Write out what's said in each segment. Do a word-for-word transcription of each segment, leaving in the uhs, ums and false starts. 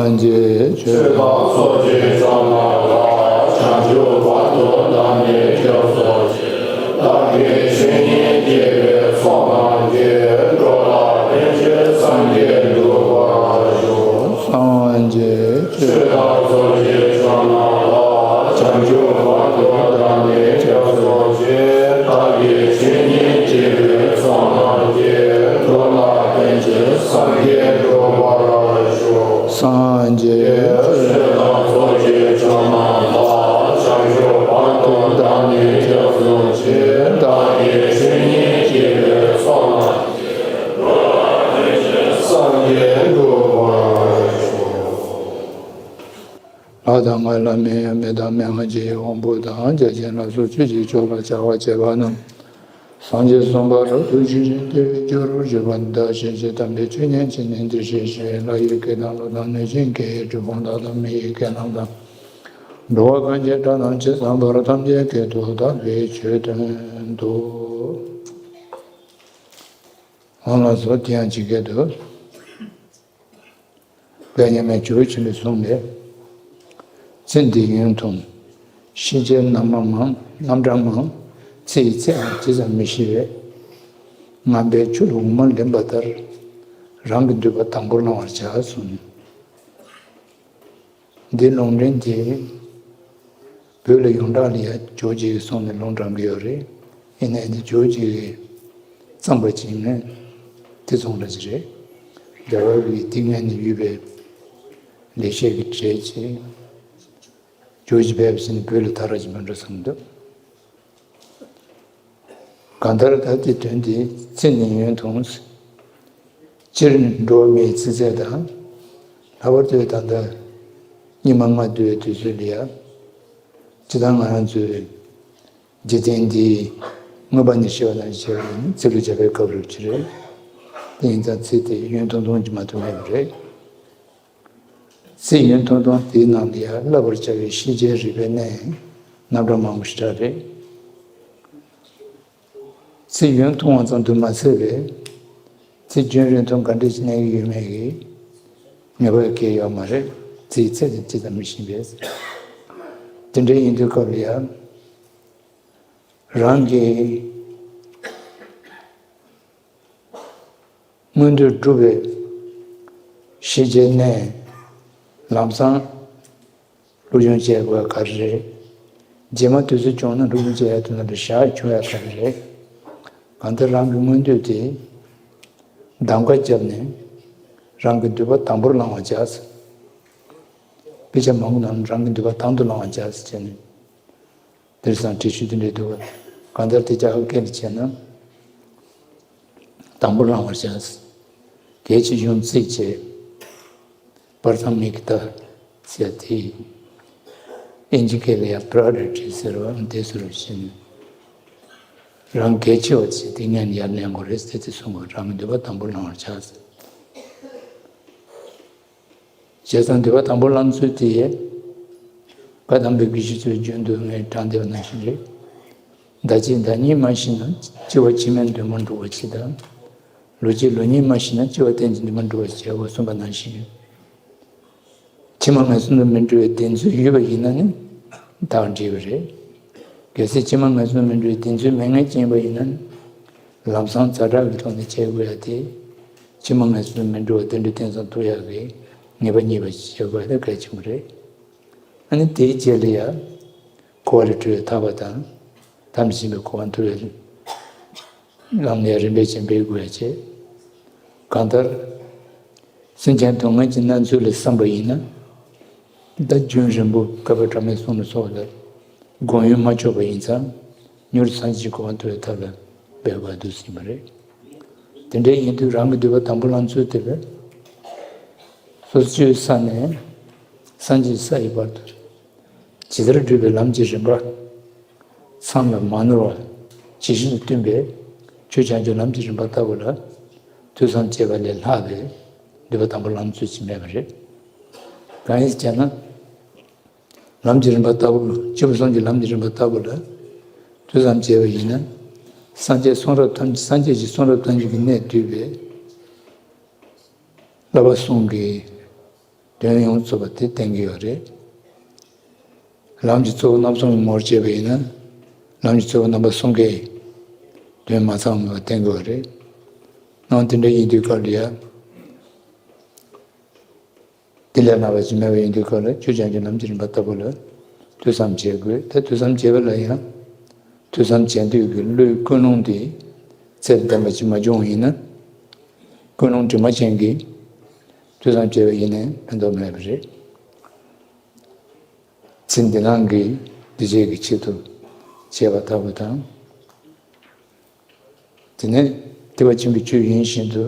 སངས་རྒྱས་ཆོས་དང་ཚོགས་ཀྱི་མཆོག་རྣམས་ལ། བྱང་ཆུབ་བར་དུ་བདག་ནི་སྐྱབས་སུ་མཆི། བདག་གིས་ཆོས་ཉིད་བགྱིས་པའི་ཚོགས་རྣམས་ཀྱིས། འགྲོ་ལ་ཕན་ཕྱིར་སངས་རྒྱས་འགྲུབ་པར་ཤོག། སངས་རྒྱས་ཆོས་དང་ཚོགས་ཀྱི་མཆོག་རྣམས་ལ། བྱང་ཆུབ་བར་དུ་བདག་ནི་སྐྱབས་སུ་མཆི། བདག་གིས་ཆོས་ཉིད་བགྱིས་པའི་ཚོགས་རྣམས་ཀྱིས། འགྲོ་ལ་ཕན་ཕྱིར་སངས་རྒྱས་འགྲུབ་པར་ཤོག། སངས་རྒྱས་ཆོས་དང་ཚོགས་ཀྱི་མཆོག་རྣམས་ལ། བྱང་ཆུབ་བར་དུ་བདག་ནི་སྐྱབས་སུ་མཆི། བདག་གིས་ཆོས་ཉིད་བགྱིས་པའི་ཚོགས་རྣམས་ཀྱིས། འགྲོ་ལ་ཕན་ཕྱིར་སངས་རྒྱས་འགྲུབ་པར་ཤོག། ལྷ་དང་བླ་མའི་མི་དང་མི་མངོན་བརྗོད་ཀྱི་དབང་པོ་དང་། བརྒྱ་བྱིན་ལ་སོགས་ཆོས་ཀྱི་མཆོག་ལ་བྱ་བ་བྱེད་པ་རྣམས། སངས་རྒྱས་གསུངས་པ་རབ་ཏུ་ཇི་བཞིན་དེ་བས་སྤྱོད་པར་བྱེད་པ་འདི་དག་ཤེས་བྱའི་དམ་པའི་ཆོས་ཉན་བྱས་ནས་འདིར་གཤེགས་ཤིང་། ལྷ་ཡི་སྐད་དང་ཀླུ་དང་གནོད་སྦྱིན་སྐད་ཡིག་གྲུལ་བུམ་དག་དང་མི་ཡི་སྐད་རྣམས་དང་། འགྲོ་བ་ཀུན་གྱི་སྒྲ་རྣམས་ཇི་ཙམ་པར་ཐམས་ཅད་སྐད་དུ་བདག་གིས་ཆོས་བསྟན་ཏོ། འོ་ལགས་སོ། དེ་ཡང་ཇི་སྐད་དུ། དཔལ་མཉམ་མེད་ཇོ་བོ་ཆེན་པོས་གསུངས་པས། ཚེ་འདིའི་ཡུན་ཐུང་། ཤེས་བྱའི་རྣམ་པ་མང་། རྣམ་གྲངས་མང་། ཚེ་ཡི་ཚད་ཀྱང་ཇི་ཙམ་མི་ཤེས་པས། ངན་པའི་ཆུ་ལ་འོ་མ་ལེན་པ་ལྟར། རང་གི་འདོད་པ་དང་པོར་བླང་བར་བྱ་གསུངས། འདི་ལུང་འདྲེན་དེ། བོད་ལ་ཡོངས་གྲགས་ལ་ཡང་ཇོ་བོ་རྗེ་གིས་གསུངས་ནས་ལུང་དྲངས་ཀྱི་ཡོད་རེད། ཡིན་ནའི་འདི་ཇོ་བོ་རྗེ་གིས་བརྩམས་པ་ཅིག་ནི་དེ་མཚུངས་ར་ཅིག་རེད། རྒྱ་གར་གྱི་དེ་སྔོན་ནས་ཡོད་པའི་ལེགས་བཤད་ཀྱི་གྲས་ཅིག་ཇོ་བོ་རྗེ་བོད་ཕྱིན་ནས་བོད་ལ་དར་ར་ཅིག་མིན་འགྲོ་བསམ་འདུག་གང་ལྟར་ད་ལྟའི་དོན་དེ་ཚེ་ནི་ཡུན་ཐུང་། སྤྱིར་འགྲོ་བ་མིའི་ཚེ་ཚད་དང་། ལྷག་པར་དུ་ད་ལྟ་སྙིགས་མ་ལྔ་བསྡུ་བའི་དུས་ཚོད་ལ་ཡ། སྤྱིར་བཏང་ང་རང་ཚོའི་འཇིག་རྟེན་འདིའི་མངོན་པ་ནས་བཤད་པ་དང་བཤད་པ་ནི་ཚེ་ལོ་བརྒྱ་པའི་སྐབས་རེད་ཅི་རེད། དེ་ཡིན་ཙང་ཚེ་དེ་ཡུན་ཐུང་ཐུང་ཅིག་མ་གཏོགས་མེད་པ་རེད། ཚེ་ཡུན་ཐུང་ཐུང་དེའི་ནང་ལ་ཡང་བསླབ་པར་བྱ་བའི་ཤེས་བྱའི་རིག་པའི་གནས་རྣམ་གྲངས་མང་པོ་ཞིག་རེད། ཚེ་ཡུན་ཐུང་བ་ཙམ་དུ་མ་ཟད་པའི་ཚེ་རྒྱུན་རིང་ཐུང་ག་འདྲ་ཞིག་གནས་ཀྱི་ཡོད་མེད་ཀྱི་ངེས་པ་གང་ཡང་ཡོད་མ་རེད། ཚེའི་ཚད་དེ་ཅི་ཙམ་མི་ཤེས་པས། དེ་འདྲ་ཡིན་དུས་སྐབས་ལ་ཡང་རང་གི་མངོན་འདོད་སྒྲུབ་པའི་ཤེས་བྱའི་གནས་ལམ་སང་སློབ་སྦྱོང་བྱེད་དགོས་པ་ག་རེ་རེད། རྗེས་མ་དུས་ཚོད་བྱུང་ན་སློབ་སྦྱོང་བྱེད་ཡ་དེ་ན་དུ་བཞག་བྱུང་ཡ་ག་རེ་རེད། གང་ལྟར་རང་གི་མངོན་འདོད་དེ་གདམ་ཀ་བརྒྱབ་ནས་རང་གི་འདོད་པ་དང་པོར་བླང་བར་བྱ། དཔེ་ཆ་མང་པོ་ནང་རང་གི་འདོད་པ་དང་དུ་བླང་བར་བྱ་ཟེར་བྱས་ནས། དེར་སང་བྲིས་ཞུ་དེ་འདྲས་འདུག་ག་གང་ལྟར་དེ་རྒྱ་གར་སྐད་ལ་བྱས་ན། དང་པོར་བླང་བར་བྱ། གལ་ཆེ་ཆུང་རྩིས་བྱས། པར་ཐང་མིག་ལྟ་ཟེར་དེ། ཨིན་ཇི་སྐད་ལ་ཡང་པྲ་ཡོ་རི་ཊི་ཟེར་བ་དེ་ཟེར་བ་བཞིན། རང་གལ་ཆེ་བ་བྱས་དེ་སྔོན་ཡར་ལེན་དགོས་རེད་ཟེར་དེ་གསུང་དགོས། རང་གི་འདོད་པ་དང་པོར་བླང་བར་བྱ། བྱས་ཙང་འདོད་པ་དང་པོ་བླང་ཚུལ་དེ། བཀའ་གདམས་པའི་དགེ་བཤེས་ཚོས་རྒྱུན་དུ་ངས་དྲངས་བསྡད་པ་ནང་བཞིན་རེད། ཟླ་གཅིག་ཟླ་གཉིས་མ་ཤི་ན་འཆི་བ་ཕྱི་མའི་འདུན་མ་འགྲུབ་པ་ཅིག་དང་། ལོ་གཅིག་ལོ་གཉིས་མ་ཤི་ན་འཆི་བ་གཏན་གྱི་འདུན་མ་འགྲུབ་པ་ཅིག་བྱས་པ་གསུངས་པ་ནང་བཞིན། ཕྱི་མ་ངན་སོང་དུ་མི་འགྲོ་བའི་གདེང་ཚོད་ཡོད་པ་ཡིན་ན་ནི་བདག་འགྲིག་པ་རེད། གལ་སྲིད་ཕྱི་མ་ངན་སོང་དུ་མི་འགྲོ་བའི་གདེང་ཚོད་མེད་མཁན་ཅིག་ཡིན་པ་ཡིན་ན་ནི། ལམ་སང་ཛ་དྲག་གི་ཐོག་ནས་བྱེད་དགོས་ཡ་དེ། ཕྱི་མ་ངན་སོང་དུ་མི་འགྲོ་བ་དེ་འདྲ་གཏན་སར་ཐུག་ཡག་གི་ངེས་པ་རྙེད་པ་ཞིག་བྱེད་དགོས་ཡ་དེ་གལ་ཆེན་པོ་རེད། ཨ་ནི་དེའི་རྗེས་ལ་ཡ། འཁོར་བ་ལས་གྲོལ་བའི་ཐར་པ་དང་། དམ་ཞིང་པའི་གོ་འཕང་ཐོབ་པའི་ལམ་ལ་ཡ་རིམ་པས་བྱས་འབད་དགོས་ཡ་བྱེད། གང་ལྟར། སེམས་ཅན་སྡུག་བསྔལ་གྱི་མནར་ཚུལ་ལ་བསམ་པ་ཡིན་ན། ད་རྒྱུན་རིང་པོ་བསྐལ་པ་གྲངས་མེད་གསུམ་ལ་སོགས་ལ་སྒོམ་ཡུན་མ་ཆོད་པ་ཡིན་ཙང་། མྱུར་སངས་རྒྱས་ཀྱི་གོ་འཕང་ཐོབ་པའི་ཐབས་ལ་འབད་དགོས་འདུག་ཟེར་བ་རེད། དེ་འདྲ་ཡིན་དུས་རང་གི་འདོད་པ་དང་པོ་བླང་ཚུལ་དེ་བས། སོ་སོའི་ས་ནས་སངས་རྒྱས་ས་ཡི་བར་དུ། ཇི་ལྟར་བགྲོད་པའི་ལམ་གྱི་རིམ་པ། མཚམས་ལ་མ་ནོར་བ། ཇི་བཞིན་དུ་སྟོན་པའི་ཆོས་བྱང་ཆུབ་ལམ་གྱི་རིམ་པ་ལྟ་བུ་ལ། ཐོས་བསམ་བྱས་པ་ལས་ལྷག་པའི་འདོད་པ་དང་པོ་བླང་ཚུལ་ཅིག་མེད་པ་རེད། གང་ཡིན་ཟེར་ན། ལམ་གྱི་རིམ་པ་ལྟ་བུ། སྐྱེས་བུ་གསུམ་གྱི་ལམ་གྱི་རིམ་པ་ལྟ་བུ་ལ། ཐོས་བསམ་བྱས་པ་ཡིན་ན། སངས་རྒྱས་གསུང་རབ་ཐམས་ཅད། སངས་རྒྱས་ཀྱི་གསུང་རབ་ཐམས་ཅད་ཀྱི་གནད་བསྡུས་པའི། བསླབ་པ་གསུམ་གྱི་ དོན་ཡོངས་རྫོགས་པ་དེ་བསྟན་གྱི་ཡོད་རེད། ལམ་གྱི་གཙོ་བོ་རྣམ་གསུམ་གྱི་ངོ་བོར་བྱས་པ་ཡིན་ན། ལམ་གྱི་གཙོ་བོ་རྣམ་པ་གསུམ་ཀའི་དོན་མ་ཚང་བ་བསྟན་དགོས་པ་རེད། ནང་དེ་འདྲ་ཡིན་དུས་སྐབས་ལ་ཡ། དེ་ལས་སྔ་བ་ཅིག་མེད་པ་ཡིན་དུས་སྐབས་ལ་ཆོས་ཀྱང་གི་ལམ་གྱི་རིམ་པ་ལྟ་བུ་ལ་ཐོས་བསམ་བྱེད་དགོས། ད་ཐོས་བསམ་བྱེད་པ་ལ་ཡང་། ཐོས་བསམ་བྱེད་དུས་ཀྱི་བློའི་ཀུན་སློང་དེ་ཚད་ལྡན་པ་ཅིག་མ་བྱུང་བ་ཡིན་ན། ཀུན་སློང་དྲི་མ་ཅན་གྱི་ཐོས་བསམ་བྱས་པ་ཡིན་ནའི་ཕན་ཐོགས་མེད་པ་རེད། ཚེ་འདི་སྣང་གི་འདུ་བྱེད་ཀྱི་ཆེད་དུ་བྱས་པ་ལྟ་བུ་དང་། དེ་ནས་ཐེག་པ་ཆེན་པོའི་ཆོས་ཡིན་བཞིན་དུ་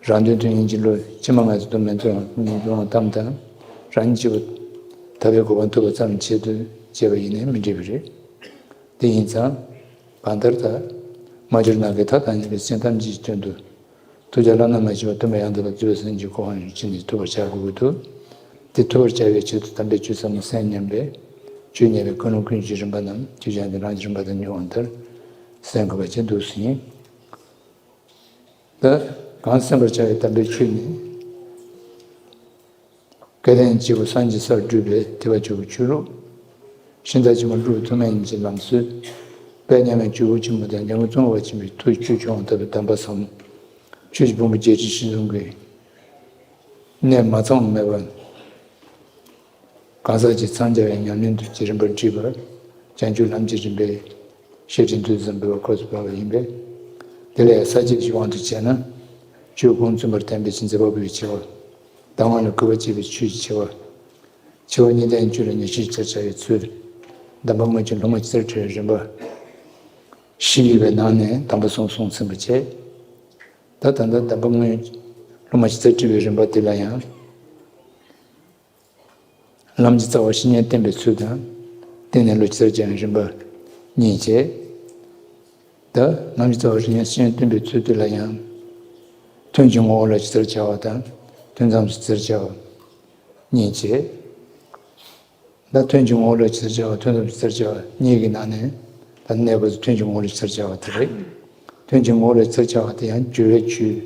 རང་དོན་དོན་གཉེར་གྱི་བློ་ཕྱི་མ་ང་ཚོ་དུ་མེད་དུ་མེད་དུ་བཏང་དང་རང་ཉིད་སྐྱེ་བོ་ཐར་པའི་གོ་འཕང་ཐོབ་པ་ཙམ་ཆེད་དུ་བྱས་པ་ཡིན་ནའི་མི་འགྲིག་པ་རེད། དེ་ཡིན་ཙང་། གང་ལྟར་ད། མ་གྱུར་ནམ་མཁའི་མཐའ་དང་མཉམ་པའི་སེམས་ཐམས་ཅད་ཀྱི་དོན་དུ། ཐུགས་རྗེ་བླ་ན་མ་མཆིས་པ་སྟོན་པ་ཡང་དག་པར་རྫོགས་པའི་སངས་རྒྱས་ཀྱི་གོ་འཕང་ཡོངས་སུ་ཅི་ནས་ཐོབ་པར་བྱ་དགོས་ཀྱི་འདུག་དེ་ཐོབ་པར་བྱ་བའི་ཆེད་དུ་དམ་པའི་ཆོས་ཟབ་མོ་གསན་སྙམ་པའི་ཆོས་ཉན་པའི་ཀུན་སློང་ཀུན་སྤྱོད་རིམ་པ་རྣམས་ཆོས་ཀྱང་གི་རང་གི་རིམ་པ་དང་ཉེ་བ་ལྟར་གསན་དགོས་པ་བཅས་འདུག་ཟིན། ད་གང་གསན་པར་བྱ་བའི་དམ་པའི་ཆོས་ནི། སྐལ་ལྡན་སྐྱེས་བུ་སངས་རྒྱས་སར་བགྲོད་པའི་ཐེག་པ་ཆེན་པོའི་ཆོས་ལུགས། ཤིང་རྟ་ཆེན་པོ་སྒྲུབ་ཐུབ་མིན་གྱི་ལམ་སྲོལ། དཔལ་མཉམ་མེད་ཇོ་བོ་ཆེན་པོ་དང་འཇམ་མགོན་ཙོང་ཁ་པ་ཆེན་པོའི་ཐུགས་ཀྱི་ཆོས་སྐྱོང་ལྟ་བུའི་གདམས་པ་ཟབ་མོ། ཆོས་ཀྱི་ཕུང་པོ་བརྒྱད་ཁྲི་བཞི་སྟོང་གི་གནད་མ་ཚང་བ་མེད་པ། གང་ཟག་གཅིག་འཚང་རྒྱ་བའི་ཉམས་ལེན་དུ་ཀྱི་རིམ་པར་བསྒྲིགས་པ། བྱང་ཆུབ་ལམ་གྱི་རིམ་པའི་བཤད་ཁྲིད་འདུག་ཟིན་པའི་སྐབས་སུ་བབས་པ་ཡིན་པས། དེ་ལས་ས་བཅད་ཀྱི་དབང་དུ་བྱས་ན། ཆོས་ཀུན་མཚོན་པར་བསྟན་པའི་མཛད་པ་པོའི་ཆེ་བ། གདམས་ངག་ལ་གུས་པ་བསྐྱེད་པའི་ཆོས་ཀྱི་ཆེ་བ། ཆེ་བ་གཉིས་ལྡན་ཆོས་ལ་ཉེར་ཞིར་བྱ་བྱ་བའི་ཚུལ། གདམས་པ་དངོས་ཀྱི་སློབ་མ་ཇི་ལྟར་ཁྲིད་པའི་རིམ་པ། བཞི་ཡོད་པའི་ནང་ནས་གདམས་པ་གསུམ་གསུངས་ཟིན་པ་བྱས། ད་ད་ལྟ་གདམས་པ་དངོས་སློབ་མ་ཇི་ལྟར་ཁྲིད་པའི་རིམ་པ་དེ་ལ་ཡང་། ལམ་གྱི་རྩ་བ་བཤེས་གཉེན་བསྟེན་པའི་ཚུལ་དང་། བསྟེན་ནས་བློ་ཇི་ལྟར་སྦྱང་བའི་རིམ་པ་གཉིས་བྱས། ད་ལམ་གྱི་རྩ་བ་བཤེས་གཉེན་བསྟེན་པའི་ཚུལ་དེ་ལ་ཡང་། དོན་གྱི་ངོ་བོ་ལ་ཇི་ལྟར་བྱ་བ་དང་། དོན་ཙམ་ཇི་ལྟར་བྱ་བ་གཉིས་བྱས། ད་དོན་གྱི་ངོ་བོ་ལ་ཇི་ལྟར་བྱ་བ་དོན་ཙམ་ཇི་ལྟར་བྱ་བ་གཉིས་ཀྱི་ནང་ནས་ད་གནས་སྐབས་སུ་དོན་གྱི་ངོ་བོ་ལ་ཇི་ལྟར་བྱ་བ་དེ་རེད། དོན་གྱི་ངོ་བོ་ལ་ཇི་ལྟར་བྱ་བ་དེ་ཡང་སྦྱོར་བའི་ཆོས།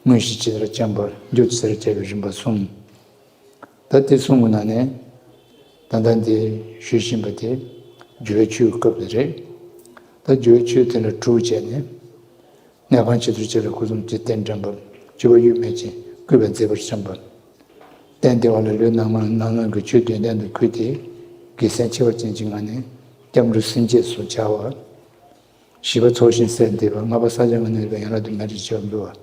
དངོས་གཞི་ཇི་ལྟར་སྦྱངས་པ་རྒྱུ་ཇི་ལྟར་བྱ་བའི་རིམ་པ་གསུམ། ད་དེ་གསུམ་གྱི་ནང་ནས་ད་ལྟ་འདི་ཞུ་བཞིན་པ་དེ་སྦྱོར་བའི་ཆོས་ཀྱི་སྐབས་དེ་རེད། ད་སྦྱོར་བའི་ཆོས་དེ་ལ་དྲུག་བྱས་ནས། གནས་ཁང་ཕྱི་དྲོ་བཅས་ལ་སྐུ་གསུམ་གྱི་རྟེན་དྲན་པ། སྤྱོད་པ་གཡོ་མེད་ཅིང་བཀོད་པ་མཛེས་པར་བྱམས་པ། སྟན་བདེ་བ་ལ་ལུས་ངག་ཡིད་གསུམ་གྱི་ཆོས་དོན་ལྡན་དུ་བཀོད་དེ། དགེ་མཚན་ཁྱད་པར་ཅན་གྱི་ངང་ནས་སྐྱབས་འགྲོ་སེམས་བསྐྱེད་སོགས་བྱ་བ། བཞི་པ་ཚོགས་ཞིང་སད་བསྡད་པ། ལྔ་པ་བསགས་སྦྱང་གི་གནས་ལུགས་ཡན་ལག་དུ་མ་འདྲེས་བྱ་བ་འབུལ་བ།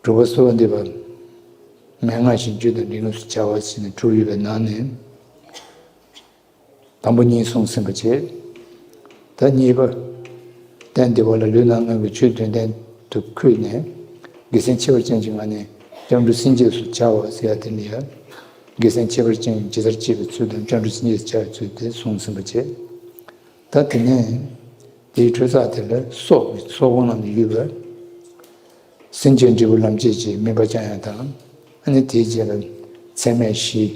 དྲུག་པ་གསོལ་བ་འདེབས་པ། མན་ངག་བཞིན་རྒྱུད་དང་འབྲེལ་ངེས་སུ་བྱ་བ་ཟེར་ནས་དྲུག་ཡོད་པའི་ནང་ནས། དང་པོ་གཉིས་གསུངས་ཟིན་པ་བྱས། ད་གཉིས་པ། སྟན་བདེ་བ་ལ་ལུས་ངག་ཡིད་གསུམ་གྱི་ཆོས་དོན་ལྡན་དུ་བཀོད་ནས། དགེ་མཚན་ཁྱད་པར་ཅན་གྱི་ངང་ནས་སྐྱབས་འགྲོ་སེམས་བསྐྱེད་སོགས་བྱ་བ་ཟེར་ཡ་དེ་ནི་ཡང་། དགེ་མཚན་ཁྱད་པར་ཅན་ཇི་ལྟར་བསྐྱེད་པའི་ཚུལ་དང་སྐྱབས་འགྲོ་སེམས་བསྐྱེད་བྱ་བའི་ཚུལ་དེ་གསུངས་ཟིན་པ་བྱས། ད་དེ་ནས་དེའི་འཕྲོས་ས་དེ་ལ་སོགས་སོགས་གོང་རྣམས་ལ་ཡོད་པ། སེམས་བསྐྱེད་འབྲས་བུ་ལམ་བྱེད་ཀྱི་དམིགས་པ་བཅང་ཡ་དང་། ཨ་ནི་དེའི་རྗེས་ལ་ཚད་མེད་བཞི།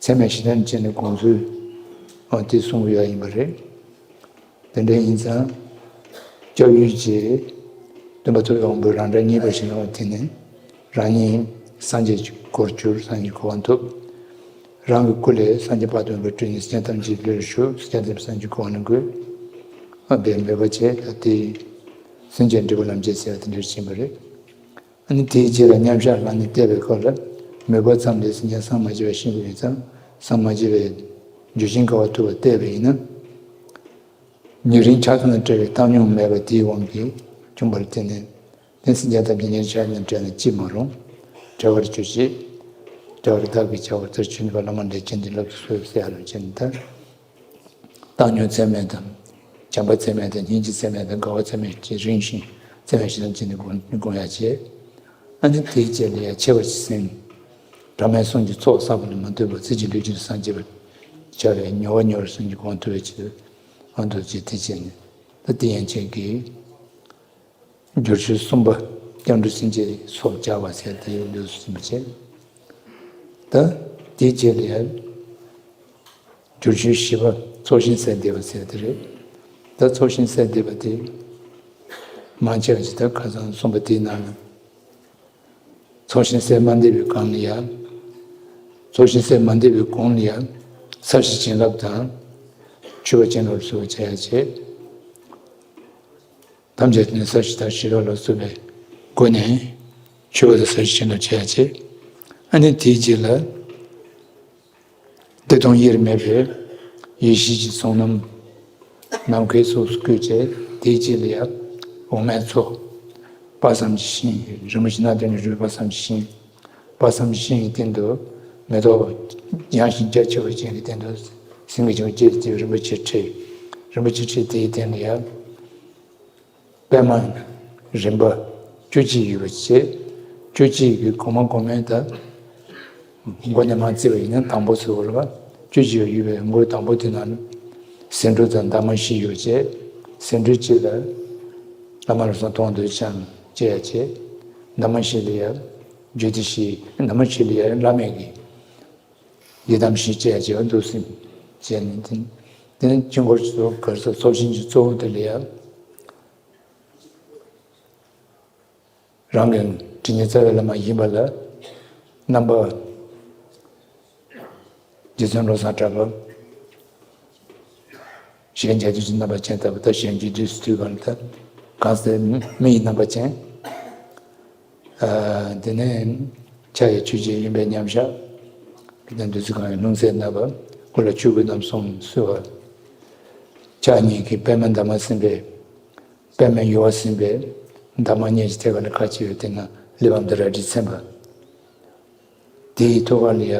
ཚད་མེད་བཞི་ལྡན་བྱས་ནས་དགོངས་ཚུལ་དེ་གསུང་གི་ཡོད་ཡིན་པ་རེད། དེ་འདྲ་ཡིན་ཙང་། སྐྱབས་ཡུལ་གྱི་སྟོན་པ་ཐུབ་པའི་དབང་པོའི་རང་སྒྲ་རྙེད་པ་ཞིག་ཡོང་བ་དེ་ནི་རང་ཉིད་སངས་རྒྱས་ཀྱི་གོ་འཕང་སངས་རྒྱས་གོ་འཕང་ཐོབ། རང་གི་སྐུ་ལས་སངས་རྒྱས་དཔལ་སྟོན་པ་སྤྲུལ་ནས་སེམས་ཅན་ཐམས་ཅད་ལུས་ལ་ཞུགས། སེམས་ཅན་ཐམས་ཅད་སངས་རྒྱས་གོ་འཕང་ལ་འགོད། ཨ་བའི་མོས་པ་བྱས། ད་དེ་སེམས་བསྐྱེད་འབྲས་བུ་ལམ་བྱེད་ཟེར་བ་དེ་འདྲ་ཕྱིན་པ་རེད། ཨ་ནི་དེའི་རྗེས་ལ་མཉམ་བཞག་ལ་ནི་བལྟས་པའི་སྐབས་ལ་མོས་པ་ཙམ་ལས་སེམས་ཅན་བསམ་མ་བྱས་པ་ཤེས་དགོས་ཡིན་ཙང་བསམ་མ་བྱས་པའི་རྒྱུ་ཅན་དགའ་བ་ཐོབ་པ་བལྟས་པ་ཡིན་ན། ཉེ་རིང་ཆགས་སྡང་ལ་བྲལ་བའི་བཏང་སྙོམས་མེད་པ་དེའི་དབང་གིས་བྱུང་བར་བརྟེན་ནས། དེ་སེམས་ཅན་ཐམས་ཅད་ཉེ་རིང་ཆགས་སྡང་ལ་བྲལ་ནས་ཅི་མ་རུང་། བྲལ་བར་གྱུར་ཅིག་བྲལ་བར་བདག་གིས་བྱ་བར་ཐག་ཆོད་ནུས་པ་བླ་མ་འབྲས་ཆེན་གྱི་ལག་ཏུ་གསོལ་ཟེར་ཡ་ལ་བྱས་ནས་ད། བཏང་སྙོམས་ཚད་མེད་དང་། བྱམས་པ་ཚད་མེད་དང་། སྙིང་རྗེ་ཚད་མེད་དང་། དགའ་བ་ཚད་མེད་ཀྱི་རིང་ཞིང་ཚད་མེད་བཞི་ལྡན་ཅན་ནི་སྒོམ་སྒོམ་ཡ་བྱས། ཨ་ནི་དེའི་རྗེས་ལ་ཡང་ཆེ་བ་ཞིག་སེམས། སྒྲ་མེད་གསུང་གི་ཚོགས་བསགས་པ་ལ་མ་ལྟོས་པར་ཚེ་གཅིག་ལུས་གཅིག་ལ་སངས་རྒྱས་པར་བྱ་བའི་མྱུར་བ་མྱུར་བར་སངས་རྒྱས་གོ་འཕང་ཐོབ་པའི་ཆེད་དུ་ཨ་མདོ་རྗེ་དེ་བྱས་ནས་ད་དེ་ཡན་ཆད་ཀྱི། བསྒྱུར་ཆོས་གསུམ་པ་སྐྱབས་འགྲོ་སེམས་བསྐྱེད་སོགས་བྱ་བ་ཟེར་དེ་ལུས་སུ་ཟིན་པ་བྱས། ད་དེའི་རྗེས་ལ་ཡང་བསྒྱུར་ཆོས་བཞི་པ་ཚོགས་ཞིང་སད་བསྡད་པ་ཟེར་དེ་རེད། ད་ཚོགས་ཞིང་སད་བསྡད་པ་དེ་མང་ཆེ་བ་ཞིག་ད་ཁ་སང་གསུངས་པ་དེའི་ནང་ན། ཚོགས་ཞིང་སད་མ་འདེབས་པའི་གོང་ལ་ཡང་། ཚོགས་ཞིང་སད་མ་འདེབས་པའི་གོང་ལ་ཡང་། ས་གཞི་བྱིན་རླབས་དང་། མཆོད་པ་བྱིན་རླབས་སོགས་བྱ་ཡ་བྱེད། ཐམས་ཅད་ནི་ས་གཞི་དང་ཞི་རགས་ལ་སོགས་པའི་སྒོ་ནས་མཆོད་པ་དང་ས་གཞི་བྱིན་རླབས་བྱ་ཡ་བྱེད། ཨ་ནི་དེའི་རྗེས་ལ། བདེ་སྟོང་དབྱེར་མེད་པའི་ཡེ་ཤེས་ཀྱི་ཚོགས་རྣམས་ནམ་མཁའི་ཕྱོགས་སུ་བཀོད་བྱས། དེའི་རྗེས་ལ་ཡང་འོ་མའི་ཚོགས། དཔག་བསམ་གྱི་ཤིང་། རིན་པོ་ཆེ་སྣ་བདུན་ལས་གྲུབ་པའི་དཔག་བསམ་གྱི་ཤིང་། དཔག་བསམ་གྱི་ཤིང་གི་སྟེང་དུ་མེ་ཏོག་ཡངས་ཤིང་རྒྱ་ཆེ་བ་ཅན་གྱི་སྟེང་དུ་སེང་གེ་ཆུང་བརྒྱད་ཀྱིས་རིན་པོ་ཆེ་བྲིས། རིན་པོ་ཆེ་བྲིས་དེའི་སྟེང་ལ་ཡང་། པདྨ་རིམ་པ་བཅུ་གཅིག་ཡོད་པ་བྱས། བཅུ་གཅིག་གི་གོང་མ་གོང་མའི་ད་མགོ་ནས་མར་བརྩིས་པ་ཡིན་ན་དང་པོ་ཚུལ་བ་ལ་བཅུ་གཅིག་ཡོད་པའི་མགོ་དང་པོ་དེ་ན་ཟེའུ་འབྲུ་དང་འདབ་མ་བཞི་ཡོད་བྱས། ཟེའུ་འབྲུ་གཅིག་ལ་བླ་མ་བློ་བཟང་མཐོང་བ་རྡོ་རྗེ་འཆང་བཅས་ཡ་བྱས། འདབ་མ་བཞི་ལ་ཡ་རྒྱུད་སྡེ་བཞི། འདབ་མ་བཞི་ལ་ཡ་བླ་མེད་ཀྱི་ཡི་དམ་བཞི་བཅས་ཡ་བྱས་པ་འདུག་སེ་བྱས་ནས་དེ་དེ་ནས་དཀྱིལ་འཁོར་གཙོ་བོ་ག་རེ་ཟེར། ཚོགས་ཞིང་གི་གཙོ་བོ་དེ་ལ་ཡ། རང་གི་དྲིན་ཅན་རྩ་བའི་བླ་མ་ཡིན་པ་ལ་རྣམ་པ་རྗེ་བཙུན་བློ་བཟང་གྲགས་པ། གཞན་རྒྱ་མཚོ་ཆེན་རྣམ་པ་ཅན་ལྟ་བུ། ད་གཞན་རྒྱུད་སྡེ་སུ་ཐུབ་པ་ལ་ད་གང་ཟེར་མི་ཡི་རྣམ་པ་ཅན། ཨ་དེ་ནས་ཕྱག་གཡས་ཆོས་ཀྱི་དབྱིངས་པའི་མཉམ་གཞག་དེ་ནས་བདུད་རྩི་གང་གི་ལྷུང་བཟེད་བསྣམས་པ། སྐུ་ལ་ཆོས་གོས་རྣམ་གསུམ་གསོལ་བ། ཕྱག་གཉིས་ཀྱིས་པདྨ་འདབ་མ་ཟིན་པའི། པདྨའི་ཡུ་བ་ཟིན་པའི་འདབ་མ་གཉིས་ཀྱི་ཐད་ཀ་ལ་ཁ་ཕྱེ་བའི་སྟེང་ན་གླེགས་བམ་དང་རལ་གྲིས་མཚན་པ། དེའི་ཐོག་ཁ་ལ་ཡ་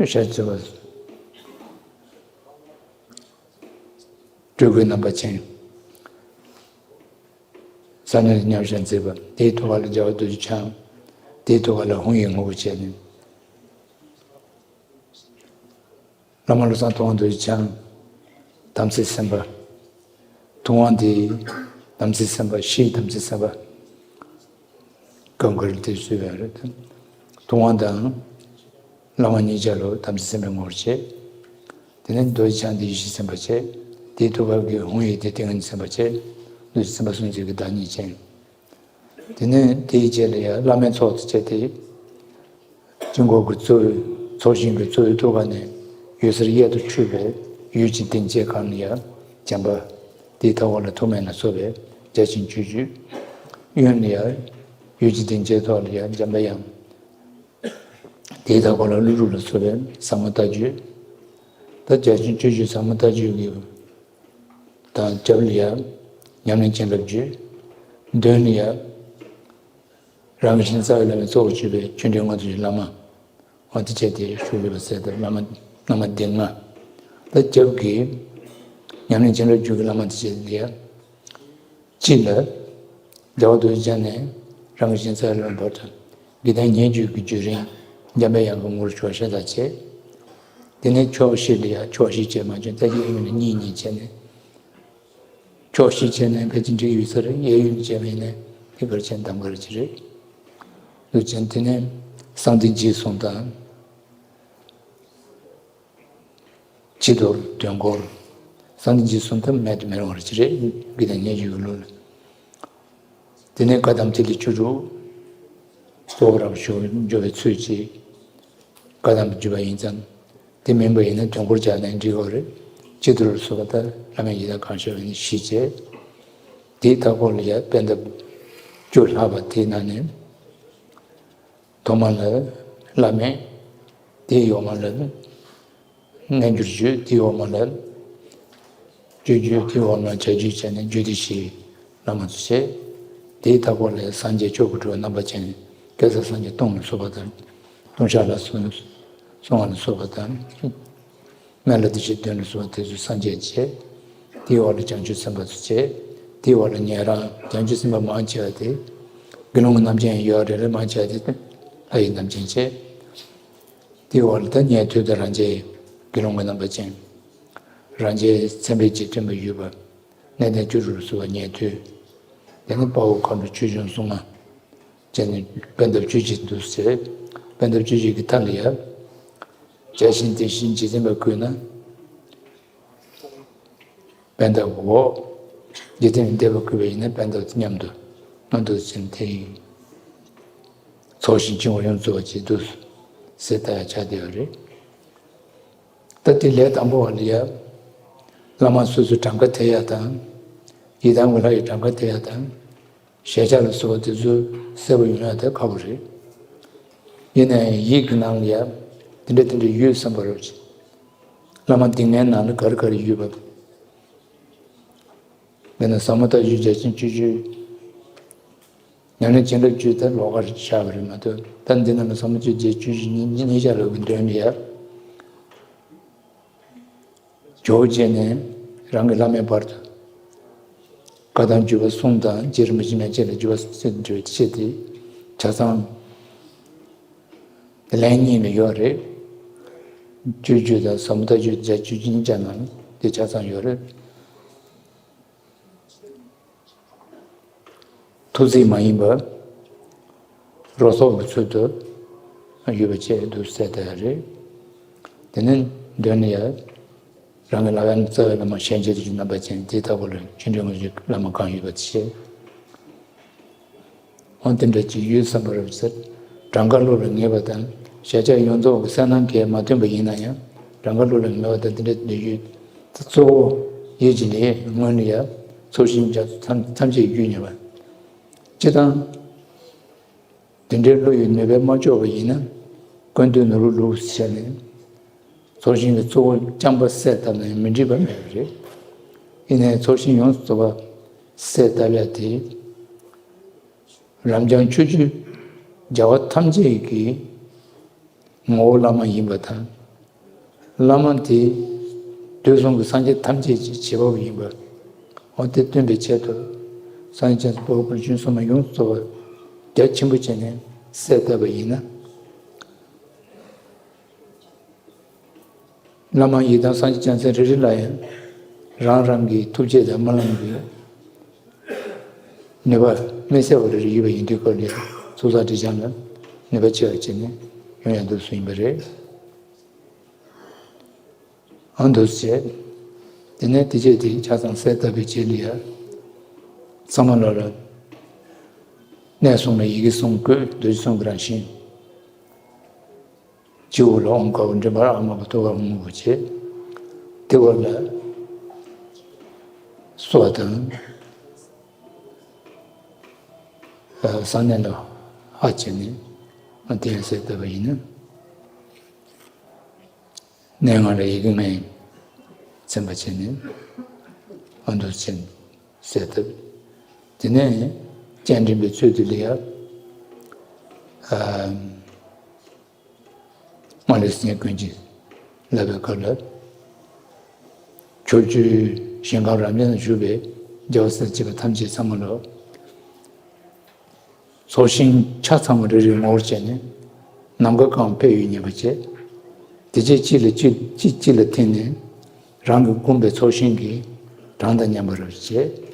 ཤ་ཚ་བ་སྤྲུལ་སྐུའི་རྣམ་པ་ཅན། ས་གནས་མཉམ་བཞག་མཛད་པ། དེའི་ཐོག་ཁ་ལ་རྒྱལ་བ་རྡོ་རྗེ་འཆང་། དེའི་ཐོག་ཁ་ལ་ཧཱུྃ་ཡིག་ངོ་བོ་བྱས་ནས། བླ་མ་བློ་བཟང་མཐོང་བ་རྡོ་རྗེ་འཆང་། དམ་ཚིག་སེམས་དཔའ། ཐུབ་དབང་དེ་དམ་ཚིག་སེམས་དཔའ། ཕྱིའི་དམ་ཚིག་སེམས་དཔའ། སྐབས་འགར་དེ་གསུངས་པ་རེད། ཐུབ་དབང་དང་བླ་མ་གཉིས་ཆ་ལ་དམ་ཚིག་སེམས་དཔའི་ངོ་བོར་བྱས། དེ་ནས་རྡོ་རྗེ་འཆང་དེ་ཡེ་ཤེས་སེམས་དཔའ་བྱས། དེའི་ཐོག་ཁ་གི་ཧཱུྃ་ཡིག་དེ་ཏིང་ངེ་འཛིན་སེམས་དཔའ་བྱས། རྡོ་རྗེ་སེམས་དཔའ་གསུམ་ཚོགས་ཀྱི་བདག་ཉིད་ཅན། དེ་ནས་དེའི་རྗེས་ལ་ཡང་བླ་མའི་ཚོགས་སུ་བྱས་ཏེ། དཀྱིལ་འཁོར་གྱི་གཙོ་བོའི་ཚོགས་ཞིང་གི་གཙོ་བོའི་ཐོག་ཁ་ནས་འོད་ཟེར་གཡས་དང་འཕྲོས་པའི་འོད་ཀྱི་སྡིངས་ཆའི་སྒང་ལ་ཡང་བྱམས་པ། དེའི་མཐའ་འཁོར་ལ་ཐུགས་སྨན་ལ་སོགས་པའི་བརྒྱ་བྱིན་སྤྱོད་བརྒྱུད། གཡོན་ལ་ཡང་འོད་ཀྱི་སྡིངས་ཆའི་ཐོག་ལ་ཡང་འཇམ་པའི་དབྱངས། དེའི་མཐའ་འཁོར་ལ་ཀླུ་སྒྲུབ་ལ་སོགས་པའི་ཟབ་མོ་ལྟ་སྤྱོད། ད་བརྒྱ་བྱིན་སྤྱོད་བརྒྱུད་ཟབ་མོ་ལྟ་སྤྱོད་ཀྱི་དང་། རྒྱབ་ལ་ཡང་ཉམས་ལེན་བྱིན་རླབས་བརྒྱུད། མདུན་ལ་ཡང་རང་གི་ཞིང་རྩ་བའི་བླ་མའི་གཙོ་བོར་གྱུར་པའི་ཆོས་འབྲེལ་མངོན་རྟོགས་ཀྱི་བླ་མ། འོ་དེ་བྱས་ཏེ་ཞུ་དགོས་པ་ཟེར་ཏེ་བླ་མ་བླ་མ་སྡེ་ལྔ། ད་རྒྱབ་ཀྱི་ཉམས་ལེན་བྱིན་རླབས་བརྒྱུད་ཀྱི་བླ་མ་དེ་བྱས་ཏེ་ཡང་། གཅིག་ལ། རྒྱལ་བ་རྡོ་རྗེ་འཆང་ནས་རང་གི་ཞིང་རྩ་བའི་བླ་མ་བར་དུ་དགེ་ལྡན་སྙན་བརྒྱུད་ཀྱི་བརྒྱུད་རིམ་འཇམ་པའི་དབྱངས་ཀྱི་ངོ་བོར་གྱུར་པ་ཤ་སྟག་བྱས། དེ་ནས་ཕྱོགས་བཞི་ལ་ཡང་ཕྱོགས་བཞི་བྱས་མ་བྱུང་། ད་གཡས་གཡོན་ལ་གཉིས་གཉིས་བྱས་ནས། ཕྱོགས་བཞི་བྱས་ནས་ཕལ་ཆེར་འགྲིག་ཡོད་ས་རེད། གཡས་གཡོན་བྱས་པ་ཡིན་ན་དེ་གར་བྱས་ན་གདམ་ག་རེ་ཅིག་རེད། འདུག་ཅན་དེ་ནས་གསང་བདེ་འཇིགས་གསུམ་དང་། བྱི་དོར་དོན་འཁོར། གསང་བདེ་འཇིགས་གསུམ་དེ་མེད་དུ་མི་རུང་བ་རེ་ཅིག་རེད། དགེ་ལྡན་སྙན་བརྒྱུད་ཀྱི་ལུགས་ལ། དེ་ནས་བཀའ་གདམས་ཐིག་ལེ་བཅུ་དྲུག། གཙོ་བོ་རང་བཞུགས་འཇོག་པའི་ཚུལ་གྱིས་བཀའ་གདམས་བརྒྱུད་པ་ཡིན་ཙང་། དེ་མིན་པ་ཡིན་ན་དོན་འཁོར་སྦྱར་ནས་འགྲིག་གི་རེད། བྱི་དོར་སོགས་པ་ལྟར་བླ་མའི་ཡི་དམ་གང་བྱུང་བ་ནས་བཞི་བྱས། དེའི་མཐའ་འཁོར་ལ་ཡང་པད་འདབ་བཅུ་ལྷག་པ་དེའི་ནང་ནས་ཐོག་མ་ལ་བླ་མེད། དེའི་འོག་མ་ལ་རྣལ་འབྱོར་བརྒྱུད། དེའི་འོག་མ་ལ་སྤྱོད་བརྒྱུད། དེའི་འོག་མ་ལ་བྱ་རྒྱུད་བྱས་ནས་རྒྱུད་སྡེ་བཞིའི་བླ་མ་ཚོ་བྱས། དེའི་མཐའ་འཁོར་ལ་སངས་རྒྱས་བཅུ་དགུ་སྒྲུབ་པ་རྣམ་པ་ཅན། སྐལ་བཟང་སངས་རྒྱས་སྟོང་ལ་སོགས་པ་དང་། ལྟུང་བཤགས་ལ་སོགས་སོང་བ་ལ་སོགས་པ་དང་། སྨན་བླ་བདེ་གཤེགས་བདུན་ལ་སོགས་པ་དེ་ཚོ་སངས་རྒྱས་བྱས། དེའི་འོག་ལ་བྱང་ཆུབ་སེམས་དཔའ་ཚོ་བྱས། དེའི་འོག་ལ་ཉན་རང་། བྱང་ཆུབ་སེམས་དཔའ་མང་ཆེ་བ་དེ་དགེ་སློང་གི་རྣམ་ཅན་ཡོད་རེད་ལ། མང་ཆེ་བ་དེ་ལྷ་ཡི་རྣམ་ཅན་བྱས། དེའི་འོག་ལ་ད་ཉན་ཐོས་དང་རང་རྒྱལ་དགེ་སློང་གི་རྣམ་པ་ཅན། རང་རྒྱལ་མཚན་དཔེ་རྗེས་དྲན་པ་ཡོད་པ། གནས་བརྟན་བཅུ་དྲུག་ལ་སོགས་པ་ཉན་ཐོས། དེ་ནས་དཔའ་བོ་མཁའ་འགྲོ་ཆོས་སྐྱོང་སྲུང་མ་བྱས་ནས་པད་འདབ་བཅུ་གཅིག་འདུག་ཟེར། པད་འདབ་བཅུ་གཅིག་གི་མཐའ་ལ་ཡ། བརྒྱ་བྱིན་དེ་བཞིན་རྗེ་བཙུན་པ་བཀོད་ན་པད་འདབ་འོག། རྗེ་བཙུན་འདས་པ་བཀོད་པ་ཡིན་ན་པད་འདབ་མཉམ་དུ་མངོན་རྟོགས་ཅན་དེ་ཡིན། དོགས་ཤིང་འཆིང་བ་ཡོངས་རྫོགས་པ་ཅིག་འདུག་ཟེར་ལྟ་ཡ་ཆགས་བསྡད་ཡོད་རེད། ད་དེ་ལས་དང་པོ་བ་ལ་ཡ། བླ་མ་སོ་སོའི་གྲངས་ཀ་དེ་ཡ་དང་། ཡི་དམ་གྱི་ལྷ་ཡི་གྲངས་ཀ་དེ་ཡ་དང་། ཞལ་ཆད་ལ་སོགས་པ་དེ་ཚོ་གསལ་པོ་ཡོང་ཡ་དེ་ཁག་པོ་རེད། ཡིན་ནའི་ཡིད་ཀྱི་ནང་ལ་ཡ། དེ་འདྲ་དེ་འདྲ་ཡོད་བསམ་པ་རེད། བླ་མ་སྡིག་ལྔའི་ནང་ལ་ག་རེ་ག་རེ་ཡོད་པ། དཔེར་ན་ཟབ་མོ་ལྟ་བཅུ་རྒྱ་ཆེན་བཅུ་བཅུ། ཉམས་ལེན་བྱིན་རླབས་བཅུ་དེ་ལོགས་ཀར་བཞག་པ་རེད་མ་གཏོགས། ད་འདི་ནང་ལ་ཟབ་མོ་བཅུ་རྒྱ་ཆེན་བཅུ་བཅུ་གཉིས་གཉིས་ཆ་ལོག་གི་འདོན་ལ་ཡ། ཇོ་བོ་རྗེ་ནས་རང་གི་བླ་མའི་བར་དུ། བཀའ་དང་བརྒྱུད་པ་གསུམ་དང་རྗེ་རིན་པོ་ཆེ་མན་ཆད་ལ་བརྒྱུད་པ་གསུམ་དུ་བཤད་དེ་ཆ་ཚང་ལན་གཉིས་ནས་ཡོད་རེད། བཅུ་བཅུ་དང་ཟབ་མོ་ལྟ་བཅུ་རྒྱ་ཆེན་བཅུ་གཉིས་ཀྱི་ནང་དེ་ཆ་ཚང་ཡོད་རེད། ཐོག་བརྩེགས་མ་ཡིན་པ། རོ་སོགས་ཀྱི་ཚུལ་དུ་ཡོད་པ་བཅས་འདུག་ཟེར་ལྟ་ཡ་རེད། དེ་ནས་འདོན་ལ་ཡ། རང་གི་ལག་པའི་རྩ་བའི་བླ་མ་གཞན་གཅེས་བདེ་ཆེན་རྣམ་པ་ཅན་དེ་ལྟ་བུ་ལ་ཆོས་འབྲེལ་དངོས་གཞི་བླ་མ་གང་ཡོད་པ་བཅས། འོ་དེ་འདྲ་ཅིག་ཡོད་བསམ་པ་རེད་ཟེར། གྲངས་ཀ་བློ་ལ་ངེས་པ་དང་ཞལ་ཆད་ཡོངས་རྫོགས་ཀྱི་གསལ་སྣང་གིས་མ་ཐོན་པ་ཡིན་ན་ཡང་གྲངས་ཀ་བློ་ལ་ངེས་པ་དང་དེ་འདྲ་དེ་འདྲ་ཡོད། གཙོ་བོ་ཡིད་ཀྱི་ལས་སྔོན་ལ་ཡ་ཚོགས་ཞིང་རྒྱ་མཚོ་ཐམས་ཅད་བརྒྱུད་ཉེ་བ། སྤྱི་དང་། དེ་འདྲའི་བློ་ཡི་ནུས་པས་མ་ལྕོགས་པ་ཡིན་ན། ཀུན་བཏུས་ནོར་བུ་ལུགས་སུ་བྱས་ནས། ཚོགས་ཞིང་གི་གཙོ་བོ་རྐྱང་པ་གསལ་བཏབ་ནས་མི་འགྲིག་པ་མེད་པ་རེད། ཡིན་ནའི་ཚོགས་ཞིང་ཡོངས་སུ་རྫོགས་པ་གསལ་བཏབ་ཡ་དེ། རབ་འབྱམས་ཆོས་བརྒྱུད་རྒྱལ་བ་ཐམས་ཅད་ཀྱི་ངོ་བོ་བླ་མ་ཡིན་པ་དང་། བླ་མ་དེ་དུས་གསུམ་གྱི་སངས་རྒྱས་ཐམས་ཅད་ཀྱི་བྱེད་པ་པོ་ཡིན་པ། འོ་དེ་སྟོན་པའི་ཆེད་དུ་སངས་རྒྱས་བཅོམ་ལྡན་འདས་དཔལ་སྤྲུལ་སྐུ་མཆོག་གསུམ་ལ་ཡོངས་སུ་རྫོགས་པ་རྒྱ་ཆེན་པོ་བྱས་ནས་གསལ་བཏབ་པ་ཡིན་ན། བླ་མ་ཡི་དམ་སངས་རྒྱས་བྱང་སེམས་རེ་རེ་ལ་ཡང་རང་རང་གི་ཐུགས་བསྐྱེད་དང་སྨོན་ལམ་གྱི་ནུས་པ་དམིགས་བསལ་བ་རེ་རེ་ཡོད་པ་ཡིན་དུས་སྐབས་ལ་ཚོགས་བསགས་སྒྲིབ་སྦྱང་ལ་ནུས་པ་ཆེ་བ་བྱས་ནས་ཡོང་ཡ་འདུག་སེ་ཡིན་པ་རེད། ཨ་འདུག་སེ་བྱས། དེ་ནས་དེ་རྗེས་དེ་ཆ་ཚང་གསལ་བཏབ་པའི་རྗེས་ལ་ཡ། ཚང་མ་ལོག་ལ། གནས་གསུམ་ལ་ཡི་གེ་གསུམ་བཀོད། རྡོ་རྗེ་གསུམ་གྱི་རང་བཞིན། སྤྱི་བོ་ལ་ཨོཾ་དཀར་པོ་མགྲིན་པར་ཨཱཿདམར་པོ་ཐུགས་ཀར་ཧཱུྃ་བོ་བྱས། ལྟེ་བ་ལ་སོགས་དང་། གསང་གནས་ལ་ཧ་བྱས་ནས་དེ་ཡང་གསལ་བཏབ་པ་ཡིན་ན། གནས་ལྔ་ལ་ཡི་གེ་ལྔས་མཚན་པ་བྱས་ནས་ཨ་འདུག་སེ་བྱས་ནས་གསལ་བཏབ། དེ་ནས་སྤྱན་འདྲེན་པའི་ཚུལ་དུ་ལ་ཡ། ཨ། མ་ལུས་སེམས་ཅན་ཀུན་གྱི་བསླབ་པའི་སྐབས་ལ། ཕྱོགས་བཅུའི་ཞིང་ཁམས་རབ་འབྱམས་ན་བཞུགས་པའི་རྒྱལ་བ་སྲས་བཅས་པ་ཐམས་ཅད་ཚང་མ་ལ། ཚོགས་ཞིང་ཆ་ཚང་བ་རེ་རེའི་ངོ་བོར་བྱས་ནས་ནམ་མཁའ་གང་ཕེབས་ཡོད་ཉེ་བར་བྱས། དེ་རྗེས་གཅིག་ལ་གཅིག་གཅིག་གཅིག་ལ་འཐེན་ནས་རང་གིས་བསྒོམས་པའི་ཚོགས་ཞིང་གི་གྲངས་དང་མཉམ་པ་རེ་བྱས།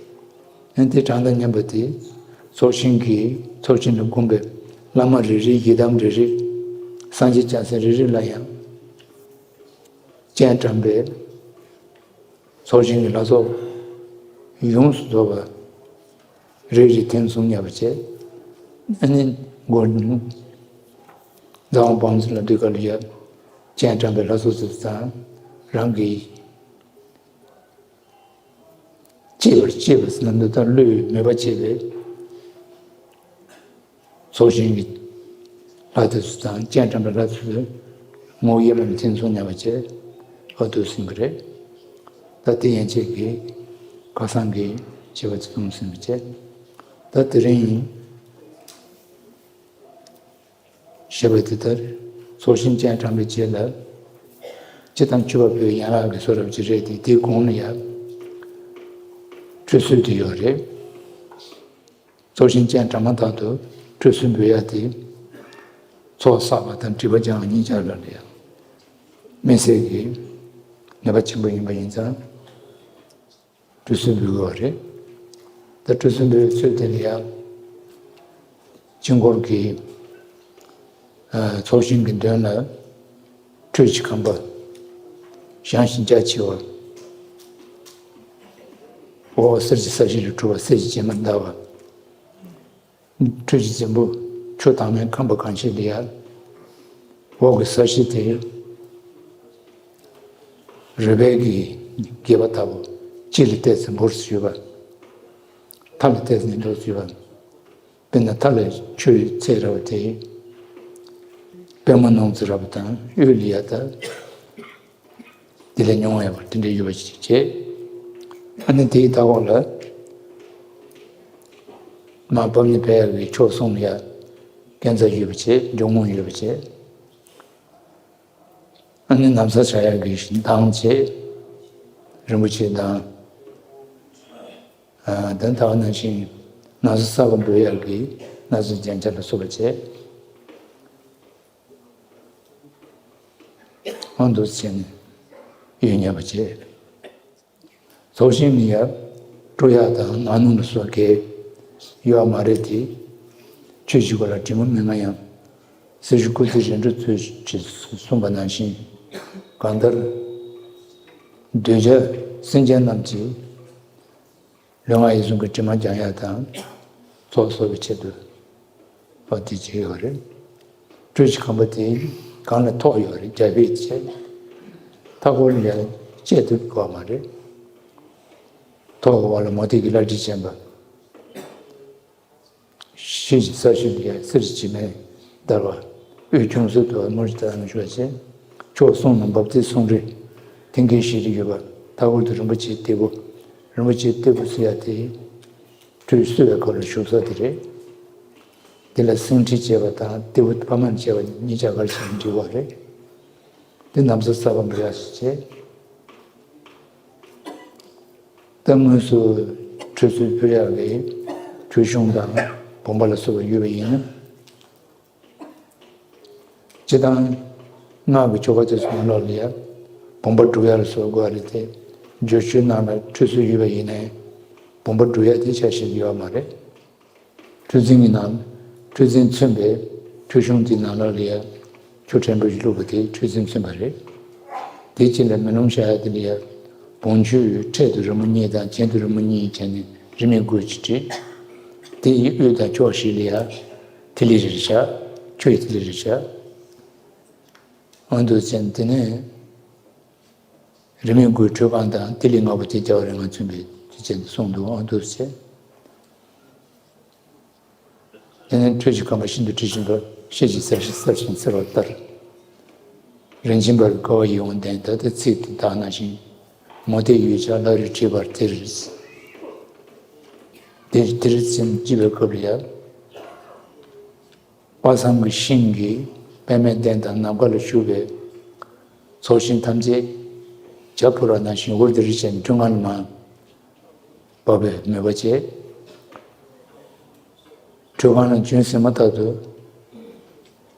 ཨ་ནི་དེ་གྲངས་དང་མཉམ་པ་དེ་ཚོགས་ཞིང་གི་ཚོགས་ཞིང་ལ་བསྒོམས་པའི་བླ་མ་རེ་རེ་ཡི་དམ་རེ་རེ་སངས་རྒྱས་བྱང་སེམས་རེ་རེ་ལ་ཡང་སྤྱན་དྲངས་པའི་ཚོགས་ཞིང་གི་ལྷ་ཚོགས་ཡོངས་སུ་རྫོགས་པ་རེ་རེ་འཐེན་སོང་ཉེ་བར་བྱས། ཨ་ནི་སྒོ་རྫ་དབང་བང་མཛོད་ལ་འདུས་ཁ་ལ་ཡ་སྤྱན་དྲངས་པའི་ལྷ་ཚོགས་སུ་ཙང་རང་གི་གཅེས་པར་གཅེས་པ་ཟེར་ན་འདི་ལྟར་བློས་མོས་པ་བྱས་པའི། ཚོགས་ཞིང་གི་ལྷ་དེ་ཚོ་དང་སྤྱན་དྲངས་པའི་ལྷ་དེ་ཚོའི་ངོ་བོ་དབྱེར་མེད་ལ་འཐེན་སོང་ཉེ་བར་བྱས་ཨ་འདུག་སེ་ཡིན་པ་རེད། ད་དེ་ཡན་ཆད་ཀྱི་ཁ་སང་གི་བྱས་པ་དེ་གསུངས་ཟིན་པ་བྱས། ད་དེ་རིང་ཞེས་པ་དེ་ལྟར་ཚོགས་ཞིང་སྤྱན་དྲངས་པའི་རྗེས་ལ་སྤྱི་དང་བཅུ་པ་པོའི་ཡན་ལག་གི་གསུང་རབ་ཅིག་རེད་དེ། དེའི་གོང་ལ་ཡང་ཁྲུས་གསོལ་དེ་ཡོད་རེད། ཚོགས་ཞིང་སྤྱན་དྲངས་མ་ཐག་ཏུ་ཁྲུས་གསོལ་འབུལ་ཡ་དེ། ཚོགས་བསགས་པ་དང་སྒྲིབ་པ་སྦྱང་བ་གཉིས་ཆར་ལ་ལས་དམིགས་བསལ་གྱི་ནུས་པ་ཆེན་པོ་ཡིན་པ་ཡིན་ཙང་ཁྲུས་གསོལ་འབུལ་དགོས་པ་རེད། ད་ཁྲུས་གསོལ་འབུལ་བའི་ཚུལ་དེ་ལ་ཡང་དཀྱིལ་འཁོར་གྱི་ཚོགས་ཞིང་གི་མདུན་ལ། ཁྲུས་ཀྱི་ཁང་པ། བཞེངས་ཤིང་རྒྱ་ཆེ་བ། འོག་གསེར་གྱི་ས་གཞི་ལས་གྲུབ་པ་གསེར་གྱི་བྱེ་མ་བརྡབས་པ། ཁྲུས་ཀྱི་རྫིང་བུ། ཆུ་དྭངས་མའི་ཁང་པ་གང་ཞིག་ལ་ཡ། འོག་གི་ས་གཞི་དེ་རུས་སྦལ་གྱི་སྒལ་པ་ལྟ་བུ་གཅིག་ལ་བལྟས་ཚེ་འབུར་ཞིག་ཡོད་པ། མཐའ་ལ་བལྟས་ཚེ་འབུར་ཞིག་ཡོད་པ། དཔེར་ན་མཐའ་ལ་ཆུ་ཡི་ཚད་ར་བ་དེ། པད་མ་སྣུམ་ཚོན་ར་བ་དང་དབུས་ལ་ཡ་ད། དེ་ལས་ཉུང་བ་ཡོད་པ་དེ་འདྲ་ཡོད་པ་ཞིག་བྱས། ཨ་ནི་དེའི་མཐའ་འཁོར་ལ། མར་བབས་ནས་ཕེབས་ཡག་གི་ཕྱོགས་གསུམ་ལ་ཡ། ཀན་ཚ་ཡོད་པ་བྱས། འབྱུང་ཁུངས་ཡོད་པ་བྱས། ཨ་ནི་ན་བཟའ་བྱ་ཡག་གི་མདངས་བྱས། རིན་པོ་ཆེའི་མདངས། ཨ། དེ་ལྟ་བུ་ནང་བཞིན་ན་བཟའ་གསར་པ་འབུལ་ཡག་གི་ན་བཟའི་རྒྱན་ཆ་ལ་སོགས་པ་བྱས། ཨང་དུ་བྱས་ནས་ཡོད་ཉེ་བ་བྱས། ཚོགས་ཞིང་ནི་ཡར་སྤྲོ་ཡག་དང་ནང་ནུབ་ལ་སོགས་གས་ཡོད་མ་རེད་དེ། ཆོས་ཀྱི་སྐོར་ལ་དྲི་མ་མི་མངའ་ཡང་། སྲི་ཞུ་སྐུ་ཚེ་རིང་འགྲོ་ཚུལ་གྱིས་གསུངས་པ་ནང་བཞིན། གང་ལྟར། གདུལ་བྱ་སེམས་ཅན་རྣམས་ཀྱི་ལུས་ངག་ཡིད་གསུམ་གྱི་དྲི་མ་སྦྱང་ཡག་དང་། ཚོགས་གསོག་པའི་ཆེད་དུ། ཨོ་དེ་བྱས་ཡོད་རེད། ཁྲུས་ཀྱི་ཁང་པ་དེ་སྒང་ལ་ཐོག་ཡོད་རེད། རྒྱ་ཕིབས་བྱས། མཐའ་སྐོར་ལ་དཔྱད་དུ་དགོས་མ་རེད། ཐོག་གི་འོག་ལ་མུ་ཏིག་གི་ལྷ་བྲིས་བྱས་པ། ཤེལ་གྱི་ས་གཞི་ལ་ཡ་གསེར་གྱི་མེ་བརྡར་བ། དབུས་ཁྱུང་གསེར་དུ་བ་དམར་གྱི་ཏ་ལ་མི་ཞུ་བ་བྱས། ཕྱོགས་གསུམ་ལ་འབབ་སྟེགས་གསུམ་རེ། མཐིང་གའི་ཤེལ་རི་ཡོད་པ། མཐའ་སྐོར་དུ་རིན་པོ་ཆེའི་སྟེགས་བུ། རིན་པོ་ཆེའི་སྟེགས་བུ་ཟེར་ཡ་དེ། ཁྲུས་གསོལ་བའི་སྐབས་ལ་བཞུགས་ས་དེ་རེད། དེ་ལ་སེང་ཁྲི་བྱས་པ་དང་སྟེགས་བུ་པདྨ་བྱས་པ་གཉིས་ཆ་ག་རེ་བྱས་ནས་འབྲི་བ་རེད། དེ་ན་བཟའ་གསར་པ་འབུལ་ཡག་ཞིག་བྱས། ད་དངོས་སུ་ཁྲུས་གསོལ་ཕུལ་ཡག་གི་ཁྲུས་གཞོང་དང་བུམ་པ་ལ་སོགས་པ་ཡོད་པ་ཡིན་ན། སྤྱིར་བཏང་སྔགས་ཀྱི་ཆོ་ག་དེ་ཚོ་ནང་ལོགས་ལ་ཡ། བུམ་པ་སྒྲུབ་ཡག་ལ་སོགས་དགོས་རེད་དེ། བརྗོད་བྱའི་ནང་ལ་ཁྲུས་གསོལ་ཡོད་པ་ཡིན་ནའི། བུམ་པ་སྒྲུབ་ཡག་དེ་ཆ་ཤས་ཡོད་མ་རེད། ཁྲུས་རྫིང་གི་ནང་། ཁྲུས་རྫིང་མཚོན་པའི་ཁྲུས་གཞོང་དེའི་ནང་ལོགས་ལ་ཡ། ཆུ་ཕྲན་བུ་ཞིག་བླུགས་པ་དེ་ཁྲུས་རྫིང་མཚོན་པ་རེད། དེའི་དཀྱིལ་ལ་མེ་ལོང་བཞག་ཡག་དེ་ལ་ཡ། བོང་ཆུའི་འཕྲེད་དུ་རི་མོ་གཉིས་དང་གྱེན་དུ་རི་མོ་གཉིས་བྱས་ནས་རི་མོའི་མགུར་གཅིག་བྲིས། དེ་ཡི་དབུས་དང་ཕྱོགས་བཞི་ལ་ཡ། ཐིག་ལེ་རེ་བཞག་ཆུ་ཡི་ཐིག་ལེ་རེ་བཞག་ཨང་དུ་བྱས་ནས་དེ་ནས། རི་མོའི་མགུར་ཁྲུས་ཁང་དང་ཏི་ལི་ལྔ་པོ་དེ་རྒྱལ་བ་རིགས་ལྔ་མཚོན་པའི་དེ་བྱས་ནས་གསུངས་འདུག་ཨང་དུ་བྱས། དེ་ནས་ཁྲུས་ཀྱི་ཁང་པ་ཤིན་ཏུ་དྲི་ཞིམ་པ། ཤེལ་གྱི་ས་གཞི་གསལ་ཞིང་འཚེར་བ་ལྟར། རིན་ཆེན་འབར་བའི་ཀ་བ་ཡིད་འོང་ལྡན། ད་ལྟ་ཚིག་དེ་དག་ནང་བཞིན། མུ་སྟེགས་ཡུལ་ཆགས་ལྷ་རིས་བྲིས་པར་དེར། དེར་དེར་སེམས་སྐྱིད་པའི་སྐབས་ལ་ཡ། དཔག་བསམ་གྱི་ཤིང་གི་པདྨའི་གདན་དང་ནམ་མཁའ་ལ་བཞུགས་པའི་ཚོགས་ཞིང་ཐམས་ཅད་བྱ་འཕུར་བ་ནང་བཞིན་འུར་དིར་བྱས་ནས་ཁྲུས་ཁང་ལ་མར་བབས་པའི་མོས་པ་བྱས། ཁྲུས་ཁང་ལ་བྱོན་ཟིན་མ་ཐག་ཏུ་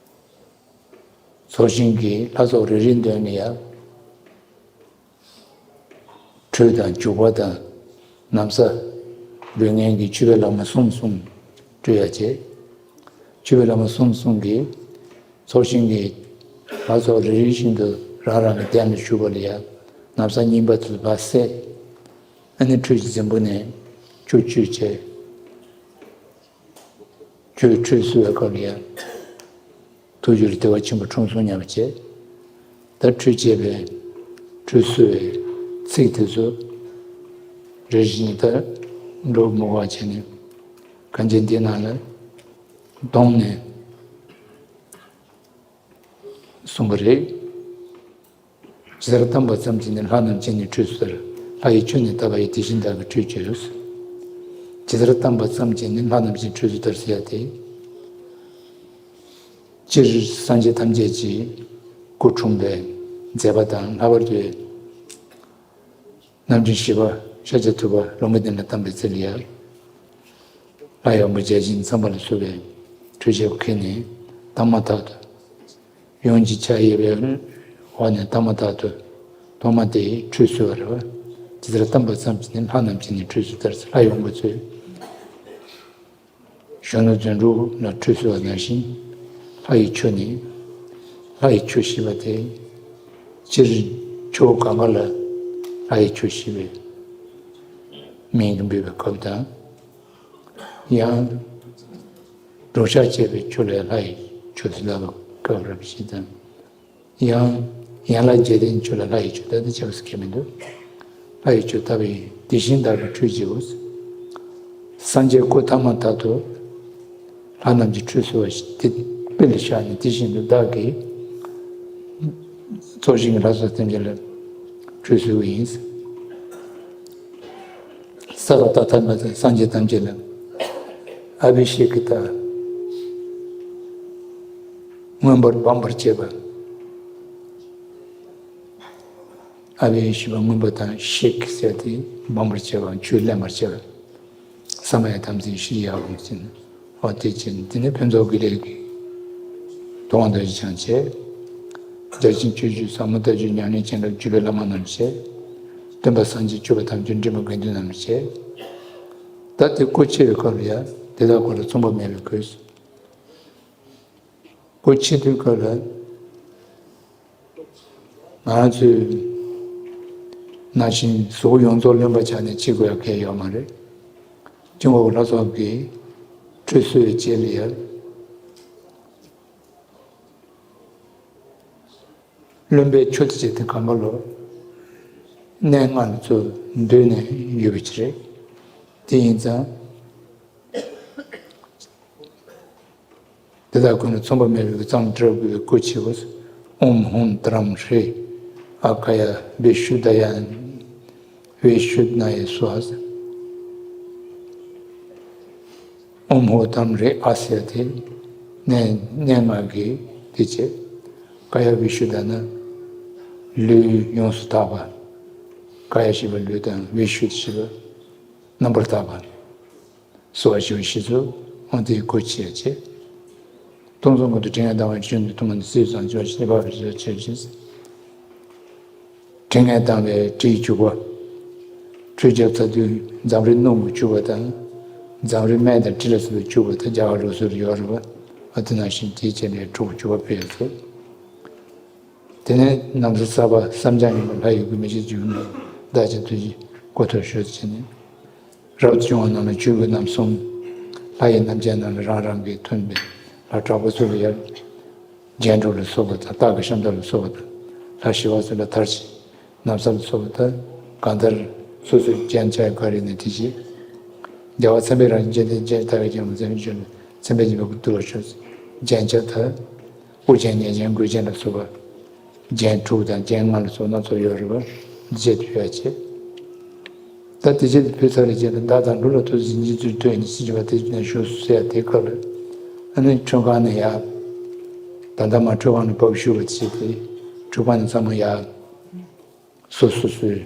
ཚོགས་ཞིང་གི་ལྷ་ཚོགས་རེ་རེའི་མདུན་ནས་ཡ། ཁྲུས་དང་བྱུག་པ་དང་ན་བཟའ་འབུལ་མཁན་གྱི་མཆོད་པའི་ལྷག་མ་གསུམ་གསུམ་སྤྲོད་ཡ་བྱས། མཆོད་པའི་ལྷག་མ་གསུམ་གསུམ་གྱིས་ཚོགས་ཞིང་གི་ལྷ་ཚོགས་རེ་རེ་བཞིན་དུ་རང་རང་གི་གདན་ལ་བཞུགས་པ་ལ་ཡང་ན་བཟའ་རྙིང་པ་དེ་ལ་ཕར་བསྲེགས། ཨ་ནི་ཁྲུས་ཀྱི་རྫིང་བུ་ནས་ཆུ་བཅུས་བྱས། ཁྱོད་ཁྲུས་གསོལ་བའི་སྐབས་ལ་ཡང་། ཐུགས་རྒྱུད་ལ་བདེ་བ་ཆེན་པོ་འཁྲུངས་སོང་སྙམ་པ་བྱས། ད་ཁྲུས་བྱས་པའི་ཁྲུས་གསོལ་བའི་ཚིག་དེ་ཚོ་རེ་བཞིན་ད་འགྲོ་མི་དགོས་པ་བྱས་ནས་གན་རྐྱལ་འདིའི་ནང་ལ་བསྡོམས་ནས་གསུངས་པ་རེད། ཇི་ལྟར་བལྟམས་པ་ཙམ་གྱིས་ནི་ལྷ་རྣམས་སྤྱན་ནི་ཁྲུས་སུ་དར། ལྷ་ཡི་ཆོས་ནི་བཏབ་པ་ཡི། དེ་བཞིན་བདག་གིས་ཁྲུས་བྱས་སོ། ཇི་ལྟར་བལྟམས་པ་ཙམ་གྱིས་ནི་ལྷ་རྣམས་སྤྱན་ཁྲུས་སུ་དར་ཟེར་ཡ་དེ། སྤྱིར་སངས་རྒྱས་ཐམས་ཅད་ཀྱི་སྐུ་འཁྲུངས་པའི་མཛད་པ་དང་ལྷག་པར་དུ་རྣམ་འདྲེན་བཞི་པ་ཤཱཀྱ་ཐུབ་པ་ལུང་པ་བདེ་ལ་བལྟམས་པའི་ཚེ་ལ་ཡང་། ལྷ་ཡི་དབང་པོ་བརྒྱ་བྱིན་ཚངས་པ་ལ་སོགས་པས་ཁྲུས་བྱས་པ་ཁེལ་ནས་བལྟམས་མ་ཐག་ཏུ། ཡོངས་ཀྱི་ཕྱག་གཡས་པའི་འོག་ནས་བལྟམས་མ་ཐག་ཏུ་ཐོག་མ་དེ་ཁྲུས་གསོལ་བ་རེད་བ། ཇི་ལྟར་བལྟམས་པ་ཙམ་གྱིས་ནི་ལྷ་རྣམས་སྤྱན་ནི་ཁྲུས་སུ་དར་ཟེར། ལྷ་ཡི་དབང་པོ་ཚོས་གཞོན་ནུ་དོན་གྲུབ་ལ་ཁྲུས་གསོལ་བ་ནང་བཞིན། ལྷ་ཡི་ཆོས་ནི། ལྷ་ཡི་ཆོས་ཞེས་པ་དེ། སྤྱིར་ཆོས་གང་ག་ལ་ལྷ་ཡི་ཆོས་ཞེས་པའི་མིང་གིས་འབོད་པའི་སྐབས་དང་། ཡང་ འགྲོ་འཆག་བྱེད་པའི་ཆོས་ལ་ལྷ་ཡི་ཆོས་ཟེར་ལབ་པ་སྐབས་རབ་ཞིག་དང་། ཡང་ཡན་ལག་བརྒྱད་ལྡན་ཆོས་ལ་ལྷ་ཡི་ཆོས་ད་ལྟ་ཆགས་སུ་ཁེལ་མི་འདུག་ལྷ་ཡི་ཆོས་ལྟ་བུའི་དེ་བཞིན་བདག་གིས་ཁྲུས་བགྱིའོ། སངས་རྒྱས་སྐུ་ཐ་མ་དག་ཏུ་ལྷ་རྣམས་ཀྱིས་ཁྲུས་གསོལ་བ་ཞིག་དེ་དཔེ་ལ་བཞག་ནས་དེ་བཞིན་དུ་བདག་གིས་ཚོགས་ཞིང་གི་ལྷ་ཚོགས་ཐམས་ཅད་ལ་ཁྲུས་གསོལ་བ་ཡིན། ས་བ་ཏ་ཐ་མ་སངས་རྒྱས་ཐམས་ཅད་ལ་ཨ་བི་ཤེ་ཀི་ཏ། མངོན་པར་སྦོམ་པར་བྱེད་པ། ཨ་བི་ཞེས་པ་མངོན་པ་དང་ཤེ་ཀི་ཟེར་ཏེ་སྦོམ་པར་བྱེད་པ་ཆུས་བརླན་པར་བྱེད་པ། ས་མ་ཡ་ཐམས་ཅད་ཤེས་ཡག་ལུང་ཟིན། འོ་དེ་ཕྱིན་དེ་ནས་ཕུན་ཚོགས་ཀྱི་ལས་ཀྱི་ཐུབ་དབང་རྡོ་རྗེ་འཆང་བྱས། རྒྱ་ཆེན་སྤྱོད་བརྒྱུད་ཟབ་མོ་ལྟ་བརྒྱུད་ཉམས་ལེན་བྱིན་རླབས་བརྒྱུད་པའི་བླ་མ་རྣམས་བྱས། སྟོན་པ་སངས་རྒྱས་བཅུ་པ་ཐམས་ཅད་འབྲིང་པོ་དགེ་འདུན་རྣམས་བྱས། ད་དེ་སྐུ་ཕྱི་བའི་སྐབས་ལ་ཡང་དེ་དག་སྐོར་ལ་མཚུངས་པ་མེད་པའི་གོས་སུ། སྐུ་ཕྱི་དུས་སྐབས་ལ་ང་རང་ཚོའི་ནང་བཞིན་གཟུགས་པོ་ཡོངས་རྫོགས་རློན་པ་ཆགས་ནས་ཕྱི་དགོས་ཡག་གལ་ཡོད་མ་རེད། དཀྱིལ་འཁོར་གྱི་ལྷ་ཚོགས་ཀྱིས་ཁྲུས་གསོལ་བའི་རྗེས་ལ་ཡང་རློན་པའི་ཆུ་དེ་བྱས་ཏེ་གང་ག་ལོ་གནས་ལྔ་ལ་ཚུར་འདུས་ནས་ཡོད་པ་ཅིག་རེད། དེ་ཡིན་ཙང་། དེ་དག་ཀུན་ལ་མཚུངས་པ་མེད་པའི་གཙང་སྦྲ་དགོས་པའི་སྐུ་ཕྱི་བ། ཨོཾ་ཧཱུྃ་ཏཱ་རམ་ཧྲཱིཿ་ཨཱ་ཀཱ་ཡ་བི་ཤུདྡྷཱ་ཡ། བི་ཤུདྡྷ་ནཱ་ཡ་སྭཱ་ཧཱ། ཨོཾ་ཧཱུྃ་ཏཱ་རམ་ཧྲཱིཿ་ཨཱ་ཟེར་ཏེ་གནས་གནས་ལྔ་གི་དེ་བྱས། ཀཱ་ཡ་བི་ཤུདྡྷ་ན་ལུས་ཡོངས་སུ་དག་པ། ཀཱ་ཡ་ཞེས་པ་ལུས་དང་བི་ཤུདྡྷ་ཞེས་པ་རྣམ་པར་དག་པ། སྭཱ་ཧཱ་ཞེས་པ་ཞིག་ཚུལ་འོང་དེའི་སྐུ་ཕྱི་ཡ་བྱས། སྟོང་གསུམ་ཀུན་ཏུ་དྲི་ངད་ལྡང་བའི་ཆོས་འདི་ཐུན་མོང་ནི་སྲིད་པའི་ཚོགས་ཀྱི་ཕྱིར་ནི་འཕགས་པའི་རིགས་སུ་ཆེར་བཞེས། དྲི་ངད་ལྡང་བའི་དྲིས་བྱུག་པ། ཁྲུས་རྒྱབ་ཚར་དུས་འཛམ་རུལ་སྣུམ་གྱིས་བྱུག་པ་དང་། འཛམ་རུལ་སྨན་དང་དྲི་ལ་སོགས་པས་བྱུག་པ་དང་རྒྱ་གར་ལུགས་སྲོལ་ཡོད་རེད་པ། ཨ་དེ་ནང་བཞིན་དེའི་རྗེས་ལ་ཁྲུས་བྱུག་པ་ཕུལ་ཡ་ཚུལ། དེ་ནས་ན་བཟའ་གསར་པ་བསམ་བྱང་ཉི་མ་ལྷ་ཡི་གུས་མི་ཤེས་བྱུང་ནས་བདག་ཅག་ཐུགས་རྗེ་སྐུ་ཐོག་ཞུ་ཟེར་ནས། རབ་བྱུང་བ་རྣམས་ལ་ཆོས་གོས་རྣམ་གསུམ། ལྷ་ཡི་རྣམ་བྱས་རྣམས་ལ་རང་རང་གི་མཐུན་པའི་ལྷ་དྲག་པོ་ཚུལ་ལ་ཡར། རྒྱན་དྲུག་ལ་སོགས་པ་དང་སྟག་གི་ཤམ་ཐབས་ལ་སོགས་པ་དང་ལྷ་ཞི་བ་ཚུལ་ལ་དར་ཅིག་ན་བཟའ་ལ་སོགས་པ་དང་གང་ལྟར་སོ་སོའི་རྒྱན་ཆ་ག་རེ་ནས་དེ་བཞིན། རྒྱལ་བ་མཚན་དཔེ་རང་བཞིན་རྗེན་ཏེ་རྗེན་ལྟ་བའི་རྒྱལ་བ་མཚན་དཔེ་བྱོན་ནས་མཚན་དཔེ་སྦྱིན་པ་ཀུན་བཏུ་བར་ཤོག་རྒྱན་ཆ་དང་། དབུ་རྒྱན་སྙན་རྒྱན་མགུལ་རྒྱན་ལ་སོགས་པ། རྒྱན་དྲུག་དང་རྒྱན་ལྔ་ལ་སོགས་སྣ་ཚོགས་ཡོད་རེད་པ། འདི་བྱས་ཏེ་ཕུལ་ཡ་བྱས། ད་དེ་བྱས་ཏེ་ཕུལ་ཚར་བའི་རྗེས་ལ་བདག་དང་ལུས་ལ་ཐུགས་རྗེ་ཉིད་ཚུལ་ཐོས་ནས་སྲིད་པ་དེ་ནས་བཞུགས་སུ་གསོལ་ཡ་དེ་སྐབས་ལ། ཨ་ནི་ཁྲུས་ཁང་ནས་ཡར། ད་ལྟ་མ་ཁྲུས་ཁང་ནས་བབས་བཞུགས་པ་བྱས་ཏེ། ཁྲུས་ཁང་ནས་ཚང་མ་ཡར། སོ་སོ་སོའི་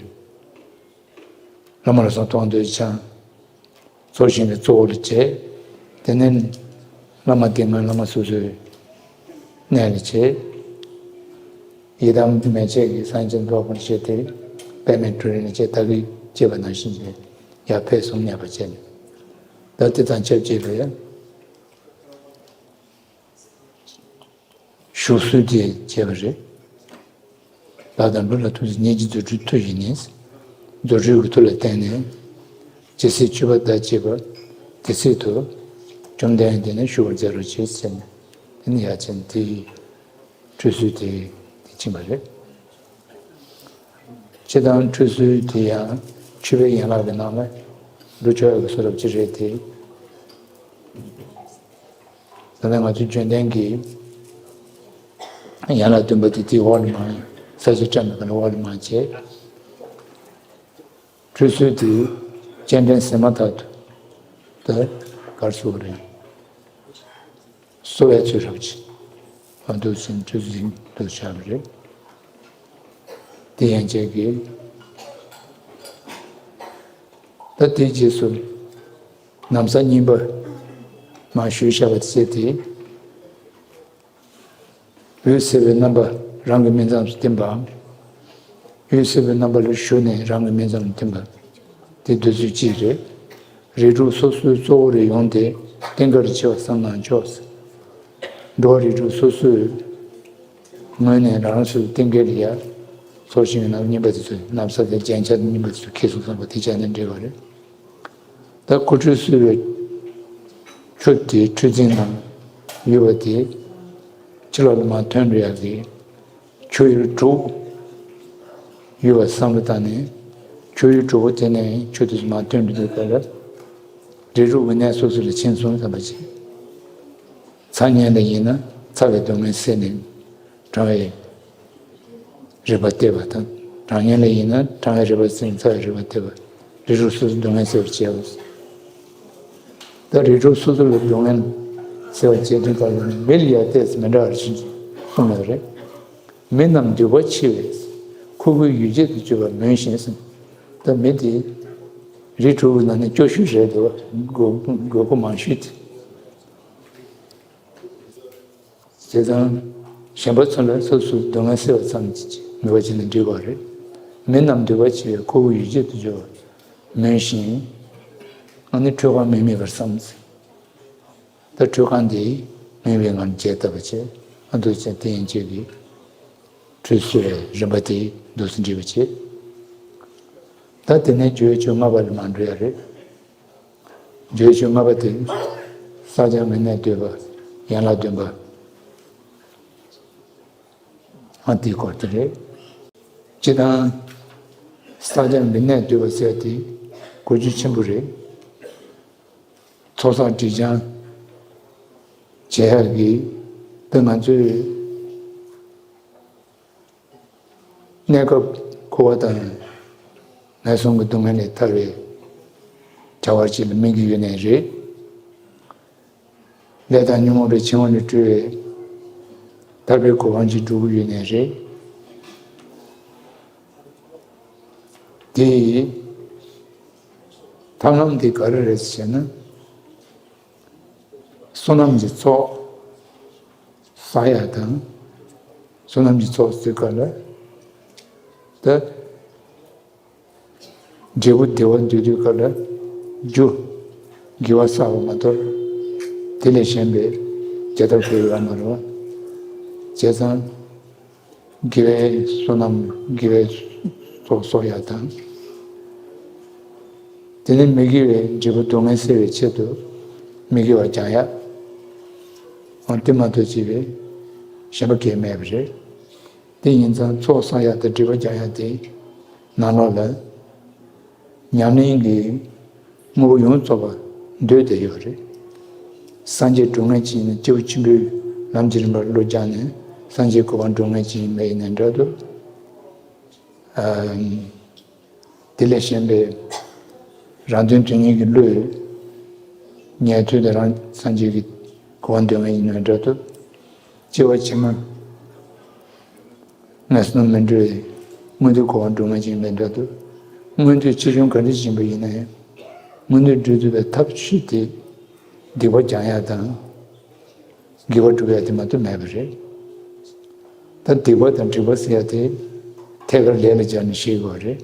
བླ་མ་ལ་སོགས་མཐོང་འདོད་ཅིང་། ཚོགས་ཞིང་གི་གཙོ་བོ་ལ་བྱས། དེ་ནས་བླ་མ་དེ་སྔོན་བླ་མ་སོ་སོའི་གནས་ལ་བྱས། ཡི་དམ་མན་ཆད་ཀྱི་སངས་རྒྱས་འགྲོ་ཀུན་བྱས་ཏེ། པདྨའི་ཊཱི་ར་ནས་བྱས་ད་གིན་བྱས་པ་ནང་བཞིན་གྱི་ཡར་ཕེབས་སོང་ནས་པ་བྱས་ནས། ད་དེ་དང་ཆབས་ཅིག་ལ་ཡང་། བཞུགས་གསོལ་དེ་བྱས་པ་རེད། བདག་དང་ལུས་ལ་ཐུགས་རྗེ་ཉིད་ཀྱིས་རྫུ་འཕྲུལ་མཐུ་ཡིས་ནི། རྫུ་འཕྲུལ་གྱི་མཐུ་ལ་བརྟེན་ནས། ཇི་སྲིད་བཅུ་པ་ཟླ་གཅིག་པ། དེ་སྲིད་དུ། བཅོམ་ལྡན་འདས་ནི་བཞུགས་པར་མཛད་རོགས་གྱིས་ཟེར་ནས། དེ་ནི་ཡ་ཆེན་དེའི་ཁྲུས་གསོལ་དེ་དེ་ཕྱིན་པ་རེད། སྤྱིར་བཏང་ཁྲུས་གསོལ་དེ་ཡང་མཆོད་པའི་ཡན་ལག་གི་ནང་ལ་འགྲོ་ཆོག་ཡག་གི་བཟོ་འདྲ་ཅིག་རེད་དེ། ད་ལྟ་ང་ཚོའི་བཅོམ་ལྡན་གྱི་ཡན་ལག་བདུན་པ་དེ་དེའི་འོག་ལ་མར་ས་བཅད་བཀྲམ་པའི་སྒང་ལ་འོག་ལ་མར་བྱས། ཁྲུས་གསོལ་དེ་སྤྱན་འདྲེན་ཟིན་མ་ཐག་ཏུ་ད་གར་སོ་རེད། གསོལ་བའི་ཚུལ་རབ་ཅིང་། ཨ་འདུག་ཟིན་ཁྲུས་གསོལ་ཟིན་འདུག་བྱ་བ་རེད། དེ་ཡན་ཆད་ཀྱིས། ད་དེའི་རྗེས་སུ། ན་བཟའ་གཉིས་པ། མར་ཞུས་བཞག་པ་དེ་བྱས་ཏེ། འོད་གསལ་བའི་རྣམ་པ་རང་གི་སྨིན་མཚམས་སུ་བསྟིམ་པའམ། འོད་གསལ་བའི་རྣམ་པ་ལ་ཞུགས་ནས་རང་གི་སྨིན་མཚམས་སུ་བསྟིམ་པ། དེ་འདོད་ཚུལ་གཅིག་རེད། རིགས་དྲུག་སོ་སོའི་གཙོ་བོ་རེ་ཡོང་སྟེ་ཏིང་ཀ་རུ་ཕྱེ་བ་བསམ་གནང་ཆོག་འགྲོ་བ་རིགས་དྲུག་སོ་སོའི་ངོས་ནས་རང་རང་སོའི་ཏིང་ཀ་རུ་ཡར། ཚོགས་ཞིང་གི་ནང་རྙིང་པ་དེ་ཚོས་ན་བཟའ་དང་རྒྱན་ཆ་རྙིང་པ་དེ་ཚོ་ཁྱེར་སོང་བསམ་པ་དེ་བྱས་ནས་འགྲིག་པ་རེད། ད་སྐུ་ཁྲུས་གསོལ་བའི་ ཆུ་དེའི་ཆུ་རྫིང་ནང་ཡོད་པ་དེ་ཕྱི་ལོགས་ལ་མར་ཐོན་འགྲོ་ཡག་གི་ཆུ་ཡུར་དྲུག་ཡོད་པ་བསམ་བློ་བཏང་ནས། ཆུ་ཡུར་དྲུག་པོ་དེ་ནས་ཆུ་དེ་ཚོ་མར་ཐོན་འགྲོ་དུས་སྐབས་ལ་རི་རུ་གི་གནས་སོ་སོ་ལ་ཕྱིན་སོང་བསམ་པ་བྱས། ཚ་ཉིན་ལ་ཡིན་ན་ཚ་བའི་སྡུག་བསྔལ་སེལ་ནས་གྲང་བའི་རེག་པ་སྟེར་བ་དང་། གྲང་ཉིན་ལ་ཡིན་ན་གྲང་བའི་རེག་པ་སེལ་ནས་ཚ་བའི་རེག་པ་སྟེར་བ། རི་རུ་སོ་སོའི་སྡུག་བསྔལ་སེལ་བར་བྱེད་པ། ད་རི་རུ་སོ་སོ་ལ་སྡུག་བསྔལ་སེལ་བར་བྱེད་དུས་སྐབས་ལ་ནི་མི་ལ་ཡང་ཏོག་ཙམ་མི་འདྲ་བར་ཕྱིན་གསུངས་ཡོད་རེད། མི་རྣམས་འདུས་པ་ཆེ་བས་ཁུ་ཁུའི་ཡུལ་བྱེད་དུ་གྱུར་པ་མོས་ཤིང་ཟེར། ད་མི་དེ་རི་དྲུག་གི་ནང་ནས་སྐྱོ་ཤོས་རེད་འདུག་དགོས་དགོས་མཁོ་མང་ཤོས་དེ། བྱས་ཙང་། གཞན་པ་ཚོ་ལ་སོ་སོའི་སྡུག་བསྔལ་སེལ་བ་ཙམ་གྱིས་མོས་པ་བྱས་ན་འགྲིག་པ་རེད། མི་རྣམས་འདུས་པ་ཆེ་བས་ཁུ་ཁུའི་ཡུལ་བྱེད་དུ་གྱུར་པ་མོས་ཤིང་། ཨ་ནི་ཁྲོས་ཁང་མི་དམིགས་པར་བསམ། ད་ཁྲོས་ཁང་འདི་མི་དམིགས་པའི་ངང་ནས་བྱས་བཏབ་པ་བྱས། ཨ་འདུག་ཅེས་དེ་ཡན་ཆད་ཀྱི་ཁྲུས་གསོལ་བའི་རིམ་པ་དེ་འདུག་སེ་འགྲིག་པ་བྱས། ད་དེ་ནས་སྦྱོར་བའི་ཆོས་ལྔ་པ་ལ་མར་འགྲོ་ཡ་རེད། སྦྱོར་བའི་ཆོས་ལྔ་པ་དེ། བསགས་སྦྱང་མི་གནས་སྡོད་པ། ཡན་ལག་བདུན་པ། ཨ་དེའི་སྐོར་དེ་རེད། སྤྱིར་བཏང་། བསགས་སྦྱང་མི་གནས་སྡོད་པ་ཟེར་དེ་གོ་རྒྱུ་ཆེན་པོ་རེད། ཚོགས་བསགས་སྒྲིབ་སྦྱང་བྱེད་ཡག་གི། ད་ང་ཚོའི་གནས་སྐབས་འཁོར་བ་དང་ངན་སོང་གི་སྡུག་བསྔལ་ལས་ཐར་བའི་བྱ་བ་ཅིག་ལ་དམིགས་ཀྱི་ཡོད་ནའི་རེད། ལས་དང་ཉོན་མོངས་པའི་འཆིང་བ་ལས་གྲོལ་བའི་ཐར་པའི་གོ་འཕང་ཅིག་སྒྲུབ་ཀྱི་ཡོད་ནའི་རེད། དེ་ཡི་ཐབས་ལམ་དེ་ག་རེ་རེད་ཟེར་ན། བསོད་ནམས་ཀྱི་ཚོགས་བསགས་ཡ་དང་། བསོད་ནམས་ཀྱི་ཚོགས་ཟེར་ག་ལ། ད། འབྲས་བུ་བདེ་བ་འདོད་དུས་སྐབས་ལ་རྒྱུ་དགེ་བ་བསགས་པ་མ་གཏོགས། དེ་ལས་གཞན་པའི་བྱ་ཐབས་གང་ཡང་ཡོད་མ་རེད་པ། བྱས་ཙང་། དགེ་བའི་བསོད་ནམས་དགེ་བའི་ཚོགས་གསོག་ཡ་དང་། དེ་ནས་མི་དགེ་བའི་འབྲས་བུ་སྡུག་བསྔལ་སེལ་བའི་ཆེད་དུ་མི་དགེ་བ་སྦྱང་ཡ། འོ་དེ་མ་གཏོགས་བྱས་པའི་གཞན་པ་གང་ཡང་མེད་པ་རེད། དེ་ཡིན་ཙང་ཚོགས་བསགས་ཡ་དང་སྒྲིབ་པ་སྦྱང་ཡ་དེ་ནང་ལོགས་ལ་ཉམས་ལེན་གྱི་དངོས་པོ་ཡོངས་རྫོགས་པ་འདུས་ཏེ་ཡོད་རེད། སངས་རྒྱས་འགྲོ་མཁན་ཅིག་ཡིན་ན་སྐྱེས་བུ་ཆེན་པོའི་ལམ་གྱི་རིམ་པར་བློ་སྦྱངས་ནས་སངས་རྒྱས་གོ་འཕང་འགྲོ་མཁན་ཅིག་ཡིན་པ་ཡིན་ན་འདྲ་འདུག་ཨ། དེ་ལས་གཞན་པའི་རང་དོན་དོན་གཉེར་གྱི་བློས་ཉན་ཐོས་དང་རང་སངས་རྒྱས་ཀྱི་གོ་འཕང་འདོད་མཁན་ཡིན་ན་འདྲ་འདུག་སྐྱེ་བ་ཕྱི་མ་ངན་སོང་མི་འགྲོ་བའི་མངོན་མཐོའི་གོ་འཕང་འགྲོ་མཁན་ཅིག་ཡིན་ན་འདྲ་འདུག་མངོན་མཐོའི་ཆེ་ཆུང་ག་འདྲ་ཞིག་ཡིན་པ་ཡིན་ན་ཡང་། མངོན་མཐོའི་འགྲོ་ཐུབ་པའི་ཐབས་ཤེས་དེ་སྡིག་པ་སྦྱང་ཡ་དང་། དགེ་བ་སྒྲུབ་ཡ་དེ་མ་གཏོགས་མེད་པ་རེད། ད་སྡིག་པ་དང་སྒྲིབ་པ་ཟེར་ཡ་དེ་ཐད་ཀར་ལས་ལ་སྦྱར་ནས་བཤད་དགོས་པ་རེད།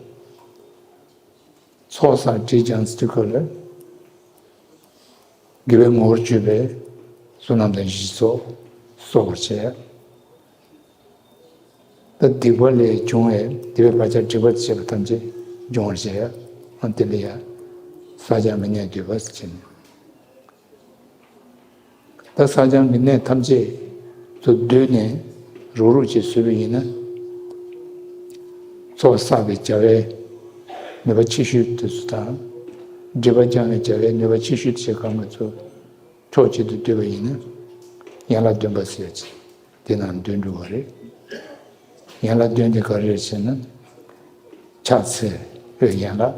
ཚོགས་བསགས་སྒྲིབ་སྦྱང་ཟེར་དུས་སྐབས་ལ། དགེ་བའི་ངོ་བོར་གྱུར་པའི་བསོད་ནམས་དང་ཡེ་ཤེས་སོགས་གསོག་པར་བྱེད། ད་སྡིག་པ་ལས་བྱུང་བའི་སྡིག་པའི་བག་ཆགས་སྒྲིབ་པ་བཅས་པ་ཐམས་ཅད་སྦྱོང་བར་བྱེད། ཨ་དེ་ལ་ཡང་བསགས་སྦྱང་མི་གནས་སྡོད་པ་ཟེར་ནས། ད་བསགས་སྦྱང་གི་གནས་ཐམས་ཅད་དུ་སྡོད་ནས་རོགས་རོགས་བྱེད་བཟོས་པ་ཡིན་ན། ཚོགས་བསགས་པའི་བྱ་བའི་ནུས་པ་ཆེ་ཤོས་དེ་ཚོ་དང་། སྒྲིབ་པ་སྦྱང་བའི་བྱ་བའི་ནུས་པ་ཆེ་ཤོས་དེ་ཚོ་གང་ག་ཚོ་ཕྱོགས་གཅིག་ཏུ་བསྡུས་པ་ཡིན་ན། ཡན་ལག་བདུན་པ་ཟེར་ཅིག་དེ་ནང་འདུས་འགྲོ་བ་རེད། ཡན་ལག་བདུན་དེ་ག་རེ་རེད་ཟེར་ན། ཕྱག་འཚལ་བའི་ཡན་ལག་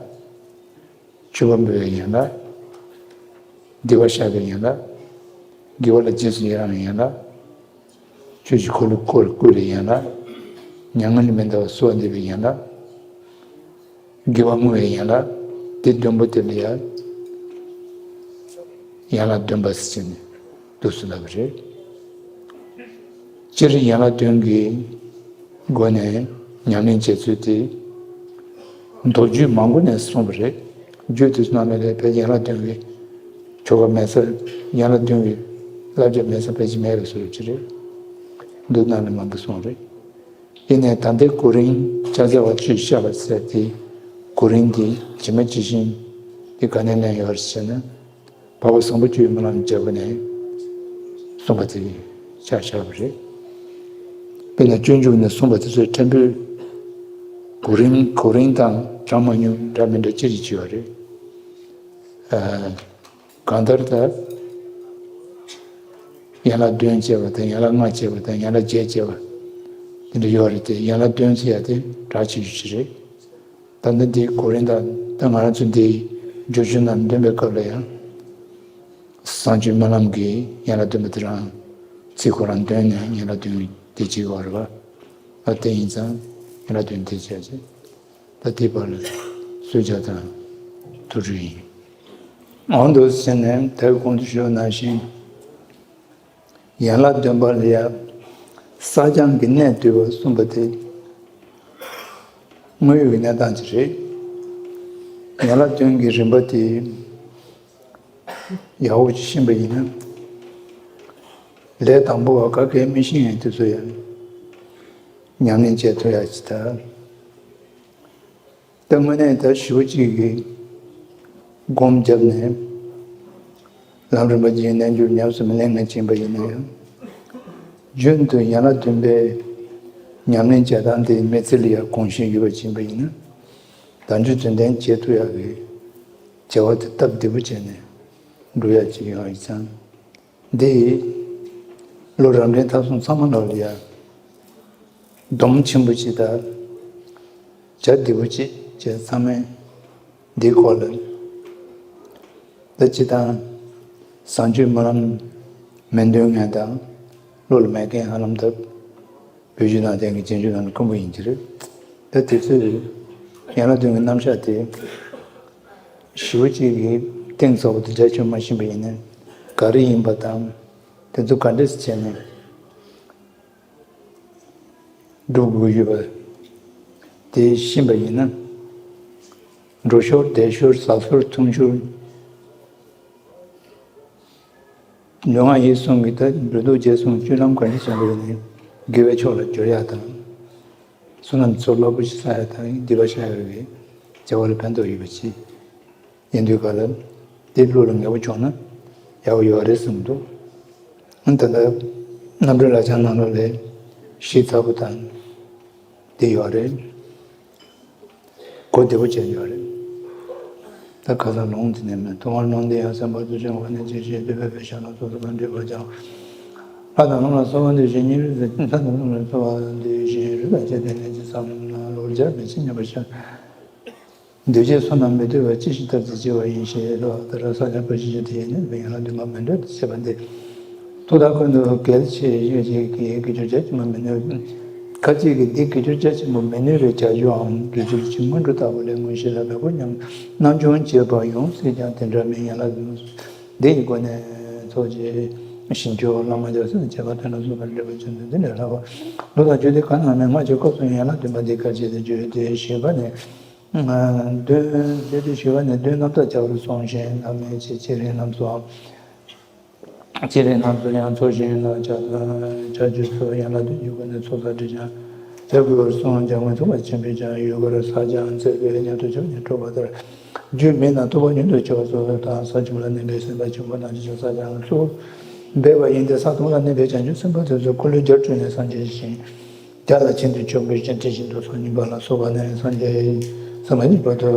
མཆོད་པ་འབུལ་བའི་ཡན་ལག་སྡིག་པ་བཤགས་པའི་ཡན་ལག་དགེ་བ་ལ་རྗེས་སུ་ཡི་རང་བའི་ཡན་ལག་ཆོས་ཀྱི་འཁོར་ལོ་བསྐོར་བསྐོར་བའི་ཡན་ལག་མྱ་ངན་ལས་མི་འདའ་བར་གསོལ་བ་འདེབས་པའི་ཡན་ལག་དགེ་བ་བསྔོ་བའི་ཡན་ལག་དེ་བདུན་པོ་དེ་ལ་ཡང་ཡན་ལག་བདུན་པ་ཟེར་ནས་འདུག་སེ་ལབ་པ་རེད། སྤྱིར་ཡན་ལག་བདུན་གྱི་སྒོ་ནས་ཉམས་ལེན་བྱེད་ཚུལ་དེ། མདོ་རྒྱུད་མང་པོ་ནས་གསུངས་པ་རེད། རྒྱུད་དེ་ཚོ་ནང་ལ་ལས་ཕལ་ཡན་ལག་བདུན་གྱི་ཆོ་ག་མེད་ས། ཡན་ལག་བདུན་གྱི་བསླབ་བྱ་མེད་ས་ཕལ་ཆེར་མེད་པའི་བཟོ་འདྲ་ཅིག་རེད། མདོ་ནང་ལ་མང་པོ་གསུངས་རེད། ཡིན་ནའི་ད་ལྟའི་གོ་རིམ་ཕྱག་འཚལ་བ་བཅས་བཤད་པ་ཟེར་དེ། གོ་རིམ་དེ་ཇི་མ་ཇི་བཞིན་དེ་ག་ནས་ལེན་ཡོད་རེད་ཟེར་ན། འཕགས་པ་སམ་བྷོ་ཊའི་སྨོན་ལམ་བརྒྱ་པ་ནས་གསུངས་པ་དེ་ཆ་བཞག་པ་རེད། དཔེར་ན་སྤྱོད་འཇུག་ནས་གསུངས་པ་དེ་ཚོ་ཕྲན་བུ་གོ་རིམ་གོ་རིམ་དང་གྲངས་མང་ཉུང་འདྲ་མི་འདྲ་ཅི་རིགས་ཅི་ཡོད་རེད། ཨ། གང་ལྟར་ད་ཡན་ལག་བདུན་བྱས་པ་དང་ཡན་ལག་ལྔ་བྱས་པ་དང་ཡན་ལག་བརྒྱད་བྱས་པ་དེ་འདྲ་ཡོད་རེད་དེ། ཡན་ལག་བདུན་ཟེར་ཡ་དེ་གྲགས་ཆེ་ཤོས་ཅིག་རེད། ད་ལྟ་འདི་གོ་རིམ་དང་ད་ང་རང་ཚོ་འདི་སྦྱོར་ཆོས་རྣམས་འདོན་པའི་སྐབས་ལ་ཡང་བཟང་སྤྱོད་སྨོན་ལམ་གྱི་ཡན་ལག་བདུན་པ་དེ་རང་ཚིག་ཁོ་རང་འདོན་ནས་ཡན་ལག་བདུན་དེ་གཅིག་ཡོད་རེད་པ། ཨ། དེ་ཡིན་ཙང་ཡན་ལག་བདུན་དེ་བྱས་ཚེ། ད་དེའི་བར་ལ་གསོལ་ཇ་དང་ཐུགས་སྤྲོ་ཡིན། འོང་དུ་ཟེར་ནས་ད་གོང་དུ་ཞུས་ནང་བཞིན་ཡན་ལག་བདུན་པ་ལ་ཡང་བསགས་སྦྱང་གི་གནད་བསྡུས་པ་གསུངས་པ་དེ་དངོས་ཡོད་ཀྱི་གནས་སྟངས་ཅིག་རེད། ཡན་ལག་བདུན་གྱི་རིམ་པ་དེ་ཡག་པོ་ཅིག་ཤེས་པ་ཡིན་ན། ལས་དང་པོ་བ་ག་གེ་མི་ཤེས་མཁན་དེ་ཚོ་ཡང་ཉམས་ལེན་བྱེད་ཐུབ་ཡ་ཅིག་དང་། ད་དངོས་གནས་ད་ཞེ་པོ་ཅིག་གིས་སྒོམ་བརྒྱབ་ནས་ལམ་རིམ་པ་བརྒྱད་ཀྱི་རྣལ་འབྱོར་ཉམས་སུ་མི་ལེན་མཁན་ཅིག་ཡིན་པ་ཡིན་ན་ཡང་། རྒྱུན་དུ་ཡན་ལག་བདུན་པའི་ཉམས་ལེན་བྱེད་སྟངས་དེ་མི་ཚེ་ལ་ཡང་གོམས་གཤིས་ཡོད་པ་ཅིག་ཡིན་པ་ཡིན་ན། དལ་འབྱོར་དོན་ལྡན་བྱེད་ཐུབ་ཡག་གི་བྱ་བ་དེ་སྟབས་བདེ་པོ་བྱས་ནས་འགྲུབ་ཡག་ཅིག་ཡོང་ཡིན་ཙང་། འདི་ལོ་རབས་འབྲིང་ཐ་གསུམ་ཚང་མ་ལོ་ལ་ཡ་སྡོམ་ཆེན་པོ་ཅིག་དང་། བྱ་བདེ་པོ་ཅིག་བྱས་ཚང་མས་འདིའི་སྐོར་ལ་ད་སྤྱི་བཏང་བཟང་སྤྱོད་སྨོན་ལམ་མི་འདོན་མཁན་དང་བློ་ལ་མེད་མཁན་ཧ་ལམ་ད་བོད་བརྒྱུད་ནང་བསྟན་གྱི་རྗེས་འཇུག་ནང་ནས་དཀོན་པོ་ཡིན་གྱི་རེད། ད་དེ་ཚོས་ཡན་ལག་བདུན་གྱི་རྣམ་གཞག་དེ་ཞེ་པོ་ཅིག་གིས་གཏིང་ཟབ་པོ་དེ་རྒྱ་ཆེར་མ་ཤེས་པ་ཡིན་ན་ག་རེ་ཡིན་པ་དང་། དེ་ཚོ་ག་འདྲས་བྱས་ནས་སྒྲུབ་དགོས་ཡོད་པ་དེ་ཤེས་པ་ཡིན་ན། འགྲོ་ཞོར་བསྡད་ཞོར་ཟ་ཞོར་འཐུང་ཞོར། ལུས་ངག་ཡིད་གསུམ་གྱི་ད་འགྲོ་འདུག་སྤྱོད་གསུམ་སྤྱོད་ལམ་ག་འདྲ་བྱེད་དགོས་ནས་དགེ་བའི་ཕྱོགས་ལ་སྦྱོར་ཡག་དང་། བསོད་ནམས་ཚོགས་རླབས་པོ་ཆེ་བསགས་ཡག་དང་སྡིག་པ་བཤགས་ཡག་གི་བྱ་བ་ལ་ཕན་ཐོགས་ཡོད་པ་ཅིག་ཡིན་དུས་ག་ལ་དེ་བློ་ལ་ངེས་པོ་བྱུང་ན་ཡག་པོ་ཡོད་རེད་བསམ་འདུག་ཨ། ད་ལྟ་རྣམ་གྲོལ་ལག་ཆ་ནང་ལོགས་ལ་ཞིབ་ཚགས་པོ་དང་དེ་ཡོད་རེད། གོ་བདེ་པོ་བྱས་ཡོད་རེད། ད་ཁ་སང་ལུང་དེ་ནས་མེད། ཐོག་མར་ལུང་དེ་ཡང་སེམས་པ་ཚུལ་ཆེན་འོག་ནས་ཅི་ཞིག་འདོད་པའི་བེ་ཤ་ལ་སོགས་སུ་མ་འདྲེས་པར་སྦྱང་། ལྷ་དང་ལྷ་ལ་གསོལ་བ་འདེབས་ཤིང་ཉིན་རེ་ཟ། ལྷ་དང་ལྷ་ལ་གསོལ་བ་འདེབས་ཤིང་རེ་ཟ་བྱས་ཏེ་ནས་ཅི་བསམ་ན་ལོ་བརྒྱར་མི་ཕྱེད་སྙམ་པར་བཞག་འདུས་བྱས་བསོད་ནམས་མི་བསྡུ་བར་ཅི་ཞིག་བཏབ་ཚེ་ལྕི་བ་ཡིན་ཞེས་ལོ། ད་ར་ས་ཆ་པ་ཞིག་ཅིག་དེ་ཡིན་ནས་ཡང་ལ་འདུས་མ་མི་འདོད་དེ་བྱེད་པ་འདི། ཐུགས་དང་ཀུན་ཏུ་གལ་ཆེ་ཡོད་ཅིག་གིས་དགེ་སྦྱོར་རྒྱ་ཆེན་པོ་མི་ནུས། ཁ་ཅིག་གིས་འདི་དགེ་སྦྱོར་རྒྱ་ཆེན་པོ་མི་ནུས་པའི་བྱ་རྒྱུའམ་དགེ་སྦྱོར་ཅིག་སྔོན་འགྲོ་ལྟ་བུ་ལས་མངོན་ཤེས་ལ་མེད་དགོས་སྙམ་སྣང་ཆུང་བྱེད་པ་ཡོང་སྲིད་ཀྱང་དེ་འདྲ་མིན། ཡན་ལག་འདིའི་སྒོ་ནས་ཚོགས་ཀྱི་ཞིང་སྐྱོང་བླ་མ་རྒྱལ་སྲས་དང་བཅས་པ་དོན་ལ་གསུངས་པར་འདྲི་བ་ཅན་དུ་འདི་ལས་ལྷག་པ་ལུགས་དང་རྒྱུད་སྡེ་གང་ན་མེད། སྔ་ཕྱི་སྐབས་སུ་ཡན་ལག་བདུན་པ་འདི་གལ་ཆེ་སྟེ་བརྗོད་དེ་ཞེས་པ་ནས། མདུན་དེ་དུས་ཞི་བ་ནས་མདུན་རྣམ་དག་བྱ་བར་གསུངས་ཤིང་། ལྷག་མེད་ཆེ་ཆེ་རིང་རྣམས་སུའང་། ཆེ་རིང་རྣམས་སུ་ཡང་ཚོགས་ཞིང་ལ་བྱ་བྱ་རྒྱུ་སོགས་ཡན་ལག་བདུན་གྱི་སྒོ་ནས་ཚོགས་བསགས་སྒྲིབ་སྦྱང་མཛད་དགོས་པར་གསུངས། སྦྱང་བའི་ཚོགས་པ་ཆེན་པོས་ཀྱང་ཡུལ་སྐོར་བསགས་སྦྱང་མཛད་པའི་སྙན་ཐོ་ཆོས་ཉིད་འཕྲོག་པ་ལྟར། རྒྱུད་སྨིན་ན་ཐུབ་པ་མྱུར་དུ་སྐྱེ་བ་སོགས་དང་ས་བཅུ་པ་ལ་གནས་པའི་སེམས་དཔའ་ཆེན་པོ་རྣམས་ཀྱིས་ཀྱང་བསགས་སྦྱང་ཚུལ་འབད་པ་ཡིན་ཏེ། ས་དང་པོ་ལ་གནས་པའི་བྱང་ཆུབ་སེམས་དཔའ་དེ་ཚོས་འཁོར་ལོས་རྒྱ་བསྐྲུན་ནས་སངས་རྒྱས་ཤིང་། བརྒྱ་ལ་ཕྱིན་ཏེ་ཆོས་འབད་ཅིང་དེ་བཞིན་དུ་སོ་གཉིས་པ་ལ་སོགས་པ་ནས་སངས་རྒྱས་སོ་མ་གཉིས་པ་དུ་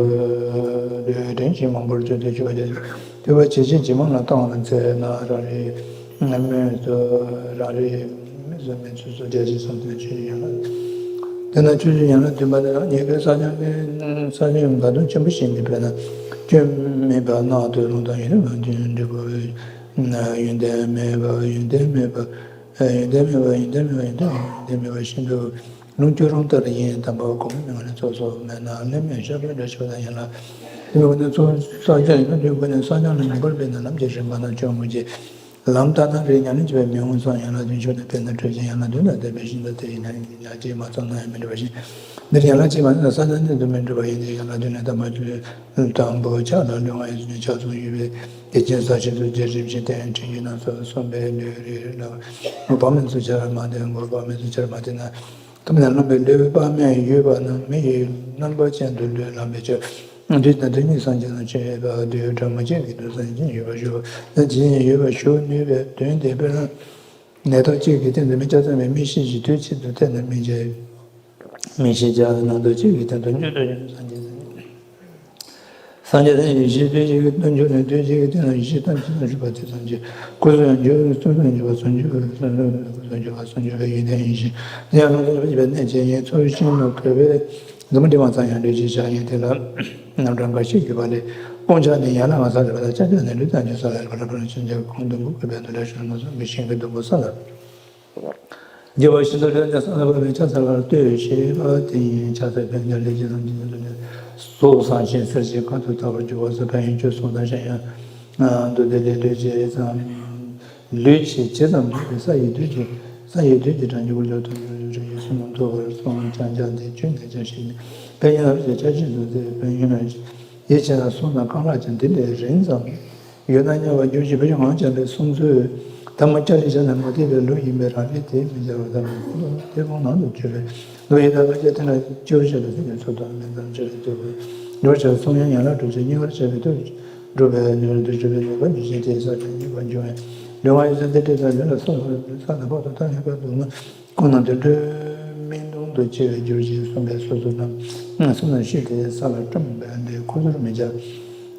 ལུས་དྲན་ཅིང་མང་པོར་བརྗོད་དེ་ཆོས་ཀྱི་ཐོས་པ་ཇི་བཞིན་ཇི་མང་ལ་བཏང་བར་འཚལ་ན་རང་རེའི་མོས་སུ་རང་རེའི་མོས་སུ་མེད་ཚུལ་སོགས་རྒྱ་ཆེར་གསུངས་ཏེ་ཆོས་ཀྱི་ཡན་ལག་དེ་ན་ཆོས་ཀྱི་ཡན་ལག་བདུན་པ་ནི་རང་ཉིད་ཀྱི་བསགས་སྦྱང་གི་བསགས་སྦྱང་གི་དགའ་སྟོན་ཆེན་པོ་ཞིག་ནི། དཔེར་ན་སྐྱོན་མེད་པ་རྣམས་དུ་ལུང་དང་ཡུལ་ལ་འདྲི་དགོས་པས། ཡོན་ཏན་མེད་པ་ཡོན་ཏན་མེད་པ། ཡོན་ཏན་མེད་པ་ཡོན་ཏན་མེད་པ་ཡོན་ཏན་མེད་པ་ཤིན་ཏུ་ལུང་སྐྱོར་རུང་ལྟར་ཡིན། དམ་པ་གོང་མའི་མིང་ནས་ཚོགས་སུ་མེད་ན་ལན་མེད་ཞབས་པད་འདྲ་ཆེ་བ་དང་ཡན་ལག་དེ་མེད་པ་ནི་ཚོགས་བསགས་སྦྱང་ཡིན་ན་དུས་ཀུན་ནས་བསགས་སྦྱང་ལ་ངེས་པར་འབད་ན་ལམ་གྱི་རིམ་པ་ན་སྐྱོན་ངོ་ཅི། ལམ་ལྟ་ན་རེ་ཉམས་ལེན་བྱེད་པའི་མི་འོང་སོང་། ཡན་ལག་བདུན་ཤོར་ནས་དཔེར་ན་འཁྲུལ་ཞིང་ཡན་ལག་བདུན་དང་ལྡན་པའི་ཤིང་རྟ་དེ་ཡིན་ན་ཡང་གཅིག་མ་ཚང་ན་ཡང་མི་འགྲིག་པ་བཞིན། འདིར་ཡན་ལག་གཅིག་མ་ཚང་ན་བསགས་སྦྱང་གནད་དུ་མི་འགྲོ་བ་ཡིན་ཏེ། ཡན་ལག་བདུན་ནི་དམ་པ་དང་པོ་ཕྱག་ལ་ལུས་ངག་ཡིད་གསུམ་ནི་ཕྱག་མཚུངས་ཡོད་པས། དེ་ཕྱིར་ས་བཅུ་པའི་རྗེས་རིམ་བཞིན་ཏེ། ཕྲིན་བཅས་རྣམས་སུ་གསུངས་པའི་ལུས་རེ་རེ་ལ། དངོས་པོ་དཔག་མེད་ཚུལ་འཆར་མ་སྟེ། དངོས་པོ་དཔག་མེད་ཚུལ་འཆར་མ་སྟེ་ན། ཐོབ་ནས་བླངས་པའི་ལུས་དཔག་མེད་ཡོད་པ་རྣམས་མི་ཡི་རྣམ་པ་ཅན་དུ་ལུས་བླངས་པའི་ཕྱིར། དུས་དང་དུས་གཉིས་སངས་རྒྱས་ལ་སྤྱན་འོས་པ། དུས་ཡུན་གྲངས་མང་ཅན་གྱི་དུས་སུ་སངས་རྒྱས་ཡོད་པར་ཞུ། ད་ཇི་སྙེད་ཡོད་པར་ཞུ་ནུས་པའི་དོན་དེ། དཔེར་ན་ནད་རྟགས་གཅིག་གི་སྟེང་དུ་མི་ལྕགས་ཚང་བའི་མིག་ཤེས་ཀྱི་དུས་གཅིག་ཏུ་བལྟས་ན་མིག་ཤེས། མིག་ཤེས་བྱ་བའི་རྣམ་རྟོག་གཅིག་གི་སྟེང་དུ་འགྱུར་དུ་འགྱུར་སངས་རྒྱས་སངས་རྒྱས་ལ་ཡེ་ཤེས་དུས་གཅིག་གི་སྟོང་ཆུང་ནས་དུས་གཅིག་གི་སྟེང་ལ་ཡེ་ཤེས་ཐམས་ཅད་ལ་ཞུགས་པ་དེ་ཙམ་གྱིས། སྐུ་གསུམ་ཡང་འགྱུར། གསུམ་ཡང་འགྱུར་བ་གསུམ་འགྱུར་བའི། གསུམ་འགྱུར་བ་གསུམ་འགྱུར་བའི་ཡོན་ཏན་ཡིན་ཞིང་། དེ་ཡང་ལོངས་སུ་སྤྱད་པའི་གནས་ཅན་ཡིན། ཚོར་ཤེས་ནོར་བུ་བའི་མཛུབ་མོ་འདྲེན་པ་ཙམ་ཡང་འགྲོས་ཀྱིས་བཞག་ཡིན། དེ་ལ་རྣམ་གྲངས་འགའ་ཞིག་བརྒྱུད་པ་ལས། དཔུང་བཅག་ནས་ཡན་ལག་ལྔ་ས་རེ་བ་དང་། ལྕགས་བཅག་ནས་ལུས་དང་ལྗོན་ས་ལ་རེ་བ་ལ། ཕར་ཕྱིན་ཆད་ཁོང་སྡོང་པོ་བཀོད་པའི་མདོ་ལས། ཤར་ནུབ་གསུམ་གྱི་ཞིང་གི་སྡོང་པོ་ས་ལ། རྒྱས་པ་བཞིན་དུ་ལུས་ཀྱང་ས་ལ་བབས་པའི་ལྕགས་ཚ་ལ་ལྟོས་ཞེས་པ་དེ་ཡིན། ལྕགས་ཚ་ཕན་ཀྱང་ལས་ཀྱི་ལམ་གྱི་ཉམས་སུ་ལེན། གཟུགས་བཟང་ཞིང་གསེར་གྱི་ཁ་དོག་ལྟ་བུར་འགྱུར་བ་སོགས་ཕན་ཡོན་བཅུ་གསུངས་དང་། གཞན་ཡང་མདོ་སྡེ་ལས་ལུས་ཀྱི་ཙམ། ལུས་ཀྱི་ཇི་ཙམ་འདུས་པའི་ས་ཡི་དུས་ཀྱི། ས་ཡི་དུས་ཀྱི་གྲངས་ཀྱི་དབུས་ལ་ཐོབ་འགྱུར་རིགས་ཀྱི་བསོད་ནམས་མཐོ་བར་གསུངས། ཀྱང་ཀྱང་དེ་བཅུ་ནས་ཀྱང་ཞིག་ནི། ཕན་ཡོན་རབ་ཀྱི་ཆ་ཤས་སུ་ཟད། ཕན་ཡོན་ཡིད་ཆེས་ན་གསུངས་དང་། རྐང་ལག་ཀྱང་དེ་ལས་རིང་ཙམ་ཡོད་ན་དམྱལ་བར་འགྱུར་ཞེས་བོད་ཀྱི་ངག་འཁྱལ་བའི་གསུང་ཚུལ། ཐ་མ་ལྕགས་ཀྱི་ཆ་ནས་མ་ཐེག་པའི་ལུགས་ཡིན་པས། རང་རིག་དེ་མི་འཆར་བར་ཐལ་བའི་ཁོང་དུ་ཐེག་དགོངས་ནང་དུ་གྱུར་པས། ལུགས་ཡི་དག་པ་ཅན་དེ་ལ་སྤྱོད་པར་བྱ་བའི་སེམས་ཀྱི་ཚུལ་དང་། མི་ཙམ་བྱ་བའི་ཐོག་གི་འགྲུབ་བྱ་གསུང་ཡང་ཡན་ལག་དྲུག་ཅུ་གཉིས་པར་བྱ་བའི་ཐོག་སྒྲུབ་པའི་ནུས་པ་དུ་གྲུབ་པའི་ནུས་པ་ཉིད་ཅན་དེའི་ས་ཆ་གཉིས་པར་འབྱུང་བས། ལུས་ངག་ཡིད་གསུམ་དེ་འདྲའི་ས་ལུས་ལ་སོགས་པ་ས་ནས་ཕར་ཚུར་ཐག་ཉེ་བར་དུ་ལྔ། ཁོང་རྣམས་དུད་འགྲོའི་མིག་མཐོང་དུ་སྐྱེ་བར་འགྱུར་ཞེས་གསུངས་པས། སོ་སོ་རྣམས་སེམས་ལ་ཤེས་ཏེ་ས་ལ་བཀྲམ་པ་ལས་ཁོ་ཚོར་མི་འཆར།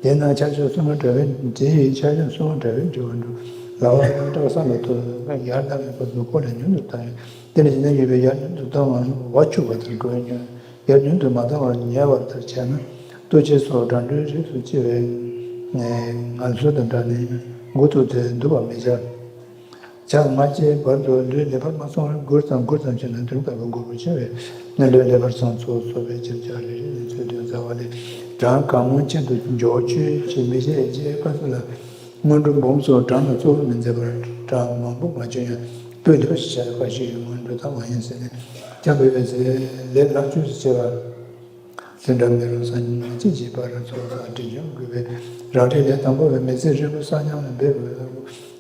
དེས་ན་ཆ་ཤས་གསུམ་པ་འདྲ་བས། དེ་ཡི་ཆ་ཤས་གསུམ་པ་འདྲ་བས་འགྱུར་བར་འགྲོ། ལ་བ་ལ་བཀྲག་ས་ལ་ཐོགས། ཡར་ལྟ་བའི་སྐབས་སུ་ཁོ་ལས་མྱུར་དུ་ལྟ་ཡང་། དེ་ལས་ཇི་ལྟར་ཡོད་པའི་ཡར་མྱུར་དུ་ལྟ་བའམ་བ་འཆུགས་པ་ལྟར་དགོས་ཉོན། ཡར་མྱུར་དུ་མ་ལྟ་བར་ཉལ་བ་ལྟར་བྱས་ན། ལྟོ་ཆས་སོགས་དགྲ་འདུལ་རིགས་སུ་སྐྱེ་བའི་ངལ་གསོ་དང་འདྲ་ནས་མགུ་ཏོ་དེ་འདུ་བར་མི་བྱ། ཆ་ལྔ་བཅུའི་བར་དུ་ལུས་ལེགས་པར་མ་སོང་བར་སྒུར་ཙམ་སྒུར་ཙམ་བྱས་ན་དུས་རབས་ལྟ་བུ་འགོར་བར་བྱ་བས་ན། ལུས་ལེགས་པར་སོང་ཚུགས་སོ་བའི་ཕྱིར་ཆ་རེ་རེ་ནས་ཚུལ་དུ་འཛའ་བ་ལས། གྲངས་གང་མང་ཅན་དུ་འཇོག་བཅུག་ཅེས་མི་བྱེད་ཅེས་བཀའ་སྩལ་ལ། སྔོན་འགྲོ་འབུམ་སོགས་གྲངས་ལ་གཙོ་བོར་མི་མཛད་པར། གྲངས་མང་པོ་མ་བྱུང་ཡང་སྤུས་ལེགས་པ་ཞིག་བྱ་བའི་བཀའ་ཞིག་ཡོད། སྔོན་འགྲོ་ཐ་མ་ཡིན་ཟེར་ནས་ཀྱང་འབད་པའི་ཚེ་ལས་ལྷག་ཆོས་སུ་བྱེད་པ། དེ་འདྲ་མི་རུང་ས་ཉིན་ཅི་བྱེད་པར་ཚོགས་བསགས་དྲི་བྱུང་དགོས་པས། རང་རེའི་ལས་དང་པོ་བའི་མི་ཚེ་ཧྲིལ་པོ་ས་མཉམ་ལ་འབད་དགོས།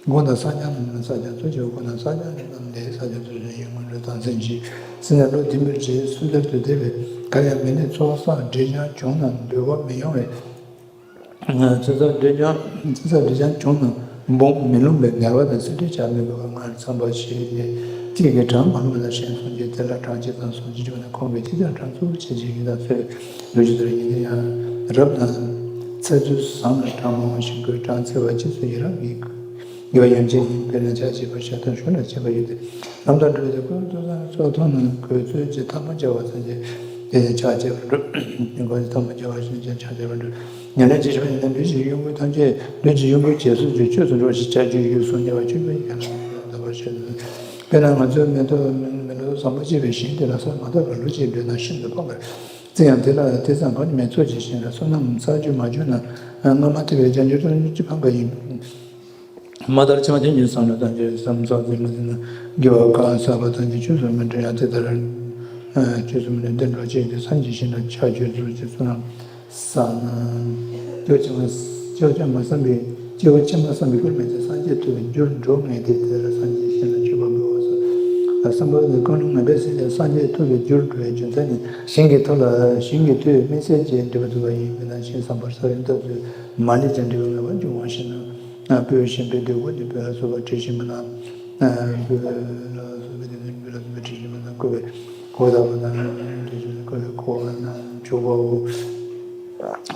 དགོངས་དག་ས་མཉམ་ལ་ས་ཀྱང་གཙོ་ཆེ་བ། དགོངས་དག་ས་མཉམ་ལ་ལས་ས་ཀྱང་གཙོ་ཆེ་ཡིན། སྔོན་འགྲོ་དང་མཚན་ཕྱིས་ཟིན་ནས་བློ་བདེ་མོར་བྱེད་སུ་ལྟར་དུ་བདེ་བས། གར་ཡང་མི་གནས་ཚོགས་བསགས་དྲི་བྱུང་བྱུང་ན་འབུལ་བ་མི་ཡོང་བས། ཚེ་ས་འདྲེ་ཀྱང་ཚེ་ས་འདྲེ་ཀྱང་བྱུང་ན་འབུམ་མི་ལོངས་པས་ངལ་བ་དང་སེམས་ཁྲལ་བྱ་མི་དགོས་པར་སྔར་ཚངས་པ་ཞེས་ལས་གཅིག་གིས་གྲངས་མ་ལོངས་ལ་ཞེས་གསུངས་ཀྱི། དེ་ལ་གྲངས་གཅིག་ཙམ་གསུངས་ཀྱི་བྱུང་ན་ཁོང་གིས་གཅིག་ཀྱང་གྲངས་གཙོ་བོར་བྱེད་ཀྱི་ཡིན་དང་ཟེར་ལོ་རྒྱུས་དེར་ཡིན། དེ་ཡང་རབ་དང་ཚ་ཚུལ་བཟང་ལ་གྲངས་མང་བ་ཞིག་དགོས། གྲངས་ཚ་བ་གཅིག་སུ་ཡི་རང་གི་དགེ་བ་ཡོན་ཅན་ཡིན། དཔེར་ན་ཕྱག་བྱེད་པ་ཞབས་དང་ཞབས་ལ་བྱེད་པ་ཡོད་དེ། ལམ་དང་འགྲོ་བའི་སྐོར་དུ་ཚོགས་མཐོང་ན་གོས་ཚོས་ཀྱི་ཐ་མ་སྦྱར་བ་ཙམ་གྱིས་དེ་ནི་ཕྱག་བྱེད་པར་འགྲོ། གོས་ཀྱི་ཐ་མ་སྦྱར་བ་ཞིག་ཀྱང་ཕྱག་བྱེད་པར་འགྲོ། ཉམས་ལེན་བྱེད་པ་ཡིན་ན་ལུས་ཀྱི་གཡོ་འགུལ་ཐམས་ཅད་ལུས་ཀྱི་གཡོ་འགུལ་བྱེད་ཚུལ་གྱི་ཆོས་སུ་འགྲོ་ཞིང་བྱ་རྒྱུའི་ཡུལ་སོགས་ཉེ་བར་གཅོད་པའི་ཡན་ལག་ལྟ་བར་བཤད། དཔེར་ན་ང་ཚོས་མེ་ཏོག་མེ་ཏོག་བཟང་པོ་སྐྱེས་པའི་ཞིང་དེ་ལ་ས་མ་དག་པར་ལོ་གཅིག་སྡོད་ན་ཤིན་ཏུ་ཕངས་པར་བརྩི་ཡང་། དེ་ལ་དེ་ཙམ་གང་ནས་མེ་ཚོགས་ཀྱི་ཞིང་ལ་བསོད་ནམས་བསགས་རྒྱུ་མ་བྱུང་ན་སྔ་མ་ཐེག་པའི་བྱང་ཆུབ་སེམས་ཀྱི་ཕངས་པ་ཡིན། མ་ལྟར་ཕྱི་མ་དེ་ཉིད་བསམ་བློ་བཏང་རྒྱུ་བསམ་ཚོགས་ཟིན་མ་ཟིན་ན་དགེ་བ་གང་བསགས་པ་ཐམས་ཅད་ཆོས་སུ་མི་འགྲོ་ཡང་དེ་ལྟར་ཆོས་སུ་མི་འགྲོ་བདེ་འགྲོ་ཅན་གྱི་སངས་རྒྱས་ཤིང་ན་ཕྱག་མཆོད་ཚུལ་གྱི་བསོད་ནམས་བསགས་ན། སྐྱེ་བ་ཕྱི་མ་སྐྱེ་བ་ཕྱི་མ་བསམ་པའི་སྐྱེ་བ་ཕྱི་མ་བསམ་པའི་སྐོར་མེད་ཚེ་སངས་རྒྱས་ཐོབ་པའི་རྒྱུར་འགྲོ་ངེས་ཏེ། དེ་ལྟར་སངས་རྒྱས་ཤིང་ན་མཆོད་པ་འབུལ་བ་སོགས་བསམ་པ་ནི་ཀུན་སློང་ངན་པས་ཟིན་ཏེ་སངས་རྒྱས་ཐོབ་པའི་རྒྱུར་འགྲོ་བའི་རྒྱུ་མཚན་ནི་ཞིང་གི་ཐོག་ལ་ཞིང་གི་དུས་དམིགས་བསལ་གྱི་འབྲས་བུ་ཐོབ་པ་ཡིན་པས་ན། ཞིང་བཟང་པོར་ས་རིམ་ཐོབ་ཚུལ་མ་ལུས་ཀྱང་འབྲས་བུ་ངེས་པར་འབྱུང་བ་ཞིག་ན། སྤོས་ཤིང་སྤོས་དུས་འོ་དེ་སྤོས་ལ་སོགས་པ་དྲི་ཞིམ་པོ་དང་། སྤོས་ལ་སོགས་པའི་དེ་ནི་སྤོས་ལ་སོགས་པའི་དྲི་ཞིམ་པོ་དང་བཀོད་པའི་གོས་དག་པོ་དང་། དྲི་ཞིམ་པོ་བཀོད་པའི་གོས་དང་བྱུག་པའོ།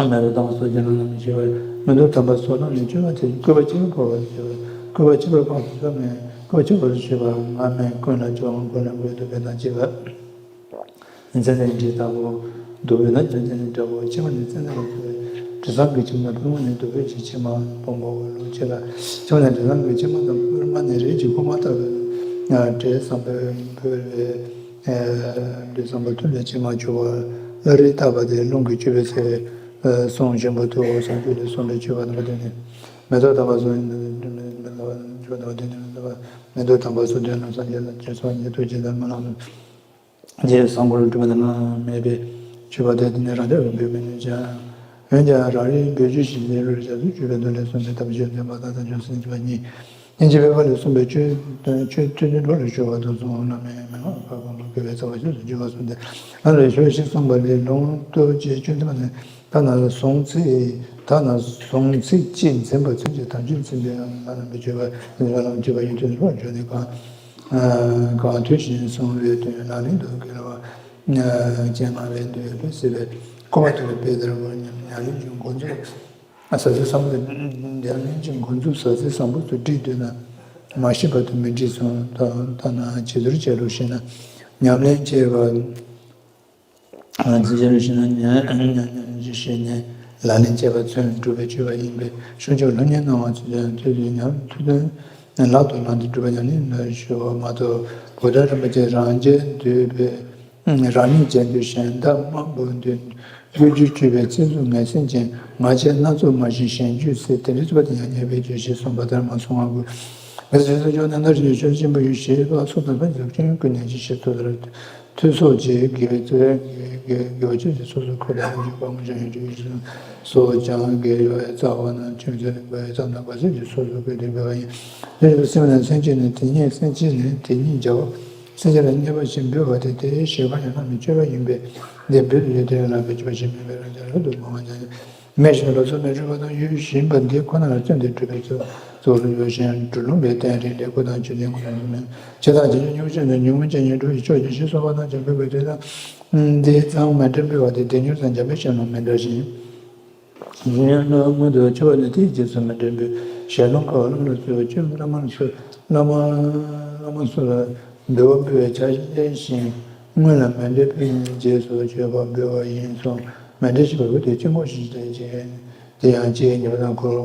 མེ་ཏོག་དམ་པ་སོགས་ཀྱི་རྣམ་སྨིན་བྱེད་པ། མེ་ཏོག་དམ་པ་སོགས་རྣམ་སྨིན་བྱེད་པ་དེ་བཀོད་པ་ཅི་ལ་བཀོད་པར་བྱེད་པ། བཀོད་པ་ཅི་ལ་བཀོད་པར་བྱེད་པ། སྔ་མའི་ཀུན་ལ་སྦྱོར་བ་ཀུན་ལ་འགོད་དུ་བས་དང་བཅས་པ། མཚན་ལྡན་དྲི་ལྟ་བུ་འདུག་པས་ན་མཚན་ལྡན་དྲི་ལྟ་བུ། ཕྱི་མ་ནི་མཚན་ལྡན་ལ་སོགས་པའི་དྲི་བཟང་གི་ཕྱི་མ་ཕུང་པོ་ནི་འདུག་པའི་ཕྱི་ཕྱི་མ་ཕུང་པོ་ལུགས་ཕྱི་ལ། ཕྱི་མ་ནི་དྲི་བཟང་གི་ཕྱི་མ་དང་། ཕུར་མ་ནི་རིགས་ཀྱི་ཕུར་མ་ལྟ་བུ། དྲི་བཟང་པོའི་ཕུར་བའི་དྲི་བཟང་པོ་ཐུན་ལས་ཕྱི་མ་བྱུག་པ། ཨ་རིགས་བཏབ་པ་དེ་རླུང་གིས་བསྐྱོད་པའི་ཚེ་གསུང་ཆེན་པོ་ཐོས། བསམ་བརྗོད་ལས་གསུངས་པའི་མཆོད་པ་དམ་པ་དེ་ནི། མེ་ཏོག་དམ་པ་སོགས་མཆོད་པ་དམ་པ་དེ་ནི། མེ་ཏོག་དམ་པ་སོགས་དོན་རྣམས་སངས་རྒྱས་ལ་སྤྱན་སོགས་ཉེ་དུ་བྱེད་དང་སྨོན་ལམ། རྗེས་སུ་བསམ་པར་གྲུབ་པ་དེ་ལ་མེད་པའི་མཆོད་པ་དེ་ནི་རང་འདོད་པས་འབུལ་མི་ནུས་ཀྱང་། འོན་ཀྱང་རང་རིག་འབུལ་རྒྱུ་ཞིག་ལས་རུང་རྒྱ་མཚོའི་སྤྱོད་པའི་མདོ་ལས་གསུངས་པའི་ཐབས་ཤེས་བདེན་པ་དང་ཐབས་ཤེས་སེམས་བསྐྱེད་པ་གཉིས། སྙིང་རྗེ་སྤེལ་བ་ལས་གསུངས་པའི་ཆོས་ཆོས་ཐུན་ནི་འགྲོ་ལ་གཞོལ་བ་དང་གསུངས། བླ་མའི་མན་ངག་ཁ་སྐོང་ལ་དགེ་བའི་རྩ་བ་ཆོས་སུ་འགྱུར་བ་གསུངས་ཏེ། ལམ་ལ་གཞོལ་ཞིང་བསམ་པ་ལས་ལུང་སྟོབས་ཀྱིས་ཆོས་འདི་མ་ནི། ཐ་ན་གཟུང་ཚིག་ཐ་ན་གཟུང་ཚིག་གཅིག་འཛིན་པ་ཚུན་ཆད་དམ་ཆོས་འཛིན་པའི་ལམ་ལ་མི་སྤྱོད་པ་ལམ་སྤྱོད་པ་ཡོན་ཏན་ལ་འཇོག་ནས་གང་གང་དུས་གཞན་གསུང་བའི་དོན་ལག་ལེན་དུ་དགེ་བ་སྤྱན་སྔ་བའི་འདོད་པས་སྲིད་པའི་འཁོར་བ་ཐུལ་བའི་དཔེ་ལྟར་བུ་ཉམས་ཉམས་ལེན་གྱི་འགོ་འཛུགས། ཟབ་ཆོས་བཟང་པོ་དེ་ཉམས་ལེན་གྱི་འགོ་འཛུགས་ཟབ་ཆོས་བཟང་པོ་ཚོ་བསྒྲིགས་འདོད་ན། མ་ཤེས་པ་དང་མི་འདྲིས་སོང་ད་ལྟ་ན་བྱི་དོར་བྱས་རོགས་ཤེས་ན། ཉམས་ལེན་བྱས་པ་ཚིག་བྱས་རོགས་ཤེས་ན་ཉམས་ཉམས་ཉམས་ཀྱི་ཤེས་ནས་ལག་ལེན་བྱས་པ་ཚུན་སྒྲུབ་པའི་སྤྱོད་པ་ཡིན་པས་ཤུགས་ཆེ་སློབ་གཉེར་གནང་བ་ཚུལ་ཚུལ་དུ་ཉམས་ཐུབ་དོན་ལག་ཏུ་བླངས་ཏེ་སྒྲུབ་པ་ཉམས་ལེན་ལ་ཞུ་བ་མ་གཏོགས་བོད་དོན་རིན་པོ་ཆེ་རང་རྒྱལ་འདོད་པའི། རང་ཉིད་བྱས་འདོད་གཞན་དག་དམའ་པོ་འདོད། དགོས་རྒྱུ་སྤྱོད་པའི་བརྩེ་གཟུགས་ངན་སེམས་ཅན་ང་རྒྱལ་སྣ་ཚོགས་མ་ཞིག་གཞན་རྒྱུད་ཟེར་དེ་འདྲའི་རྩོད་པ་དེ་ཡང་ཉེས་པའི་རྒྱུ་ཞེས་གསུངས་པ་ལྟར་མ་གསུང་བ་དགོས། མི་ཚེ་སྲིད་ཕྱོགས་ནས་མནར་ཞིང་ཆོས་ཆེན་པོ་ཡོད་ཞེས་པ་སོགས་དང་ཕན་ཚུན་ཀུན་ནས་ཅི་ཞིག་ཐུགས་ལྟར་ཐུགས་སོགས་ཀྱིས་དགེ་བའི་རྩོད་དགེ་བའི་ཆོས་ཀྱི་སོ་སོ་ཁོ་ལ་འཇུག་པ་ངོ་ཅན་ཡོད་ཀྱི་ཡོད་ཅན་སོགས་ཀྱང་དགེ་བའི་རྩ་བ་ན་ཆོས་ཚོད་པའི་ཙམ་དང་བ་ཚོད་ཀྱི་སོ་སོ་ཀུན་ཏུ་འབད་བ་ཡིན། དེ་ཡང་སེམས་ལ་སེམས་ཅན་ནི་དེ་ཉིད་སེམས་ཅན་ནི་དེ་ཉིད་བྱའོ། སེམས་ཅན་ལ་བརྙས་པ་ཞིག་འབུལ་བ་དེ་དེའི་བཞེད་པ་ཡང་ན་མི་སྤྱོད་པ་ཡིན་པས་འདི་འབུལ་ཡོད་དེ་ལ་འབུལ་བ་ཞིག་མིན་པས་རང་ཅག་རབ་ཏུ་མང་བ་ཀྱང་མེད་ཞིང་ལོ་ཚོད་མི་འགྲོ་བ་དང་ཡུལ་ཞིག་ཡིན་པ་འདི་ཁོ་ན་ལ་བརྩོན་ཏེ་སྒྲུབ་པའི་ཚུལ་ཚོགས་རུ་ཡོད་ཅིང་འབྲུ་ལུང་པའི་རྟེན་རིགས་ལེགས་པོ་དང་ཆོས་ལྡན་ཀུན་ཏུ་མེད་ཇི་ལྟར་རྗེ་ཆོས་ཉུང་ཤས་ནས་ཉུང་ངུ་ཅན་ཉིད་འགྲོ་ཡི་ཕྱོགས་ཀྱི་ཞེས་གསུངས་པ་དང་འཇམ་དཔལ་དཔེ་དེ་དང་འདི་ཙམ་མཎྜལ་འབུལ་བ་དེ་དེ་མྱུར་དང་འཇམ་དཔལ་ཤེས་རྣམས་མི་འདྲ་ཞིང་། ཡུན་རིང་ལ་སྔོན་དུ་འཆི་བ་ནས་དེའི་རྗེས་སུ་མཎྜལ་འབུལ། ཞལ་ལུང་དཀའ་བ་བླ་མར་གསོལ་བ་ཆོས་བླ་མར་གསོལ་བླ་མ་བླ་མ་སོགས་ལ་འབུལ་བ་འབུལ་བའི་ཆ་ཤས་ཤིག་སྔོན་ལ་མཎྜལ་ཕུལ་ནས་རྗེས་སུ་མཆོད་པ་འབུལ་བ་ཡིན་གསུངས། མཎྜལ་ཞེས་པ་བོད་དུ་སྤྱི་སྒོ་ཞེས་བྱ་ཞིང་དེ་ཡང་ལྕེའི་ཉེ་བ་དང་འཁོར་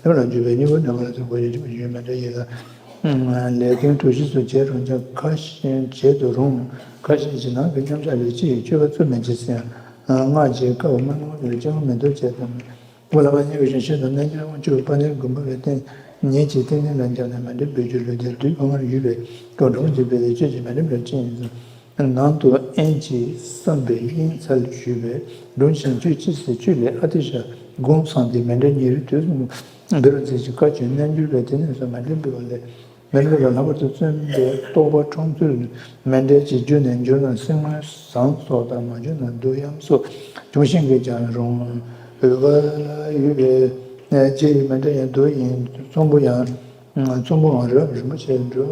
ལམ་ལ་འཇུག་པའི་སྙིང་པོ་ནས་མར་ཚུར་འགོ་ཞེས་བྱ་བ་ཡུལ་མཎྜལ་ཡིན་ལ། ལས་དོན་གྲོགས་ཤིག་སུ་བྱེད་རུང་ཀྱང་ཁ་ཞེ་བྱེད་དུ་རུང་། ཁ་ཞེ་བྱེད་ནང་གི་མཉམ་བཞག་ལས་ཅི་ཡི་སྤྱོད་པ་བཙུན་མི་བྱེད་ཟེར། སྔགས་ཀྱི་སྐབས་མ་ནོར་ལས་ཅི་མ་མི་འདོར་བྱེད་དམ། འོ་ལ་མ་ཉེ་བའི་ཞིང་གཤེགས་དང་རྣལ་འབྱོར་དབང་ཕྱུག་དཔལ་ལྡན་མགོན་པོ་བའི་རྟེན་ཉིད་ཀྱི་རྟེན་རྟེན་ལ་འཇམ་ནས་མཎྜལ་འབུལ་རྒྱུ་ལུས་རྟེན་དུས་བོ་ངར་ཡོད་པའི་སྐབས་གྲོང་འཇིག་པའི་ལས་ཆོས་ཀྱི་མཎྜལ་འབུལ་ཅི་ཡིན་གསུངས། ནང་དུ་དབེན་ཅིང་བསམ་པའི་དབྱིངས་མཚར་ཞུས་པས་སྒྲུང་ཞིང་ཆོས་ཅི་ཟེར་ཆོས་ལས་ཨ་ཏི་ཤ་དགུང་སངས་ཏེ་མཎྜལ་ཉེ་རིང་དུས་སུ་འབུལ་བར་མཛད་ཅིང་བཀའ་བཅོས་རྣལ་འབྱོར་པས་དེ་ནས་བཟུང་མཎྜལ་འབུལ་བ་ལས་མཎྜལ་ལ་ལྷག་པར་དུ་བརྩོན་པའི་རྟོགས་པ་འཁྲུངས་ཚུལ། མཎྜལ་གྱི་རྒྱུ་ནི་འགྱུར་ན་སེན་མོའི་ཟངས་སོགས་དང་མ་འགྱུར་ན་བདུད་གཡམ་སོགས་འབྱུང་ཞིང་གི་ཀྱང་རུང་། འོད་དཀར་ལ་ཡོད་པའི་ལྕེ་ཡི་མཎྜལ་ཡང་བདུད་ཡིན། ཚོམ་བུ་ཡང་། ཚོམ་བུའང་རབ་རིམ་པ་ཆེ་འགྲོ།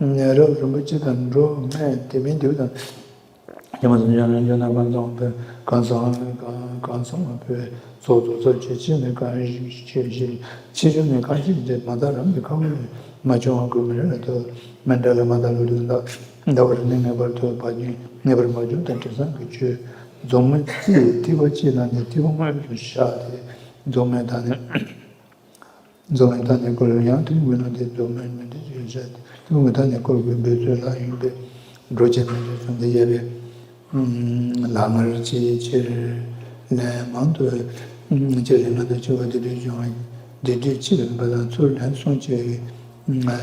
རབ་རིམ་པ་ཆེ་དང་འགྲོ་མེད་དེ་མིན་འདུག་དང་། ཉི་མ་དང་འཇམ་རིང་འཇམ་ན་གང་ཚང་བའི་གང་ཚང་གང་ཚང་བའི་ཚོགས་རྫོགས་ཚར་གཅིག་ཕྱི་ནས་གང་ཞིག་ཕྱི་ཕྱི་ཕྱི་ཕྱི་ནས་གང་ཞིག་དེ་མ་དག་རང་གི་ཁ་བ་ནས་མ་བྱུང་བ་ཀུན་མི་རེ་ལ་ཐོབ། མཎྜལ་ལ་མ་དག་ལུས་དང་འདའ་བར་ནི་ངེས་པར་ཐོབ་པ་ཉིད་ངེས་པར་མ་བྱུང་དང་དྲི་བཟང་གི་ཆོས། རྫོགས་སྨིན་རྩིས་ཐིགས་པ་གཅིག་ལ་ནི་ཐིགས་པ་དངོས་སུ་བཞག་སྟེ་རྫོགས་སྨིན་དང་ནི། རྫོགས་སྨིན་དང་ནི་བསྐུལ་ཡང་དུས་མི་ལོ་འདི་རྫོགས་སྨིན་མི་འདི་ཞེས་བྱ་སྟེ་དུས་མི་དང་ནི་བསྐུལ་དགོས་འབད་ཚུལ་ལ་ཡོད་པས་འགྲོ་བྱེད་མི་འདི་གསུངས་ཏེ་ཡོད་པས། ལག་ངར་ཆེས་ཆེར་ལན་མང་དུ་ཆེར་ལན་ལ་དུ་ཆེ་བ་འདི་དུས་བྱུང་བ་འདི་དུས་ཕྱིར་འབད་དང་ཚུར་ལན་གསུང་ཆེ་བའི་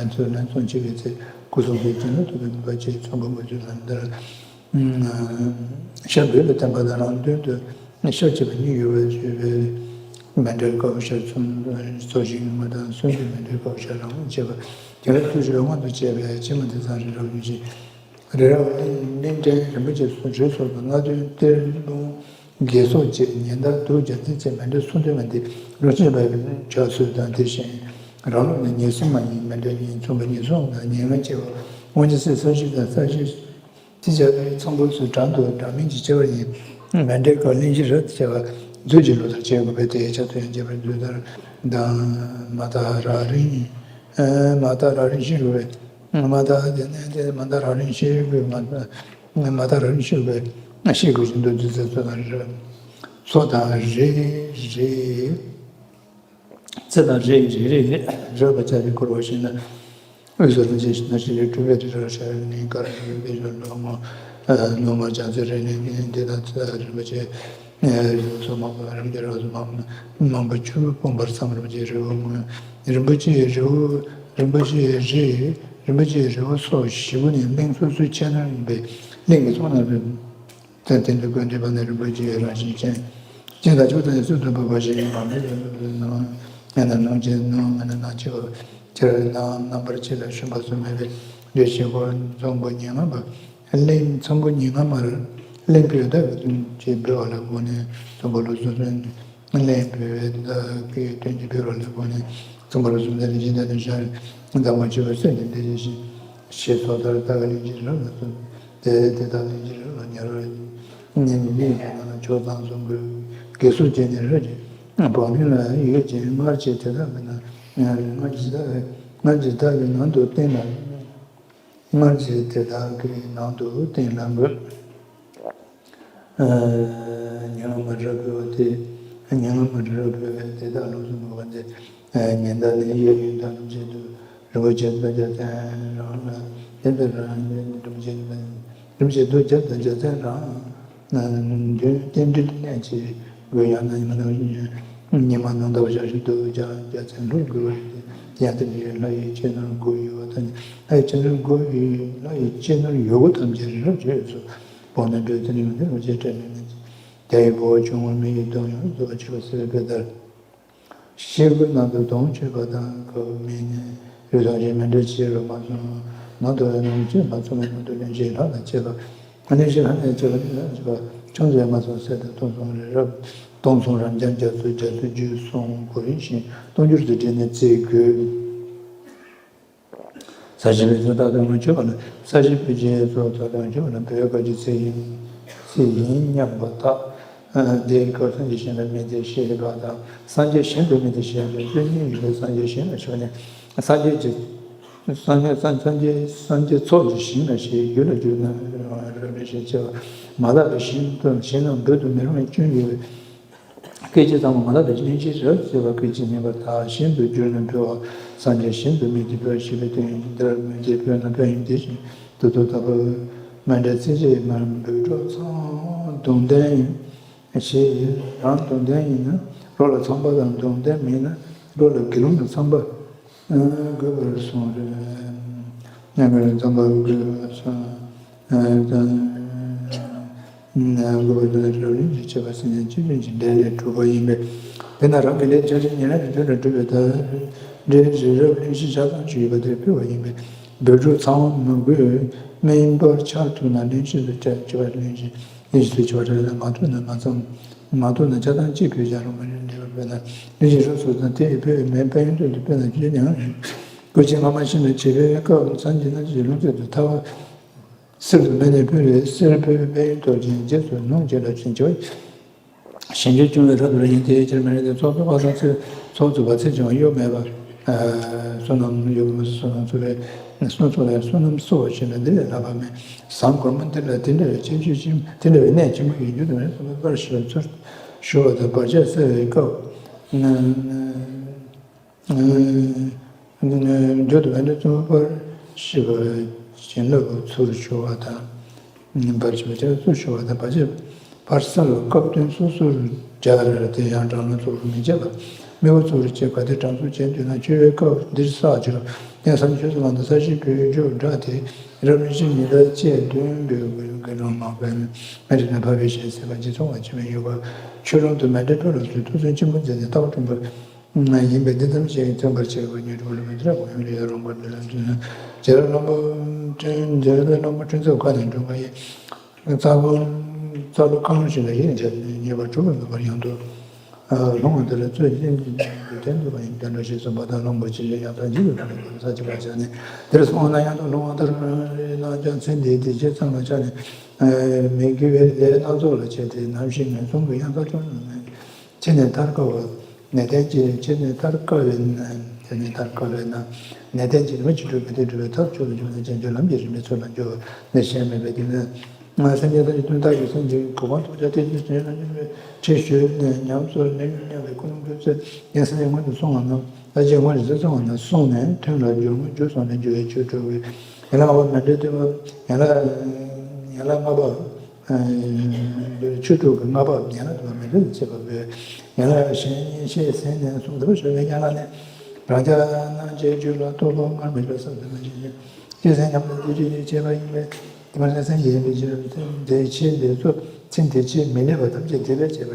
ཚུར་ལན་གསུང་ཆེ་བའི་ཚེ་སྐུ་གསུང་ཐུགས་ཀྱི་ནུས་མཐུ་བའི་མུན་པ་ཆེ་ཚོམ་བུ་མུ་ཆུ་ལ་འདར། ཤར་བོད་ལ་བསྟན་པ་དང་རང་དོན་དུ་ཤར་བྱེད་པ་གཉིས་ཡོད་པར་བརྗོད་པའི་མཎྜལ་དཀར་པོ་ཤར་ཚོམ་ཚོ་ཞིང་ཡུལ་མ་དང་གསོན་པོའི་མཎྜལ་དཀར་པོ་ཤར་རང་དབང་བྱེད་པ་དེ་ལ་ཐུགས་ཆོས་མངོན་དུ་བྱས་པའི་ཕྱི་མ་དེ་ཚང་རི་རབ་ཡུལ་ཞིང་རི་རབ་གླིང་གླིང་ཕྲན་རིན་པོ་ཆེ་སོགས་རི་སོགས་དང་སྣ་བདུན་གཏེར་ལུང་དགེ་སོགས་བཅས་ཉི་ཟླ་གདུགས་རྒྱལ་མཚན་བཅས་མཎྜལ་གསུང་དོན་མ་འདི་རོ་ཆེན་པའི་ཕྱག་སྲོལ་དང་དེ་བཞིན་རང་ལུགས་ནི་ཉེར་གསུམ་མ་ཡིན་མཎྜལ་ཉིད་ཚོམ་བུ་ཉེར་གསུམ་དང་ཉེར་ལྔ་བཅས་པ་དབང་ཆེན་སྲས་བསམ་ཤེས་དང་བསམ་ཤེས། དེ་བྱ་བའི་ཚོམ་བུ་སུ་གྲངས་དུ་འདྲ་མིན་གྱི་ཆེ་བ་ཡིན། མཎྜལ་ཀ་གླིང་བཞི་རབ་ཏུ་བྱ་བ་མཛོད་ཀྱི་ལོ་ལྟར་བྱེད་དགོས་པས་དེའི་ཆ་དུ་ཡང་རྒྱས་པར་མཛོད་ལྟར་དང་། མ་དག་རག་རིམ། མ་དག་རག་རིམ་ཤེས་དགོས་པས། མ་དག་དེ་ནས་དེ་མ་དག་རག་རིམ་ཤེས་དགོས་མ་དག་མ་དག་རག་རིམ་ཤེས་དགོས་པས་ཤེས་དགོས་ཀྱི་འདུག་འདུག་ཚེ་ཚོ་དང་རེ་རེ། ཚེ་དང་རེ་རེ་རེ་བ་བྱ་བའི་འཁོར་བ་ཞིག་ན། དབུས་སུ་རིན་ཆེན་ཞིང་ན་ཞིང་ལས་གྲུབ་པའི་རི་རབ་ཤར་གླིང་དཀར་རི་དཔལ་འབྱོར་ལོ་ངོ་ལོ་ངོ་བྱང་རྩེ་རི་གླིང་འདི་དང་ཚེ་རིན་པོ་ཆེ་རི་བོ་སོགས་མང་པོ་རིན་པོ་ཆེ་རབ་ཏུ་མང་མང་པོ་ཆུ་བོ་སྤུངས་པར་བསམ། རིན་པོ་ཆེའི་རི་བོ་ངོས་རིན་པོ་ཆེའི་རི་བོ་རིན་པོ་ཆེའི་རི་རིན་པོ་ཆེའི་རི་བོ་སོགས་བཞི་པོ་ནི་གླིང་སོ་སོའི་ཆེ་ནོར་ཡིན་པས་གླིང་གི་གཙུག་ན་རེད། དེ་དེ་འདྲ་ཀུན་འདུས་པ་ནི་རིན་པོ་ཆེའི་རང་བཞིན་ཅན། ཅན་དང་ཕྱོགས་དང་ཡང་སུ་མཐུན་པ་བ་ཞིག་ཡིན་པ་མེད་པའི་ནང་ང་ན་ནང་ཅན་ནང་ང་ན་ནང་ཆེ་བ་ཁྱེར་ནང་རྣམ་པར་ཆེ་ལ་ཞུམ་པ་སུ་མེད་པའི་ལུས་ཤིང་ཁོ་འཛོམས་པོ་ཉེ་ངམ་པ་གླིང་ཚོམ་བུ་ཉེ་ངམ་པར་ གླེང་བུ་ལྟ་བུ་ཅེས་འབོད་པ་ལ་གོ་ནས་གསུམ་པ་ལོ་གསུམ་གསུམ། གླེང་བུ་ལྟ་བུའི་དོན་གྱིས་འབོད་པ་ལ་གོ་ནས་གསུམ་པ་ལོ་གསུམ་གསུམ་ལ་ཇི་ལྟར་ནས་ཤར་མཛངས་པ་ཆེ་བ་སྲས་ཀྱི་སྡེ་བཞི་ཞེས་སོགས་ལྟར་ད་ག་གླེང་གཞི་རབ་ལ་གསུམ་སྟེ། དེ་དག་གླེང་གཞི་རབ་ལ་ཉེ་རབས་ཉིད་ནི་མིའི་ནང་ན་ཆོས་ཚང་གསུམ་གྱི་དགེ་སོགས་བྱས་ནས་རབ་ཀྱི་བག་ལེན་ལ་ཡོད་ཅིང་སྔར་གྱི་དེ་དག་གི་ནང་སྔར་གྱི་དག་སྔར་གྱི་དག་གི་ནང་དུ་བསྟན་ལ། སྔར་གྱི་དེ་དག་གི་ནང་དུ་བསྟན་ལ་འགོད། ཉོན་མོངས་མ་རབ་འབོད་པ་སྟེ། ཉོན་མོངས་མ་རབ་འབོད་པའི་དེ་དག་ལུགས་སུ་འགོད་པ་སྟེ། ཉན་བདག་ནི་གཡས་གཡོན་དང་རིམ་བྱེད་དུ་རིན་པོ་ཆེ་དང་རྒྱལ་མཚན་རང་ལ་དེ་ལྟར་རིན་པོ་ཆེ་དང་རིན་པོ་ཆེ་དང་རྒྱལ་མཚན་རང་། མདུན་རྟེན་འབྲེལ་གནད་ཀྱི་དགོས་ཡང་ན་ཉི་མ་ནང་ཉི་མ་ནང་ཟླ་བ་ཞག་བཞི་དུ་རྒྱ་རྒྱ་མཚན་ལྷུར་དགོས་པ་ཡིན་ཏེ། ཡང་དེ་ནི་ལྷ་ཡི་སྤྱན་སྔར་སྒོ་ཡོད་པ་དང་ལྷ་ཡི་སྤྱན་སྔར་སྒོ་ཡོད་ལྷ་ཡི་སྤྱན་སྔར་ཡོད་སྒོ་ཐམས་ཅད་རི་རབ་བྱས་སོ། བོ་ནི་འབྲོས་ཏེ་ནི་མི་འདུལ་བ་ཅེས་སྤྲད་ནས་ནི། རྒྱ་ཡི་བུ་བ་ཆུང་ངུར་མི་ཡི་གདོང་ཡང་གཟུགས་པ་ཆེ་བ་སྲིད་པའི་དཔེ་ལྟར། ཤེལ་སྒོའི་ནང་དུ་དོང་ཆོད་པ་དང་ཁ་བ་མིན་ནས་རི་དྭགས་ཀྱི་མཎྜལ་ཕྱི་རུ་མ་སོང་། ནང་དུ་ཡང་ནང་ཆོས་མ་ཚང་བའི་ནང་དུ་གླེང་གཞི་ལྷག་ལ་བྱེད་པ། གླེང་གཞི་ལྷག་ལ་བྱེད་པ་ནི་ལྷག་བྱེད་པ་ཆུང་ཙམ་མ་སོང་ཟེར་ཏེ་སྟོང་གསུམ་རི་རབ་སྟོང་གསུམ་རབ་འབྱམས་རྒྱ་མཚོ་རྒྱ་མཚོ་རྒྱུད་གསུམ་གོ་རིམ་བཞིན་སྟོང་འགྱུར་དུ་བསྒྲིལ་ནས་བརྩི་དགོས། ས་གཞི་པའི་ཚུལ་རྟག་ཏུ་མ་ཆོད་པ་ལ་ས་གཞི་པའི་རྗེས་སུ་རྟག་ཏུ་མ་ཆོད་པ་ལ་བོད་སྐད་ཀྱི་ཚིག་ཡིན། ཚིག་ཡིན་སྙམ་པ་དག་དེའི་སྐབས་སངས་རྒྱས་གཞན་དུ་མི་སྟེ་ཞེས་པ་དང་སངས་རྒྱས་གཞན་དུ་མི་སྟེ་ཞེས་པའི་དོན་གཉིས་ཡོད་པས་སངས་རྒྱས་གཞན་ལ་ཞུགས་ནས་སངས་རྒྱས་ཀྱི་སངས་རྒྱས་སངས་སངས་རྒྱས་སངས་རྒྱས་ཚོགས་ཀྱི་ཞིང་ལ་ཞེས་རྒྱུད་ལ་བསྒྱུར་ན་རབ་རིམ་ཞེས་བྱ་བ་མ་དག་པའི་ཞིང་དུ་ཞིང་ལ་འབོད་དུ་མི་རུང་བའི་སྐྱོན་ཡོད་པས། སྐད་ཅིག་ཙམ་མ་ལ་དེ་གླེང་གཞི་རབ་ཟེར་བ་སྐད་ཅིག་མིན་པར་ཐ་ཞིང་དུ་བསྒྱུར་ན་འབོད་པ་སངས་རྒྱས་ཞིང་དུ་མི་སྟེ་འབོད་ཞེས་པའི་དོན་ཡིན། འདིར་མི་སྟེ་འབོད་ན་འབོད་ཡིན་དེ་བཞིན་དུ་དུ་ལྟ་བུ་མཎྜལ་ཚིགས་བཅད་མར་འབོད་སྒྲུབ་ཚང་གདུང་ལྡན་ཡིན་ཞེས་ཡིན། རང་གདུང་ལྡན་ཡིན་ན་རོ་ལ་ཚངས་པ་དང་གདུང་ལྡན་མིན་ན་རོ་ལ་དགེ་སློང་དང་ཚངས་པ། དགོས་པར་གསུངས་རེད། མཉམ་པར་འཛོམས་པ་དགོས་པར་གསུངས། དགོས་པར་གསུངས་རབ་རིམ་གྱིས་བྱེད་པ་སེམས་ཅན་སྤྱི་མཐུན་གྱི་འབྲེལ་ལས་གྲུབ་པ་ཡིན་པས། དེས་ན་རང་གི་ལས་བྱ་བྱེད་ཉེ་རང་གི་དོན་ལ་སྒྲུབ་པའི་ཐབས་འབྲེལ་རི་རབ་གླེང་གཞི་ཆ་ཚང་ཞིག་ཡོད་པ་དེར་ཕུལ་བ་ཡིན་པས། འབོད་སྒྲུབ་ཚང་བ་མི་དགོས། དམན་པར་ཆགས་ཐུབ་ན་གླེང་གཞི་དུ་བྱ་བྱེད་པ་གླེང་གཞི་གླེང་གཞི་དུ་བྱ་བ་རེ་ལ་མ་ཐུབ་ན་མ་ཚང་མ་ཐུབ་ན་ཆ་ཚང་གཅིག་བོད་རྒྱལ་རོང་པ་རེ་འདྲ་བར་དཔེར་ན་གླེང་གཞི་རབ་སོགས་དང་དེ་ཡི་བོད་མེད་པ་ཡོན་ཏན་དུ་དཔེར་ན་རྒྱུད་ཉང་རེད། སྐུ་ཅན་སྔ་མ་ཤིང་ལ་བྱེད་པའི་སྐབས་སངས་རྒྱས་རྣམ་བཅད་ཀྱི་ལུང་ཚིག་ཏུ་ཐལ་བ་གསེར་དུ་མེ་ནས་ཕུལ་བའི་གསེར་ཕུལ་བའི་དཔལ་ཡོན་ཐོབ་ཅིང་རྗེས་སུ་གནོང་བྱེད་ལ་བྱིན་གྱིས་ཞིང་རྒྱུད་སྐྱོང་བའི་རབ་ཏུ་རིང་དེའི་ཕྱིར་མི་རིང་དེ་ཚོགས་ཚུགས་པ་ཚེ་ཚོགས་ཚུགས་པ་ཚེ་བྱུང་གཡོ་མེད་པ། བསོད་ནམས་ཡོད་པ་བསོད་ནམས་ཚུགས་པའི་བསོད་ནམས་ཚུགས་པའི་བསོད་ནམས་གསོག་བྱེད་ལ་འདི་ལས་ལྷག་པ་མེད། ཟངས་གོར་མོ་འདི་ལ་དེ་འདྲ་བའི་ཁྱད་ཆོས་ཅན་དེ་འདྲ་བའི་གནད་ཆེན་པོ་ཡིན་རྒྱུ་དེ་མེད་གསུངས་པའི་པར་ཞུ་བའི་ཚུལ་ཞུ་བ་དང་བར་ཆད་སེལ་བའི་སྐབས། རྒྱུད་དུ་བན་དེ་གསུངས་པར་ཤེས་པ་བྱིན་རླབས་ཚུར་ཞུ་བ་དང་། བར་ཆད་བར་ཆད་ཚུར་ཞུ་བ་དང་བར་ཆད་བར་སེལ་བ་སྐབས་དོན་སོ་སོར་སྦྱར་ཏེ་ཡང་དྲང་ལ་ཚུར་མི་བྱེད་པ། དམིགས་པ་ཚུར་བྱེད་པ་དེ་དྲང་ཚུར་བྱེད་འདོད་ན་འཆི་བའི་སྐབས་འདིར་བསགས་ཀྱི་རབ་གནས་སམ་ཆོས་སུ་ལངས་ཏེ་ས་གཞི་བོད་རྒྱུད་སྒྲ་དེ་རབ་རིམ་བཞིན་ཉི་ཟླ་བཅས་བདུན་འབོད་དགོས་དགེ་སློང་མང་པོས་མེ་རི་ན་བབས་པའི་ཞལ་ཟས་པ་ཇི་ཚོང་བ་ཆེ་བའི་ཡུལ་པ་ཆོས་སྒྲོན་དུ་མཎྜལ་ཕུལ་ལ་སོགས་ཐུགས་སེམས་ཆེན་པོ་མཛད་དེ་ལྟ་བ་དྲན་པ། ཡིན་པས་འདི་ཙམ་ཞིག་མཚོན་པར་བྱེད་པ་ཉོན་སྒྲིབ་ལ་མི་འདྲ་བ་ཡོང་རེ་རང་བར་འདི་ལ་འདུན། རྗེ་རབ་བློན་པོ་ཁྲི་རྗེ་རབ་བློན་པོ་ཁྲི་ཚོ་ཁ་ནས་འགྲོ་བ་ཡི། རྩ་བོ་རྩ་བོ་གང་ཞིག་ལ་ཡིད་བྱ་ཉེས་པར་གྲུབ་པ་མེད་པར་ཡང་དུ། ལྷུང་བ་འདི་ལ་རྩོད་ཅན་གྱི་དོན་དུ་བ་ཡིན་དོན་འདྲ་ཞེས་གསུངས་པ་དང་ལྷུང་བ་ཇི་བཞིན་ཡང་དག་འཇིག་པའི་ལྷ་ལས་ས་ཅི་བ་བྱ་ནས་འདིར་སོང་ན་ཡང་དུ་ལྷུང་བ་ལྟར་སྣང་ཀྱང་ཚེ་འདིའི་བདེ་སྐྱིད་ཙམ་ལ་ཆགས་ནས་མི་དགེ་བའི་ལས་སྣ་ཚོགས་ལ་སྤྱད་དེ་ནམ་ཞིག་ངན་སོང་གི་གཡང་ས་ཅུང་ནས། ཕྱི་ནས་ཐར་དཀའ་བ། ནད་ལྡན་གྱི་ཕྱི་ནས་ཐར་དཀའ་བའི་ནད། ཕྱི་ནས་ཐར་དཀའ་བའི་ནད། ནད་ལྡན་གྱི་མི་ཅི་འགྲུབ་པའི་དེ་འགྲུབ་པའི་ཐབས་མཆོག་ཏུ་གྱུར་ནས་བྱང་ཆུབ་ལམ་གྱི་རིམ་པའི་ཚུལ་ལ་འགྱུར་བ་ནི་གཞན་མེད་པས། དེ་ནས་སེམས་ཅན་ཐམས་ཅད་དོན་དག་གི་སེམས་ཀྱི་གོ་འཕང་ཐོབ་བྱ་སྟེ་རྗེས་སུ་ཡི་རང་བཞིན་མེད་ཁྲིད་ཞུས་ནས་ཉམས་སུ་ལེན་སྙམ་པའི་ཀུན་སློང་འདོད་ཚེ་ཡང་སེམས་ཅན་སྔོན་དུ་སོང་བ་ན་ལྷ་ཆེན་སྔོན་དུ་སོང་བ་ན་སོང་ནས་ཐུན་ལ་འཇུག་མི་འཇུག་སོང་ནས་འཇུག་པའི་ཆོས་སྒྲུབ་པའི་ཡན་ལག་ལྔ་པ་མཎྜལ་སྟོན་པ་ཡན་ལག་ཡན་ལག་ལྔ་པ། ཆོས་དྲུག་གི་ལྔ་པ་ཡན་ལག་བདུན་པ་མི་འདྲ་བ་བྱེད་པ་བོས། ཡན་ལག་གཞན་ཤེས་ཟིན་ནས་གསུངས་ཏེ་བཤད་པའི་ཡན་ལག་ནི། རང་རྒྱལ་སྣང་བྱེད་རྒྱུད་ལ་རྟོག་པ་སྔར་མེད་པའི་བསམ་དུ་མ་བྱེད་ཅིང་། ཤེས་ཟིན་ཉམས་ལེན་དེ་ཅི་ཡིས་བྱས་པ་ཡིན་པས། དེ་མ་ཟད་སེམས་ཀྱི་ཡིན་པའི་ཕྱིར་སེམས་དེ་ཆེས་ལས་སོ་སེམས་དེ་ཆེས་མི་ལས་པ་ཐམས་ཅད་དེ་བས་བྱས་པ་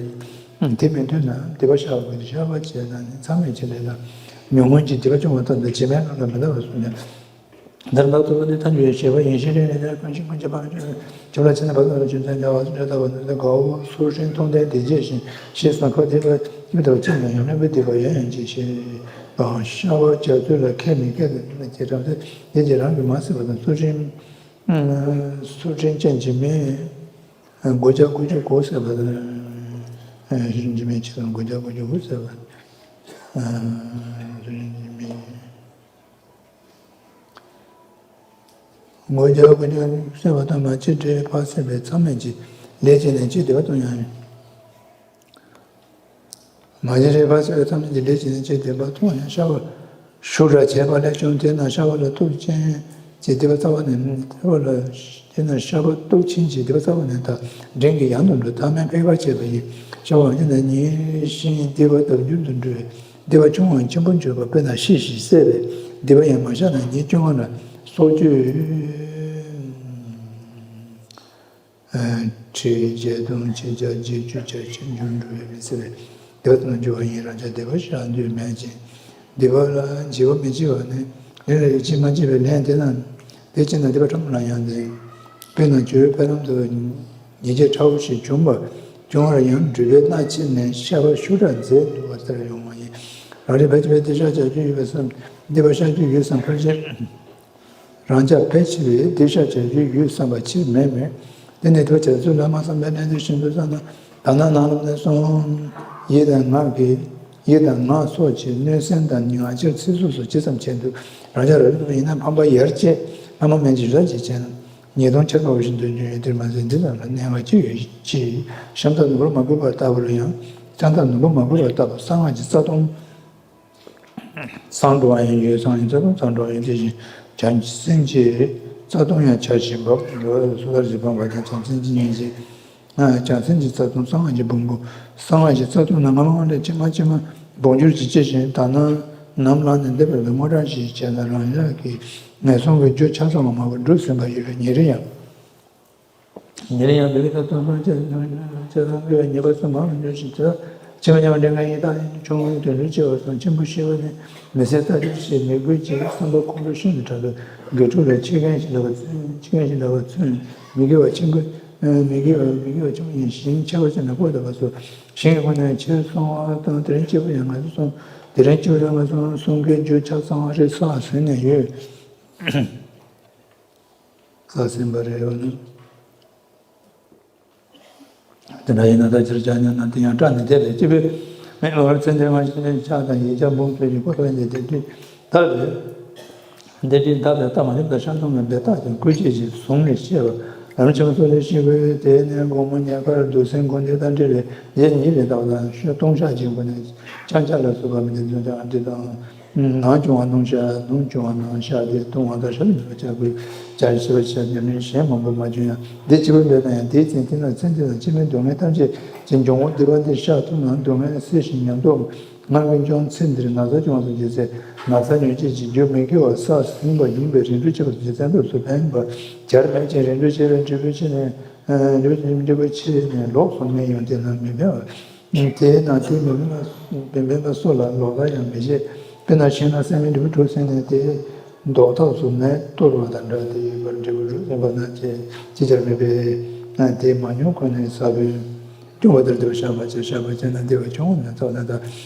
ཡིན། དེ་མི་མཐུན་ན་དེ་བ་ཤ་བ་དེ་ཤ་བ་བྱས་ན་ནི་མཚམས་མེད་ཕྱིར་ལས་ལ། ཉོན་མོངས་ཀྱི་སྡིག་པ་སྐྱོང་བ་ལྟར་དུ་བྱེ་མའི་ནང་ལ་མི་ལྟ་བར་གསུངས་ནས། འདིར་བདག་ཐུབ་པ་ནི་ཐལ་འགྱུར་བའི་བཞེད་པ་ཡིན། ཤེས་རིག་ནི་ལས་ཀུན་གཞི་ཀུན་གྱི་དཔལ་ཆུ་ཆུ་ལ་ཕྱིན་ནས་བར་དུ་ཆུ་ཚན་བྱ་བ་སུ་འབྲེལ་ལྟ་བུ་ནི་དགའ་བོ་སུ་ཤིང་མཐོང་ལྡན་དེ་རྗེས་ཤིང་ཞེས་སོགས་ཁ་དེ་ལ་ཡིབ་ལྟ་བུ་ཅི་ཡང་ཡང་ན་བུ་སྡིག་པ་ཡང་ཡང་ཅི་ཞེས་པའང་ཤ་བ་བྱ་ཚུལ་ལ་ཁས་མི་ཁས་དང་ལྡན་ལ་ཁྱེད་བྲམ་ཟེ་དེ་རྗེས་རང་གིས་མ་བསད་པ་དང་སུ་ཤིང་སུ་ཤིང་ཅན་གྱི་མི་མགོ་བརྒྱ་དགུ་བཅུ་གོ་བསད་པ་དང་སུ་ཤིང་གྱི་མི་ཆེ་དང་མགོ་བརྒྱ་དགུ་བཅུ་གོ་བསད་པ་སུ་ཤིང་གྱི་མི། མགོ་བརྒྱ་དགུ་བཅུ་བསད་པ་དང་མ་བྱེད་འདྲེ་ཕག་བསད་པའི་མཚམས་མེད་ཀྱི་ལས་བྱས་ནས་ཅི་བདེ་བ་དང་ཡང་ཡང་། མ་བྱེད་འདྲེ་ཕག་བསད་པའི་མཚམས་མེད་ཀྱི་ལས་བྱས་ནས་ཅི་བདེ་བ་མཐོང་ཡང་ཤ་བ་ཤུགས་དྲག་བྱས་པ་ལས་བྱུང་། དེས་ན་ཤ་བ་ལ་གཏུབ་ཆེན་གྱི་སྡིག་པ་རྩ་བ་ནས་ཤ་བ་ལ་དེས་ན་ཤ་བ་གཏུབ་ཆེན་གྱི་སྡིག་པ་རྩ་བ་ནས་དག་འབྲིང་གིས་ཡང་དུ་འགྲོ་ཐ་མལ་འཕེལ་བར་བྱེད་པ་ཡིན། ཤ་བ་འོན་ཏེ་ན་ཉེ་ཞིང་སྡིག་པ་དག་འགྱུར་དུ་འགྲོ་བའི་སྡིག་པ་ཆུང་བའང་ཆེན་པོར་འགྱུར་བ་དཔེར་ན་ཤི་ཞིང་བསད་པའི་སྡིག་པ་ཡང་མ་བཤགས་ན་ཉེར་བཅོ་ལྔ་ལ་སྲོག་གཅོད་ཁྲི་བརྒྱད་སྟོང་ཆིག་བརྒྱ་བརྒྱད་ཅུ་གྱ་བཞི་འགྱུར་འགྲོ་བའི་མི་བསད་པའི་སྡིག་པ་དང་འགྱུར་བ་ཡིན། རང་ཅག་སྡིག་པ་བཤགས་འདོད་མེད་ཅིང་སྡིག་པ་ལ་བྱེད་པ་མི་བྱེད་པ་ནི་ལན་ལ་ཡིད་ཆེས་མ་བྱས་པའི་ལན་དེ་དང་དེ་བྱས་ན་སྡིག་པ་ཕྲ་མོ་ལ་ཡང་ལྡན། དཔེར་ན་ཇོ་བོས་ཕ་རོལ་ཏུ་ཉེས་བྱས་ཕྲ་བོ་ཞིག་བྱུང་བ་བྱུང་བར་ཡང་སྒྲུབ་པའི་མནའ་ཕྱིར་ནས་བཤགས་པ་ཤུགས་དྲག་མཛད་འདུག་པ་ལྟར་ཡོང་བ་ཡིན། རང་རིག་ཕལ་ཆེ་བས་སྡིག་བཤགས་བྱ་རྒྱུ་ཡོད་པས་སམ། སྡིག་པ་བཤགས་རྒྱུ་ཡོད་བསམ་ཕལ་ཆེར་རང་ཅག་ཕལ་ཆེ་བས་སྡིག་བཤགས་བྱ་རྒྱུ་ཡོད་བསམ་པ་ཆེར་མེད་མོད། དེ་ནི་སྡིག་པ་བྱ་ཚུལ་ལ་མ་བསམ་པའི་གནས་ཚུལ་ཤིན་ཏུ་གསལ་ན། ད་ནང་ནང་ལམ་ནས་གསུངས། ཡིད་དང་ངག་གི་ཡིད་དང་ངག་སོགས་ཀྱི་གནོད་སེམས་དང་ཉེས་ཆེར་ཚིག་རྩུབ་སོགས་ཇི་ཙམ་བྱས་འདུག་རང་ཅག་རབ་ཏུ་ཡིན་ན་ཕམ་པ་ཡར་བཅད་ལྷག་མ་མེད་ཅིང་རབ་ཅིག་བྱས་ན། ཉེས་ལྟུང་ཆར་པ་བཞིན་དུ་འབྱུང་ཡོད། དེར་མ་ཟད་འདི་ཙམ་ལ་གནོད་པ་ཅི་ཡོད་ཅེས་ཤམ་ཐབས་ནོར་བུ་མ་གོས་པ་ལྟ་བུར་ཡང་། ཤམ་ཐབས་ནོར་བུ་མ་གོས་པ་ལྟ་བུ་གསང་སྔགས་ཀྱི་རྩ་ལྟུང་། གསང་འགྲོ་བ་ཡང་ཡོད། གསང་ཡང་རྩ་ལྟུང་། གསང་འགྲོ་བ་ཡང་དེ་བཞིན་བྱང་སེམས་ཀྱི་རྩ་ལྟུང་ཡང་བྱ་ཞིང་འབབ་འགྲོ། སོ་ཐར་གྱི་སྤངས་པ་དང་བྱང་སེམས་ཀྱི་སྙིང་རྗེ། བྱང་སེམས་ཀྱི་རྩ་ལྟུང་། གསང་སྔགས་ཀྱི་སྦོམ་པོ། གསང་སྔགས་ཀྱི་རྩ་ལྟུང་ན་སྔ་མ་སྔ་འདྲ་ཕྱི་མ་ཕྱི་མ་སྦོམ་འགྱུར་གྱིས་སྐྱེ་ཞིང་དག་སྣང་ནམ་ལངས་ནས་འདས་པ་ལ་དངོས་བྲལ་ཞིག་བྱས་ན་རང་ཡག་གི་ངན་སོང་གི་རྒྱུ་ཆ་ཚང་བ་མ་བུ་འགྲུབ་ཟིན་པ་ཡོད་པས་ཉེ་རིང་ཡང་། ཉེ་རིང་ཡང་བི་ལི་ཀ་ཏོན་སོང་ཅེས་སོང་ཅེས་སོང་གི་ཉེས་པ་གསུམ་མང་རུ་འགྱུར་ཞིང་དེ་ལ་ཕྱི་མ་ཉམས་འདྲེན་ངན་ཡིན་དང་ཆུང་ངུའི་དོན་ལུས་སྐྱེ་བ་སོགས་ཆེན་པོ་ཤི་བ་ནི་མི་སེར་ལྟ་སྤྱོད་ཆེ་མི་དགོས་ཀྱི་བསམ་པ་ཁོང་ཁྲོ་ཤིན་ཏུ་དྲག་པས་དགེ་ཕྲུག་ལ་ཁྱི་རྒན་ཞིག་ལབ་པ་ཚུན་ཁྱི་རྒན་ཞིག་ལབ་པ་ཚུན་མི་དགེ་བ་ཆེན་པོ་མི་དགེ་བ་མི་དགེ་བ་ཆེན་པོ་ཡིན་ཞིང་ཆེ་བ་ཅན་ལ་བཀོད་དགོས་པ་སོགས་ཞིང་གི་སྒོ་ནས་ཕྱིར་སོང་བ་དང་དེ་རིང་སྐྱེས་བུ་ཡང་ང་ཚོ་སོང་དེ་རིང་སྐྱེས་བུ་ཡང་ང་ཚོ་སོང་གི་རྒྱུ་ཆ་ཚང་བ་རེད་ས་ཟིན་ནས་ཡོད། ས་ཟིན་པ་རེད་བ་ནི། དེ་འདྲ་ཡིན་ན་ད་ཕྱིར་བྱ་ཉན་ན་དེ་ཡང་སྐྲག་ནས་དེ་ལས་སྐྱིད་པའི་མེད་པར་ཚེ་འདིར་མ་ཤི་ནས་ཕྱག་དང་ཡིག་བརྒྱ་འབུམ་ཚོས་ཀྱི་བཀོད་པའི་འདི་དེ་དུས་ད་རེད། འདི་དུས་ད་ལྟ་ལྟ་མ་ཉམས་དང་ཤར་གཏོང་མིན་པའི་རྟགས་ཀྱང་སྐུལ་བྱེད་ཀྱིས་བཟུང་ནས་བཤད་པ་ལམ་ཆེན་པོ་སོགས་ལས་ཤེས་དགོས། དེ་ནས་དགོང་མོ་ཉལ་ཁར་བདུད་སྲིན་འཁོར་འདས་དང་འབྲེལ་བའི་ཡིད་གཉིས་པའི་ལྟ་བ་དང་ཤོ་ལྟུང་བཤགས་ཀྱི་སྒོ་ནས་ཅང་ཅ་ལ་སོགས་པ་མི་འདི་ཚོ་དང་འདི་དང་། ནང་བྱུང་བ་ནང་བཤགས། ནང་བྱུང་བ་ནང་བཤགས་ཏེ་ལྟུང་བ་དང་ཤ་ལུ་མི་བྱ་དགོས། བྱ་ཞིབ་པ་བྱ་ཉམས་ལེན་གཞན་མང་པོ་མ་བྱུང་ཡང་འདི་སྤྱི་བོ་འདོད་ན་ཡང་དེའི་ཚེ་འདི་ན་ཚེ་འདི་དང་ཕྱི་མའི་སྡུག་བསྔལ་ཐམས་ཅད་ཀྱི་འབྱུང་བ་སྡིག་པ་འདི་བཤགས་ཐུབ་ན་སྡུག་བསྔལ་སེལ་ཞིང་ཉམས་རྟོགས་ངང་གིས་འབྱུང་། ཚེ་འདིར་ན་ཚ་བྱུང་བ་སོགས་ཀྱི་ཚེ་ན་ཚ་ཉོན་ཅིག་གི་རྒྱུ་མི་དགེ་བ་བསགས་ཟིན་པ་ཡིན་པས་རིམ་གྲོ་བྱེད་པ་སོགས་ཀྱི་བཙན་ཐབས་སུ་ཕན་པ་གྱར་མེད་ཅིང་རིམ་གྲོ་བྱེད་པའི་འབྲས་བུ་ཆེ་ནས་འབྲས་བུ་ཆེ་ནས་ལོགས་སུ་སྨིན་ཡང་དེ་ལ་མི་ཕན་པ། དེས་ན་དེ་མི་ཕན་པ་མི་ཕན་པ་སོགས་ལ་ལོག་ལྟ་ཡང་མི་བྱེད། དཔེར་ན་ཤིང་ནགས་སྲན་མའི་འབྲས་བུ་དྲུག་ཟིན་ནས་དེ་ལྡོག་ཐབས་སུ་མེ་གཏོར་བ་དང་འདྲ། དེ་ཡོད་པར་འབྲས་བུ་དྲུག་ཟིན་པ་ན་ཅི་ཅི་བྱར་མེད་པས། དེ་མ་མྱོང་ཁོ་ནས་ས་བོན་སྐྱོང་བ་ལྟར་དེ་བ་བཤགས་པ་བྱས། བཤགས་པ་བྱས་ན་བདེ་བ་ཆུང་ངུ་ནས་ཚོགས་ན་དང་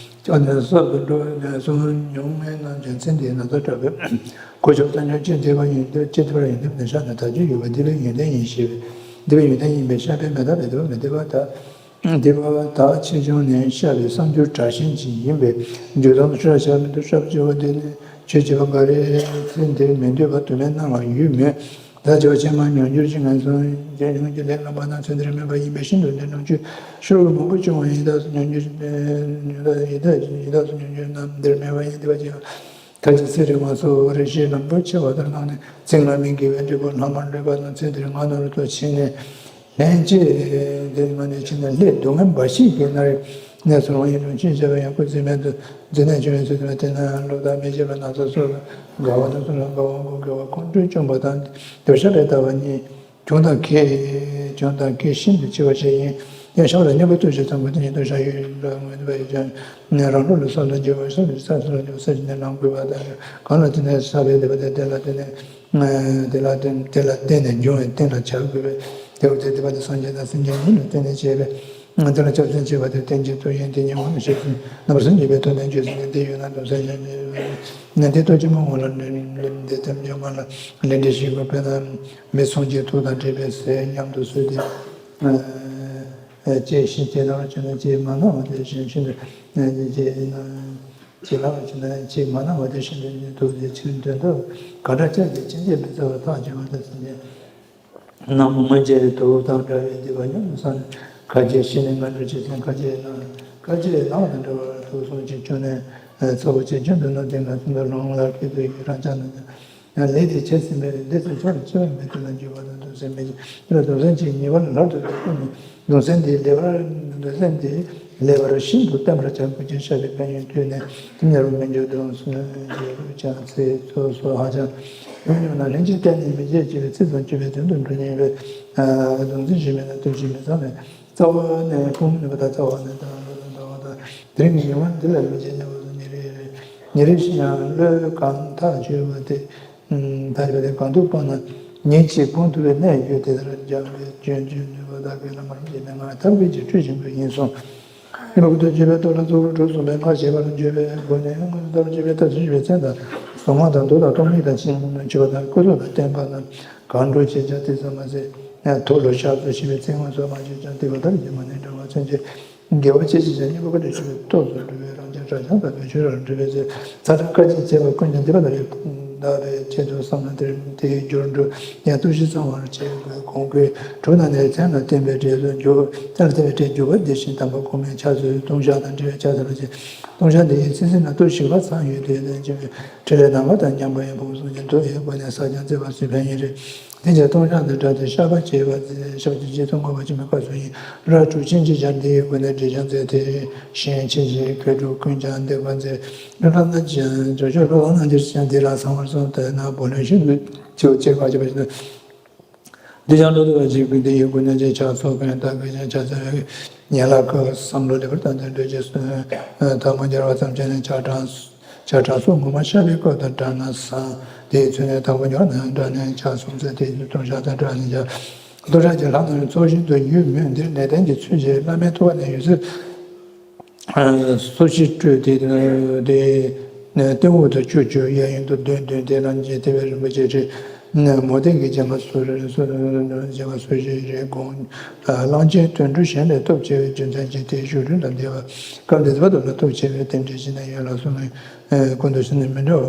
ཅག་ནས་གསར་དུ་འགྲོ་བའི་ངན་སོང་མྱོང་ངན་རྣམས་ཀྱང་ཚེ་འདིའི་ན་ཚ་དྲག་པས་གོ་ཆོད་ས་ཉོན་ཅིག་བདེ་བ་ཡོན་ཏན་ཅི་བདེ་བར་ཡོན་ཏན་མི་བཤགས་ན་དག་བཅུད་ཡོད་པ་བདེ་བའི་ཡོན་ཏན་ཡིན་ཞེས་པས་བདེ་བའི་ཡོན་ཏན་ཡིན་པས་བཤགས་པས་མི་དག་པའི་བདེ་བ་མི་བདེ་བ་དག་འདི་བ་དག་ཆེ་ཆུང་ནས་བཤགས་པའི་བསམ་སྦྱོར་དྲག་ཞན་ཅིག་ཡིན་པས་འཇུག་དང་སྲོག་བྱ་མི་འདུག་སྲོག་བྱེད་པ་འདི་ནི་ཆོས་བྱེད་པ་འགའ་རེ་ཚེ་འདིར་མི་འདོད་པ་དུ་མས་སྣང་བ་ཡོད་མོད། ད་བྱ་བ་ཕྱི་མ་མྱོང་འགྱུར་གྱི་ངན་སོང་ཅན་ཉོན་གྱི་ལས་རྣམ་པ་རྣམས་ཚེ་འདིར་མེད་པ་ཡིན་པས་ཤིན་ཏུ་འདི་རྣམས་ཆོས་ཤོར་བ་མང་པོ་བྱུང་བ་ཡིན། ཡི་དྭགས་སུ་མྱོང་འགྱུར་ཡི་དྭགས་ཡི་དྭགས་སུ་མྱོང་འགྱུར་རྣམས་འདིར་མེད་པ་ཡིན། འདི་བ་ཅན་ཁ་ཅིག་ཚེ་རིང་བ་སོགས་རེ་ཞིག་ལམ་བུ་ཆེ་བ་ལྟར་སྣང་ནས་ཚེ་སྔ་མའི་དགེ་བའི་འབྲས་བུ་ལྷག་མ་འདྲེས་པ་དང་ཚེ་འདིར་ང་ནོར་དུ་ཕྱིན་ནས། ལྷན་ཅིག་དེ་མ་ནས་ཕྱིན་ནས་ལྷའི་སྡུག་བསྔལ་འབའ་ཞིག་གིས་མནར་ནས་སོང་བ་ཡིན་རུང་ཅི་བྱ་བའི་ཡང་ཁུ་ཚིག་མེད་དུ་འཛིན་ནས་བྱུང་བའི་ཚུལ་དུ་དེ་ན་བློ་དང་མི་བྱེད་པ་ན་ཚ་སོགས་དགའ་བ་དང་སོགས་ལ་དགའ་བ་དགུ་དགེ་བ་ཁོང་ཁྲོས་བཅོམ་པ་དང་དེ་བཤགས་པའི་ལྟ་བ་གཉིས། གྱོང་དང་ཁེ། གྱོང་དང་ཁེ་ཤིན་ཏུ་ཆེ་བ་ཞིག་ཡིན། ཡང་ཤ་ལ་སྙོམས་པར་ལྟོས་ཤིག་ཚངས་པའི་སྟེང་ཉིད་དུ་བཞག་ཡོད་རང་ངོས་པ་ཡོད་ཀྱང་། རང་གྲོགས་ལ་སོགས་ལ་འགྱུར་བ་ཤ་ལ་ས་སུ་ལ་འགྱུར་བ་ས་ཞིག་ནས་ལངས་དགོས་པ་དང་། གང་ལ་བརྟེན་ནས་བསགས་པའི་སྡིག་པ་དེ་དེ་ལ་བརྟེན་ནས། དེ་ལ་བརྟེན་དེ་ལ་བརྟེན་ནས་འབྱུང་བའི་རྟེན་ལ་བྱ་དགོས་པས། དེ་འོ་དེ་སྡིག་པ་དེ་སངས་རྒྱས་དང་སེམས་ཅན་ཡོངས་ལ་བརྟེན་ནས་བྱས་པས། དེ་ལ་སྐྱབས་སེམས་བསྐྱེད་པ་དེ་རྟེན་ཅིང་ཐུགས་ཡོན་ཏན་གཉིས་དབང་ལ་བཤད་ཅིང་རྣམ་པར་སེམས་བསྐྱེད་པའི་ཐུགས་ལྡན་ཆོས་སེམས་ནི་འདི་ཡོད་ན་གདུང་སེམས་ཀྱང་ནི་འདི་ལྟོས་ཀྱི་མ་འོངས་ལ་ལུས་འདི་ཐམས་ཅད་མ་ལ་ལས་འབྲས་ཞིག་དགོས་པས་ན། མི་སངས་རྒྱས་ཐུགས་དང་འཕྲད་པའི་ཟས་མཉམ་དུ་ཟོས་ཏེ། ཅེས་ཤིང་ཅེས་ལ་བར་བྱུང་ན་ཅེས་མ་སྣང་བ་དེ་བཞིན་ཤིན་ཏུ་ཅེས་ལ་བར་བྱུང་ན་ཅེས་མ་སྣང་བ་དེ་བཞིན་དུ་ཉིད་དུ་དེ་ཕྱིར་དོན་དུ་ག་འདྲ་ཅག་གིས་ཅི་འདྲའི་མི་ཚེ་བ་ཐག་བཅད་པ་དང་སེམས་ཅན། ནང་མི་མངོན་བྱེད་དུ་དང་འདྲ་བའི་སྡིག་པ་ཉམས་སུ་བསམ་ནས་ཁ་རྗེ་ཤི་ནས་ང་འདྲ་ཅི་སེམས་ཁ་རྗེ་ན་ཁ་རྗེ་ནང་དང་འདྲ་བར་དུ་སོང་ཅིག་བྱུང་ནས་ཚ་བོ་ཆེ་ཆུང་དུ་ནོར་ལྡན་ང་ཚོ་འདི་ལོང་ལ་སྐད་དུ་ཡི་རང་ཅག་ན་ཡང་ལས་དེ་བྱས་ཟིན་པས་འདི་ཚོ་ཆོག་ལ་ཆེ་བ་མེད་དུ་ལ་འགྱུར་བ་དང་གདུང་སེམས་མེད་ཅིང་འདི་ལ་གདུང་སེམས་ཅིག་ཉེ་བར་ལྷར་དུ་བསྡུ་ནས། གདུང་སེམས་འདི་ལེགས་པར་གདུང་སེམས་འདི་ལེགས་པར་ཤིན་ཏུ་བརྟན་པར་བྱ་དགོས་ཀྱི་ཤ་བའི་ཕན་ཡོན་བསྟོད་ནས་དེ་ཉེ་བར་མི་འགྱུར་གདུང་སེམས་ཀྱི་རུ་ཅང་ཚེ་སོ་སོ་ཧ་ཅང་ཡོད་མྱོང་ན་ལྷན་ཅིག་གཏན་ནས་མི་བརྗེད་ཅེས་པའི་ཚིག་ཙམ་གྱུར་པའི་དོན་དུ་འགྲོ་ཉེན་པའི་གདུང་འཛིན་ཞིག་མེད་ན་དོན་ཞིག་མི་ཚང་བས་རྩ་བ་ནས་ཕུང་ནུས་པ་དང་རྩ་བ་ནས་དང་རྩ་བ་དང་དེ་རིང་གི་ཉིན་མོ་འདི་ལ་མི་བརྗེད་ཉམས་པ་ཉིན་རེ་ཉིན་རེ་བཞིན་ཡང་བློས་གང་ཐག་ཆོད་པ་དེ། ད་ལྟ་གང་དུ་སྤངས་ན་ཉིན་གཅིག་སྤོང་ཐུབ་པའི་གནས་ཡོད་དེ་ལྟར་སྦྱངས་པས་སྐྱོན་བརྗོད་ནུས་པ་དག་གི་བླ་མར་བྱས་ནས་ང་ཐབས་མཁས་ཀྱིས་སྤྲུལ་ཆེན་པོ་ཡིན་གསུངས། ཡིན་པ་ཀུན་ཏུ་སྤྱོད་པའི་སྟོབས་ལ་གཙོ་བོར་གྲུབ་གསུངས་པས་སྔར་བྱས་པ་ལ་འགྱོད་པའི་སྒོ་ནས་སྔོན་དུ་ལྟར་སྤྱོད་པའི་ཐབས་སུ་འགྱུར་བའི་མཚན་དང་གཟུངས་སྔགས་དང་མདོ་དང་ཐོགས་མེད་དང་མཆོད་པ་དང་སྐུ་གཟུགས་ལ་བརྟེན་པ་རྣམས་གང་འགྲོ་ཅེས་བྱ་དེ་ཙམ་མ་ཟད་ཐུགས་ལ་ཤར་དུ་ཞི་བའི་ཚིག་ངོ་སོ་མ་བརྗོད་ཀྱང་སྡིག་པ་དག་གིས་མ་ནི་འབྲང་བ་མཚོན་ཆེ། དགེ་བ་ཅི་ཞིག་བྱས་སྙིང་པོ་ཀུན་ཏུ་ཞི་བའི་སྟོབས་སུ་འགྲོ་བའི་རང་རྒྱལ་གྲགས་ཆང་དག་པའི་ཆོས་རང་འགྲོ་བའི་ཚེ་ཚ་གྲང་སྐད་ཅིག་བྱས་པ་ཀུན་ཀྱང་སྡིག་པ་ལ་ཡོད་དག་པའི་ཆེད་དུ་བསམ་ན་དེར་དེའི་རྒྱུར་འགྲོ་ཡང་བརྟུལ་ཞུགས་གཙང་བར་བྱེད་དགོས་གོང་བཀོད་དྲུག་ནང་ནས་མཚན་ལ་བརྟེན་པའི་འབྲས་བུ་འགྱུར་མཚན་ལ་བརྟེན་པའི་འབྲས་འགྱུར་བ་འདི་བཞིན་དམ་པ་གོང་མའི་ཕྱག་སོའི་ལྟུང་བཤགས་དང་འབྲེལ་བའི་ཕྱག་འཚལ་ལོ་ཞེས་ལྟུང་བཤགས་འདི་ཡི་ཚིག་ཟིན་ན་ལྟོས་ཤིག་ལ་ཚང་ཡོད་དེ་ལྡན་གྱི་ཕྲིན་ལས་དམ་པ་དང་མཉམ་པ་ཡང་ཕུང་སོགས་ཀྱི་མདོ་ཡི་སྒོ་ནས་ཟབ་ཅིང་མཛེས་པ་སུའི་ཕན་ཡོན་རེད། དེ་ཕྱིར་ལྟུང་བཤགས་འདི་འདྲ་སྟེ་བཤགས་པ་བྱས་པ་བཤགས་པ་བྱས་རྗེས་སུ་བསྔོ་བ་ཕྱི་མའི་སྐབས་སུ་ཡིན་ར་གྲུབ་ཆེན་གྱི་ཞལ་འདི་ཡི་སྒོ་ནས་འགྲེལ་བྱང་མཛད་དེ་གཞན་ཕྱིན་ཅི་གོས་དྲུག་ཀུན་ཀྱང་འདེགས་པར་མཛད། ལྷོད་ལྷ་རྣམས་ཀྱང་ཇོ་ཇོ་ལྷོད་ལྷ་རྣམས་ཀྱི་ཞལ་འདི་ལ་གསང་བར་གསུངས་ཏེ་ན་བུ་ལོན་ཤིན་ཏུ་ཆེ་བ་ཅེས་པ་ཅེས་པ་ཞིག་ཏུ། འདི་ཀྱང་ལོ་དུ་བ་ཅིག་གི་འདི་ཡི་སྒོ་ནས་ཀྱི་ཕྱག་སོགས་ཀུན་བཏགས་པའི་ཕྱག་འཚལ་བའི་ཉེ་ལ་ཁོ་བསམ་བློ་ལེགས་པར་བཏང་སྟེ་འདོད་ཀྱི་ཐལ་མོ་སྦྱར་བ་ཙམ་བྱས་ནས་ཕྱག་དྲང་། ཕྱག་དྲང་སོགས་ངོ་མ་བཤགས་པའི་སྐབས་དང་འདྲ་ན་བཟང་། དེའི་ཚུལ་ནས་དང་པོ་ཉོག་ན་འདྲ་ནས་ཕྱག་གསུམ་མཛད་དེ་ལྟུང་བཤགས་དང་འདྲ་ནས་ཀྱང་ལྟུང་བཤགས་ཀྱི་ལྷ་རྣམས་ཚོགས་ཞིང་དུ་ཡོད་མོད་འདིར་ནད་ལྡན་གྱི་ཚུལ་གྱིས་བླ་མའི་ཐུགས་ཀ་ནས་འོད་ཟེར་སོ་བཞི་སྤྲོས་ཏེ་དེ་སྟེང་འོག་ཏུ་བཅུ་བཅུ་གཡས་གཡོན་དུ་བདུན་བདུན་ཏེ་ལམ་གྱི་ཐེག་པའི་རིན་པོ་ཆེ་ཁྲི་མོ་དེ་གི་བྱེ་མ་སོ་རེ་སོ་བྱེ་མ་སོ་བཞི་རེ་དགོངས། གླང་ཆེན་དོན་གྲུབ་གཞན་ལས་སྟོབས་ཆེ་བའི་རྒྱུ་མཚན་གྱིས་དེའི་བཞུགས་ཁྲི་ལ་འདས་པ་སྐབས་འདི་བར་དུ་ལ་སྟོབས་ཆེ་བའི་རྟེན་འབྲེལ་ཞིག་ན་ཡོད་ལ་སོ་ངའི་ཀུན་ཏུ་ཞི་ནས་མི་འདྲ་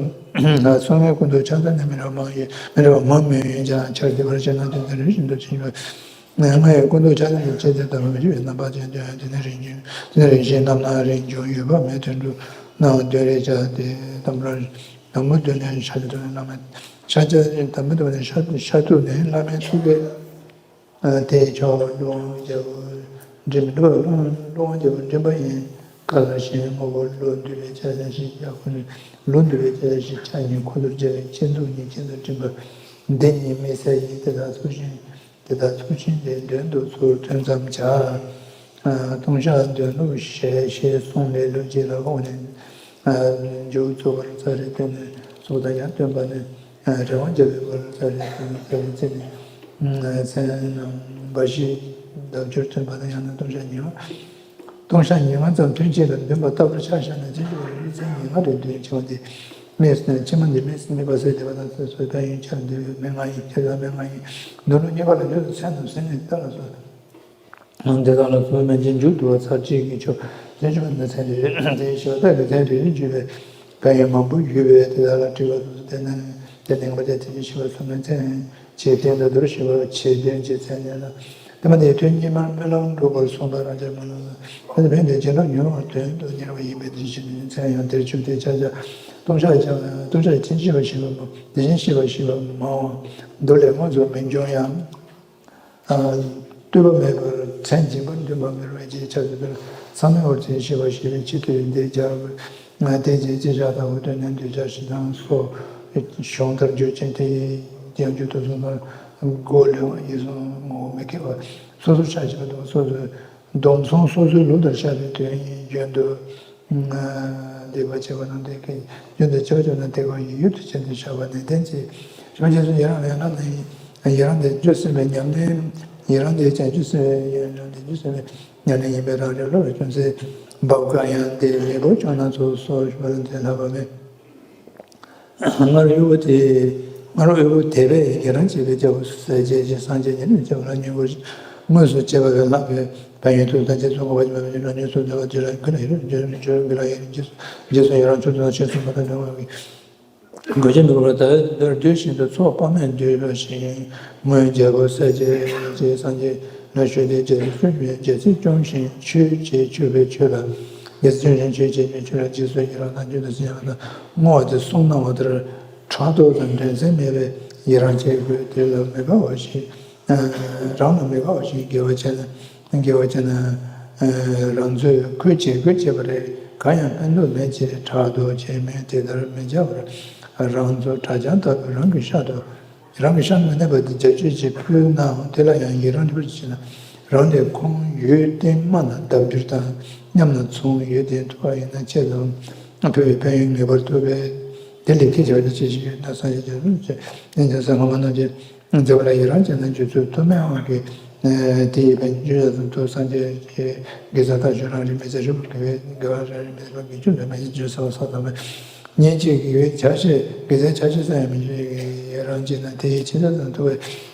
བ་སོ་ངའི་ཀུན་ཏུ་ཆགས་ས་ནས་མི་འདྲ་བ་མང་ཡོད་མི་འདྲ་བ་མང་མོད་ཡིན་ཀྱང་ཆར་འདི་བར་བྱས་ན་དེ་ཚོ་རིམ་བཞིན་དུ་ཕྱིན་ཡོད། ང་ཡི་ཀུན་ཏུ་ཆགས་ཡང་དུ་བྱས་ཏེ་ལྟ་བ་མི་བྱེད་པའི་རྣམ་པ་ཅན་དོན་དེ་ནི་རིན་ཆེན་དེ་ནི་རིན་ཆེན་རྣམ་སྣང་རིན་འབྱུང་ཡོད་པ་མེད་དོན་གྲུབ་སྣང་དོན་རེ་བྱ་སྟེ་དམ་པར་དམ་པོ་དོན་ནས་ཤ་ཆ་དོན་ནས་བླ་མེད་ཤ་ཆ་དམ་པོ་དོན་ནས་ཤ་ཤ་ཐུག་ནས་བླ་མའི་ཐུགས་ཀའི་དེ་ཆོག་ཀླུ་དབང་རྒྱལ་པོ་འདྲེན་པ་ཀླུ་དབང་རྒྱལ་པོ་འདྲེན་པ་ཡིན། བཀའ་ལ་ཞེན་ངོ་བོ་ལུས་འདུལ་བའི་ཆ་ལ་ཞིག་ཡག་པོ་ནི་ལུས་འདུལ་བའི་ཆ་ལ་ཞིག་ཆ་གཉིས་ཁོ་ཚོར་སྦྱར་བའི་ཆེ་འཛུགས་གཉིས་ཆེ་འཛུགས་འདྲེན་པ་འདི་གཉིས་དམིགས་བསལ་ཡིན། དེ་དག་ཚུལ་བཞིན། དེ་དག་ཚུལ་བཞིན་དེ་འདོན་དུ་ཚུར་ཐོན་ཙམ་བྱ། ལྟུང་བཤགས་འདོན་ལུགས་ཞེས་ཞེས་གསུངས་ལས་ལུགས་གཅིག་ལ་དབང་ནས་མཇུག་རྫོགས་པར་ཚར་རེ་བསྟན་ནས་ཚོགས་དང་ཡང་བསྟན་པ་ནས་རེ་དབང་བརྒྱབ་པའི་བར་ཚར་རེ་བསྟན་ནས་ཚར་རེ་བརྩིས་ནས་མཚན་རྣམས་འབའ་ཞིག་ལྡབ་འགྱུར་ཐོན་པ་དང་ཡང་ན་ལྟུང་བཤགས་ཉེར་ལྔ། ལྟུང་བཤགས་ཉེར་ལྔ་ཙམ་ཐུན་གཅིག་ལ་འདོན་པ་ལྟ་བུར་ཆ་བཞག་ན་ཚན་གཅིག་པ་རེ་རེ་ཚན་ཉེར་ལྔ་རེ་འདོན་ཆེ་བ་འདི་དམིགས་ནས་ཕྱི་མ་འདི་དམིགས་སུ་དམིགས་པ་ཟད་འདེབས་པ་དང་ཚེ་སྲོག་ཕན་ཡོན་ཆར་འདེབས་པའི་མན་ངག་ཡིན། ཁྱེད་ཚོ་མན་ངག་ཡིན། འདོན་ལུགས་གཉིས་པ་ལ་ཡོད་དུ་ཚན་དང་ཟིན་ནས་ལྟ་ལ་སོགས་འདི་དག་ལ་སོགས་མན་ཆད་མཇུག་བསྡུ་བ་ཚར་གཅིག་གི་ཆོག་ཚན་བཅུ་པ་ནི་ཚན་རེ་རེ་དེའི་ཞི་བ་ལྟ་བུའི་ཚན་རེ་རེ་བརྒྱུད་པའི་ཕན་ཡོན་མང་པོ་ཡོད་པས་དེ་དག་ལ་དྲི་བ་སོ་སོ་དེ་ནས་དེ་ནས་ངེས་པར་དེ་དེ་ཞི་བ་སོ་མའི་མཚན། ཆེས་བརྟན་དུ་མདོར་ཞི་བ་ཆེས་བརྟན་ཅེས་མཚན་ཉིད་ལ། དེ་མ་ནས་དོན་གཉིས་མར་སྨོན་ལམ་འགྲུབ་པར་གསུངས་པ་རང་རྒྱལ་སྨོན་ལམ་ལ། དེ་ནི་ཕན་བདེ་བྱིན་རླབས་མྱུར་བར་དོན་དུ་གཉེར་བ་ཡིན་པས་དེ་བཞིན་མཚན་ཡང་དེར་བཅུག་སྟེ་ཆ་བཞག་ལྟུང་བཤགས་ཀྱང་ལྟུང་བཤགས་ཀྱི་ཕྱིར་ཞི་བ་ཞི་བ་དེ་བཞིན་ཞི་བ་ཞི་བ་མང་བ་མདོ་ལས་མངོན་སུམ་མི་འབྱུང་ཡང་། ལྟོས་པ་མེད་པར་མཚན་སྦྱིན་པར་འདུན་པ་མེད་པའི་རྗེས་ཆགས་སུ་དེར་ཚང་མའི་འོག་ཚེ་ཞི་བ་ཞི་བའི་ཆེད་དུ་འདི་སྦྱར་བ་དེ་རྗེས་ཅི་བྱ་ལྟ་བུ་དོན་ནི་འདོད་ཆགས་ཞེ་སྡང་སོགས་བྱུང་མཐར་འཇུག་ཅིང་དེ་ཡི་རྒྱང་རྒྱུད་དུ་སོང་ན། སྒོ་ལོན་པ་ཡིད་བཟུང་ངོ་བོ་མི་སྐྱེ་བ། སོ་སོར་ཆགས་ཞེན་པ་དང་སོ་སོའི་སྡོམ་བཟུང་སོ་སོའི་ལུགས་ལྟར་བཤད་པའི་དོན་ཡིན། རྒྱུན་དུ་སྡིག་པ་བྱས་པ་རྣམས་དེ་ཀའི་རྒྱུན་དུ་བྱས་པ་བྱས་ན་དེ་ཀ་ཡི་ཡུལ་དུ་བྱས་ཏེ་བཞག་པ་ནན་ཏན་གྱིས། བྱང་ཆུབ་སེམས་ཡི་རང་ལས་ལྷག་ནི་ཡི་རང་དེ་བཅུ་ཟིན་པའི་ཉམས་ལེན། ཡི་རང་དེ་བྱང་ཆུབ་སེམས་ཡི་རང་དེ་བཅུ་ཟིན་པའི་ཉམས་ལེན་ཡིན་པས་རང་རིག་བློ་ལ་ཅུང་ཟད་འབབ་དཀའ་ཡང་དེ་ལེགས་པར་བྱུང་ན་ཚུར་སོ་ཞུ་བ་ལ་འཛིན་ལྷག་པ་མེད། སྔར་དབུལ་པོ་དེ། སྔར་དབུལ་པོ་དེ་བས་ཡི་རང་བྱེད་པའི་རྒྱལ་པོ་སྲས་བཅས་ཀྱི་སངས་རྒྱས་ཉིད་ལ་སྐྱེ་བ་ལ་སྙིང་པོ་དངོས་སུ་སྐྱེ་བ་ལས་ལྷག་པའི་ཕན་ཡོན་ཐོབ་ཐང་ཆེས་སུ་གོ་བ་ཉིད་མ་ཡིན་ལ་ཉེས་སུ་འདུ་བ་དེ་ལ་ཀུན་ནས་ཡོད་རྒྱུ་ནི་ཆོས་མི་ལ་ཡིན་རྗེས་སུ་ཡི་རང་ཆུ་དང་ཆོས་སུ་མ་དང་འདུ་བ་གི་གོས་ཆེན་འདུག་པ་ད་དེར་འདུས་ཤིང་དུ་ཚོགས་དཔག་མེད་འདུས་པ་ཞིག་སྔོན་རྒྱལ་པོ་སྲས་བཅས་ཀྱི་སངས་རྒྱས་ལ་ཞུས་ཏེ་རྗེས་སུ་བཅོམ་ཞིང་རྗེས་སུ་སྐྱོང་ཞིང་ཆོས་བྱེད་ཆོས་པའི་ཆོས་ལ་རྗེས་སུ་སྐྱོང་ཞིང་ཆོས་བྱེད་པའི་ཆོས་ལ་རྗེས་སུ་ཡི་རང་དང་རྒྱུན་དུ་བྱེད་པ་དང་བསྔོ་བ་དེ་གསུངས་གནང་བ་ལྟར་ཕྲག་དོག་དང་འགྲན་སེམས་མེད་པའི་ཡི་རང་བྱེད་དགོས། དེ་ལ་མི་དགའ་བ་ཞིག་རང་ལ་མི་དགའ་བ་ཞིག་དགེ་བ་བྱས་ན་དགེ་བ་བྱས་ན་རང་ཚོས་ཁོས་བྱེད་དགོས་བྱས་པ་རེད། གང་ཡང་ཕན་ཐོགས་མེད་ཅེས་ཕྲག་དོག་བྱས་མིན་དེ་ལྟར་མི་བྱ་བར་རང་ཚོ་དྲག་ཆང་ལྟ་བུའི་རང་གི་ཤ་དོ། རང་གི་ཤ་མི་གནས་པ་དེ་བྱ་སྤྱོད་ཅིག་ཕུལ་ནའང་དེ་ལ་ཡང་ཡི་རང་འདྲི་བར་བྱེད་ན་རང་ལས་ཁོང་ཡོད་བརྟེན་མ་ན་ལྡབ་འགྱུར་དང་མཉམ་ན་མཚུངས་ཡོད་དེ་ཐུབ་པ་ཡིན་ན་ཆེད་དུ་ཕུལ་བའི་ཕན་ཡོན་ངེས་པར་ཐོབ་པས་དེ་ལས་ཁྱེད་ཅག་ལ་ཅི་ཞིག་ཡོད་ན་སངས་རྒྱས་ཀྱི་གསུང་ཆོས་ནི་འཇམ་སེམས་སྔ་མ་རྣམས་ཀྱི་མཛད་པ་ལ་ཡི་རང་བྱས་ན་རྗེས་སུ་ཐོགས་མེད་དབང་གིས་དེ་ཡི་ཕན་ཡོན་ཡོངས་སུ་ཐོབ། སངས་རྒྱས་ཀྱི་དགེ་རྩ་དག་ཞུ་རང་རིག་མི་ཚེ་ཧྲིལ་པོར་དགེ་བའི་དགེ་བ་རང་རིག་མི་ཚེ་པ་དགེ་བཅུ་འདོད་མ་ཡིན་ཅུང་ཟད་པ་སོགས་དང་པོའི་ཉེས་ཅན་གྱི་ཆ་ཤས་དགེ་རྩའི་ཆ་ཤས་སུ་ཡང་མི་འགྱུར་ཡི་རང་བྱས་ན་དེ་ཡི་ཕྱི་ཐ་དང་ཐུག་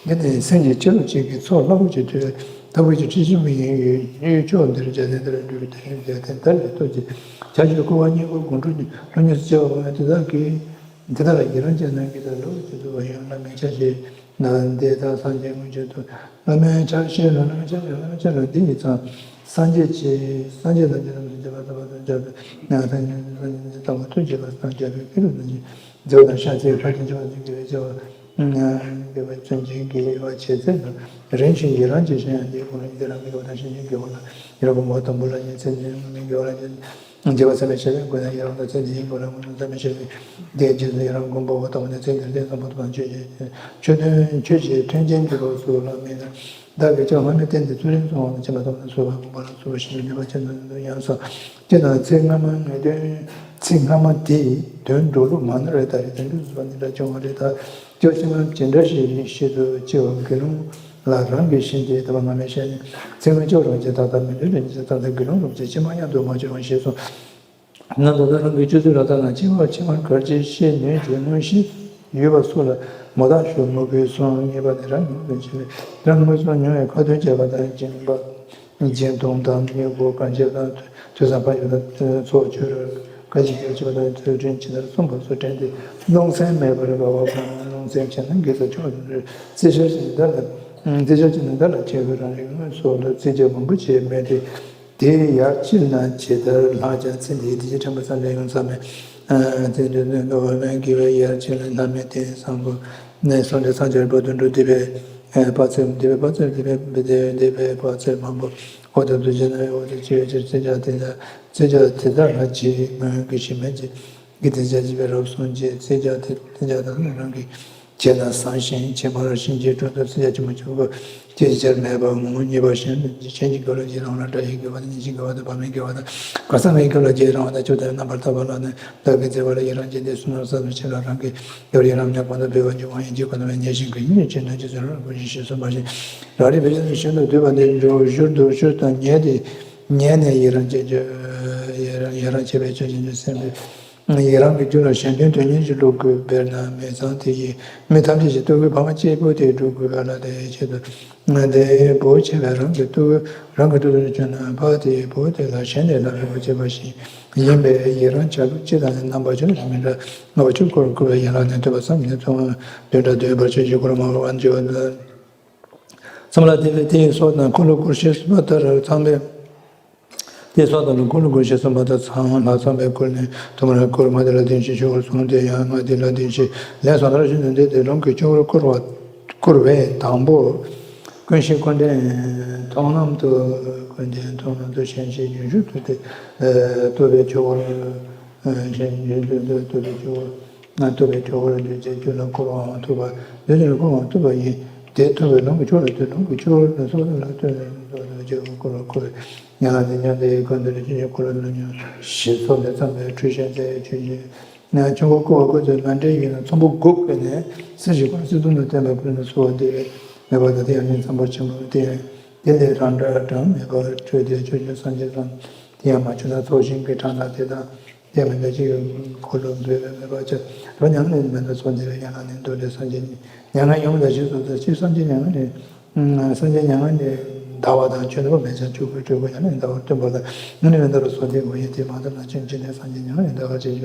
པའི་འདི་ནི་སེམས་ཀྱི་ཆེ་ལོ་གཅིག་གི་ཚོགས་རླབས་པོ་ཆེ་དུས་ཐབས་ཀྱི་ཁྲིད་ཆེན་པོ་ཡིན་ཡོད་ཕྱོགས་འདིར་རྒྱ་ཚན་འདིར་འགྲུབ་པའི་དེ་རིང་རྒྱ་ཚན་མཐའ་ལས་ཐོབ་ཅིང་ཆ་ཤས་བསྐུལ་བ་བསྙེན་བཀུར་དགོངས་ཁྲོལ་ལྷུན་གྱིས་སུ་བྱ་བ་དེ་དག་གིས། འདི་དག་ལ་ཡི་རང་བྱས་ན་གི་ད་ལོ་ཅི་ཐུབ་པ་ཡང་བླ་མའི་ཆ་ཤས་ན་འདི་དག་སངས་རྒྱས་དངོས་ཆེད་དུ་བླ་མའི་ཆ་ཤས་ལ་བླ་མའི་ཆ་ཤས་བླ་མའི་ཆ་ཤས་འདི་ཡི་ཚང་སངས་རྒྱས་ཀྱི་སངས་རྒྱས་དང་བཅས་ཐམས་ཅད་མཁྱེན་པ་དང་བཅས་པའི་ན་སངས་རྒྱས་སངས་རྒྱས་དང་པོ་ཐུགས་རྗེ་ལ་སངས་རྒྱས་པའི་སྐུ་རུ་ནང་བཞིན་མཛད་པ་དང་ཤ་ཚའི་ཁ་ཅན་བྱ་བ་ཚིག་གི་བའི་བྱ་བ་དགེ་བ་བརྩོན་ཅིང་དགེ་བ་བྱེད་ཚད་དང་རིམ་བཞིན་ཡི་རང་བྱེད་ཤིང་ཡང་དེའི་གོང་ལ་ཡི་རང་མི་དགའ་བ་དང་ཤིང་ཆེན་དགེ་བ་ལ་ཡི་རང་གོམ་པ་དང་པོ་ལ་ཉིན་མཚན་ཉིན་མི་དགེ་བ་ལ་ཉིན། འཇིགས་པ་སེལ་བའི་ཕྱིར་དགོས་ན་ཡི་རང་དང་ཚེ་འདིའི་སྒོ་ནས་མངོན་སུམ་ཚད་མེད་ཤེས་པའི་དེའི་རྗེས་སུ་ཡི་རང་སྒོམ་པ་འོ་དང་པོ་ནས་ཚེ་འདིར་བསྟན་བཟང་པོ་དང་ཆོས་ཀྱི་ཆོས་དོན་ཆོས་ཀྱི་མཐུན་རྐྱེན་གྱི་སྐབས་སུ་ལ་མིན་ན་བདག་གིས་ཀྱང་སྔ་མའི་རྟེན་དེ་ཚུལ་ཁྲིམས་སྲུང་བ་དང་སྦྱིན་པ་དང་བསྔོ་བ་སྒོམ་པ་ལ་སོགས་པ་ཞིག་ནུས་པ་ཅན་དུ་ཡང་སོ་སྐྱེ་དང་ཚེ་སྔ་མ་ངེས་དོན་ཚེ་སྔ་མ་དེའི་དོན་འགྲོ་ལུགས་མ་ནོར་བའི་ལྟ་རེ་དོན་འགྲུབ་སུ་བ་འདི་འདྲ་བྱུང་བ་རེད་ད། སྐྱོ་ཤི་མ་ཇི་འདྲ་ཞིག་ཡིན་ཤེས་སུ་ཆེ་བ་དགེ་སློང་ལ་རང་གི་ཤེས་འདི་ལྟ་བ་སྔ་མའི་ཤེས་ནས་ཚེ་སྔོན་སྐྱོ་རང་བྱེད་ད་ལྟ་མི་འདྲ་རེ་ཉིད་ད་ལྟ་དགེ་སློང་རུ་བྱེད་ཕྱི་མ་མཉམ་དུ་མ་བྱུང་བ་ཤེས་སོ། ན་ད་ལྟ་རང་གི་སྤྱོད་ཚུལ་ལ་ལྟ་ན་སྐྱེ་བ་ཕྱི་མར་གར་ཅིག་ཤེས་ནུས་ཀྱི་མངོན་ཤེས་ཡོད་པ་སུ་ལ་མོ་བདག་ཞུ་མོ་གུས་སོང་ངེས་པ་ནི་རང་ཉིད་དོན་བྱེད་པའི་རང་མངོན་སུམ་མྱོང་བའི་ཁ་ཏོན་བྱས་པ་དང་སྦྱིན་པ། སྦྱིན་གཏོང་དང་དངུལ་སྒོར་གང་བྱེད་དང་དུས་བཟང་ཕ་ཡུལ་དང་ཚོགས་ཆོས་ར་ག་ཅི་ཡོད་ཅེས་པ་དང་ཚུལ་ཁྲིམས་ཇི་ལྟར་གསུངས་པ་སོགས་དྲན་ཏེ་རླུང་སེམས་མེད་པར་དགའ་བ་དང་རླུང་སེམས་ཆེ་ན་དགེ་རྩ་ཆུང་བརྩི་བྱ་ཅི་ནི་བདག་ལ་བརྩི་བྱ་ཅི་ནི་བདག་ལ་ཁྱད་པར་རང་རིག་དངོས་སོགས་ལ་བརྩི་བྱ་མང་པོ་བྱེད་མེད་དེ། དེ་ཡར་ཕྱིན་ན་ཇི་ལྟར་ལྷག་ཀྱང་ཚེ་འདིའི་དེ་ཅི་དྲན་པ་ཙམ་ལས་ཡོང་ས་མེད། ཚེ་འདིར་དོན་དུ་འོ་མའི་དགེ་བའི་ཡར་ཕྱིན་ལ་ལྷ་མི་བསྟེན་བཟང་པོ་ནས་སོང་སྟེ་སངས་རྒྱས་པ་དོན་གྲུབ་འདི་པའི་དཔག་ཚད་འདི་པའི་དཔག་ཚད་འདི་པའི་འདི་པའི་དཔག་ཚད་མང་པོ་འོ་དེ་དུ་བྱེད་ན་འོ་དེ་ཅི་ཡོད་ཅེས་བརྩི་བྱ་དེ་དག་བརྩི་བྱ་དེ་དག་ལ་ཇི་མོས་གུས་ཤིང་མེད་ཅིང་། གི་དེ་བྱ་བྱེད་པའི་རབ་གསུངས་རྗེས་བརྩི་བྱ་དེ་བརྩི་བྱ་དང་རང་གིས་བྱས་ན་བཟང་ཞིང་བྱེད་མ་རུང་ཞིང་རྗེས་དྲུང་དུ་བརྩི་བྱ་ཅི་མ་ཅི་བོ་ཅི་ཕྱིར་མེད་པ་ངོ་བོ་ཉིད་པ་གཞན་གཞན་གྱི་དགེ་བ་ལ་ཡི་རང་ལ་དགྲ་ཡི་དགེ་བ་དང་ཉེ་ཞིང་དགེ་བ་དང་བར་མའི་དགེ་བ་དང་གང་ཟག་མའི་དགེ་བ་ལ་རྗེས་རང་བ་དང་ཆུ་དང་རྣམ་པར་ཐར་པ་ལ་ནི་བདག་གིས་བརྩེ་བ་ལ་ཡི་རང་བྱེད་དེ་བསོད་ནམས་བསགས་པའི་ཕྱིར་ལ་རང་གི་དགེ་བར་ཡི་རང་ཉམས་གང་དུ་འབད་བ་འབྱུང་བ་ཡིན་གྱི་ཁོ་ན་བས་ཉེ་ཞིང་གི་ཉེ་ཕྱིར་ན་རྗེས་སུ་རང་རང་བཞིན་ཞེས་གསུངས་པ་བཞིན་རང་རིག་པའི་ཆ་ནས་ཤིན་ཏུ་བསྡུས་པ་འདི་འགྲོ་ཞོར་དུ་ཤུལ་དང་ཉེ་སྟེ་ཉེ་ནས་ཡི་རང་བྱེད་ཀྱི་ཡི་རང་ཡི་རང་བྱེད་པའི་ཆོས་ཅན་གྱི་སེམས་པའི། ཡི་རང་གི་རྒྱུད་ལ་གཞན་དོན་དོན་གཉེར་གྱི་བློ་དགོས། དཔེར་ན་མི་ཚང་དེ་ཡིས་མི་ཐམས་ཅད་ཀྱི་ཐུགས་ཀྱི་ཕ་མ་གཅིག་པུ་དེ་སྒྲུབ་དགོས་པ་ལ་དེའི་ཆེད་དུ་དེ་བོ་ཆེ་བས་རང་གི་ཐུགས་རང་གི་ཐུགས་སུ་བྱོན་ན་ཕ་དེའི་བོ་དེ་ལ་གཞན་ལས་ལྷག་པའི་བོ་བྱེད་པ་ཞིག་ཡིན་པས་ཡི་རང་བྱ་ལུགས་སྤྱི་དང་རྣམ་པ་ཕྱི་ལ་མི་འདྲ། ལྔ་པ་ཆོས་འཁོར་བསྐོར་བའི་ཡན་ལག་ནས་ཐོས་པ་བསམ་གྱིས་མི་ཁྱབ་པ་བདུན་ཕྲག་བདུན་པར་ཆོས་ཀྱི་འཁོར་མང་པོ་བར་འཇུག་པ། ཚང་མ་ལ་དེ་ལས་དེའི་སྲོག་དང་འཁོར་ལོ་བསྐོར་ཞེས་གསུངས་པ་ལྟར་ཚངས་པའི། དེའི་སྲོག་དང་འཁོར་ལོ་བསྐོར་ཞེས་གསུངས་པ་ལྟར་ཚངས་ལ་ཚངས་པའི་བསྐོར་ནས་ཐོག་མར་བསྐོར་མ་དེ་ལ་བདུན་ཞིང་ཆོས་འཁོར་གསུངས་ཏེ་ཡང་ལྔ་དེ་ལ་བདུན་ཞིང་ལན་གསུམ་ལ་བཞི་འདི་དེ་རང་གི་ཆོས་འཁོར་བསྐོར་བ་བསྐོར་བའི་དང་པོ། ཀུན་ཤེས་ཀུན་ལྡན་མཐོང་ལམ་དུ་ཀུན་ལྡན་མཐོང་ལམ་དུ་གཞན་གྱི་རྒྱུན་ཞུགས་ཐུབ་སྟེ་རྟོགས་པའི་ཆོས་འཁོར། གཞན་གྱི་རྒྱུན་ཞུགས་ཐུབ་སྟེ་རྟོགས་པའི་ཆོས་འཁོར་ན་རྟོགས་པའི་ཆོས་འཁོར་འདུས་བྱས་རྒྱུད་ལ་བསྐོར་བའང་ཐུབ་པ། རྒྱུད་ལ་བསྐོར་བའང་ཐུབ་པ་ཡིན། དེ་ཐུབ་པའི་ལམ་གྱི་ཕྱོགས་ལ་ལྟོས། ལམ་གྱི་ཕྱོགས་ལ་སོགས་ལ་ལྟོས་ནས་སོགས་ལ་ལྟོས་ནས་འཁོར་བར་འཁོར་བའི་ཡན་ལག་འདི་མཉམ་དེ་ཡི་གང་དུ་ལ་ཆོས་ཀྱི་འཁོར་ལོ་ལ་མཉམ་ཞེས་སོགས་ལས་བརྩམས་པའི་འཁྲུལ་ཞེན་རྩ་བའི་ཆོས་ཀྱི་ཆོས་འཁོར་བསྐོར་བ་ཀུན་ཏུ་མཎྜལ་ཡིན་ན་ཚོམ་བུ་དགུ་བཀོད་ནས་སྲིད་ཞི་བར་སྲིད་གསུམ་དུ་བསྟན་པ་ཀུན་ཏུ་གསོལ་བ་འདེབས་པའི་མོས་པ་དང་། དེ་ཡང་ཉིད་ཚོམ་བུ་ཆེན་པོ་སྟེ། དེ་ལས་རང་འདྲ་གྲངས་མེད་པར་འཕྲོས་ཏེ། ཕྱོགས་བཅུའི་སངས་རྒྱས་ཀྱང་དེ་ཡང་མ་བྱོན་ན་ཚོགས་ཞིང་གི་གྲངས་དང་། དེ་དང་དེ་མི་འདྲ་ཅིག་གི་འཁོར་ལོ་འབོད་པའི་མོས་པ་བྱ། རོ་མྱ་ངན་ལས་མི་འདའ་སོགས་འདི་ལ་ཡན་ལག་ནི་མདོ་ལས། སངས་རྒྱས་མྱ་ངན་ཡོངས་འདའ་ཞེས་སོགས་དང་། སྤྱིར་སངས་རྒྱས་མྱ་ངན་ལས། སངས་རྒྱས་མྱ་ངན་ལས་འདའ་བ་དང་། ཆོས་འདུལ་བ་མེད་ཀྱང་ཆོས་སྐུའི་སྤྲུལ་སྐུ་ཡང་ནི་འདའ་བར་སྟོན་པ་ལ་ངན་ལས་མི་འདའ་བར་གསོལ་འདེབས་དགོས་ཡིན། དེ་མ་ཐོབ་ན་ཅུང་ཕྱིས་ནས་སངས་རྒྱས་མྱ་ངན་ལས་འདའ་བར་བྱེད་ཅིག་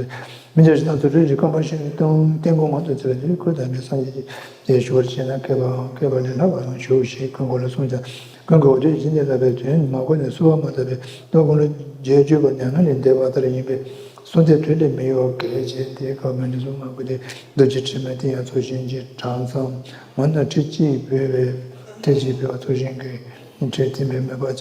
མི་འགྱུར་ཞིང་དམ་ཚིག་སྤྲོས་བཅས་བསྐམ་པར་ཤོག་དང་། རྟེན་སྐུ་མང་དུ་བརྩེ་བས་ནི། ཁུར་དམ་པའི་སངས་རྒྱས་ཀྱི། དེ་ཞུ་བར་བྱས་ན་བསྐལ་པའང་བསྐལ་པ་ལས་ལྷག་པའང་ཞུ་ཞེས་ཀུན་མཁོ་ལ་གསུངས་ཀྱང་། ཀུན་མཁོ་འོ་དོད་བཞིན་དུ་བསླབ་པའི་དོན་མ་གོ་ནས་གསོལ་བ་མ་བཏབ་པས། སྟོན་ཀུན་ལ་རྗེས་འཇུག་པ་མྱ་ངན་ལས་འདས་པ་ལྟར་ཡིན་པས། གསོལ་འདེབས་དུས་ལས་མི་ཡོལ་བར་གལ་ཆེ། དེའི་སྐབས་མི་འདི་གསུམ་མ་གོ་སྟེ། རྡོ་རྗེ་དྲི་མེད་དེ་ཡང་ཚོགས་ཞིང་གི་གྲངས་ཙམ་མ་ན་ཁྲི་གཅིག་འབུལ་བས། ཁྲི་གཅིག་འབུལ་བ་ཚོགས་ཞིང་གི་ཁྲི་བསྟན་པའི་མོས་པ་བྱ།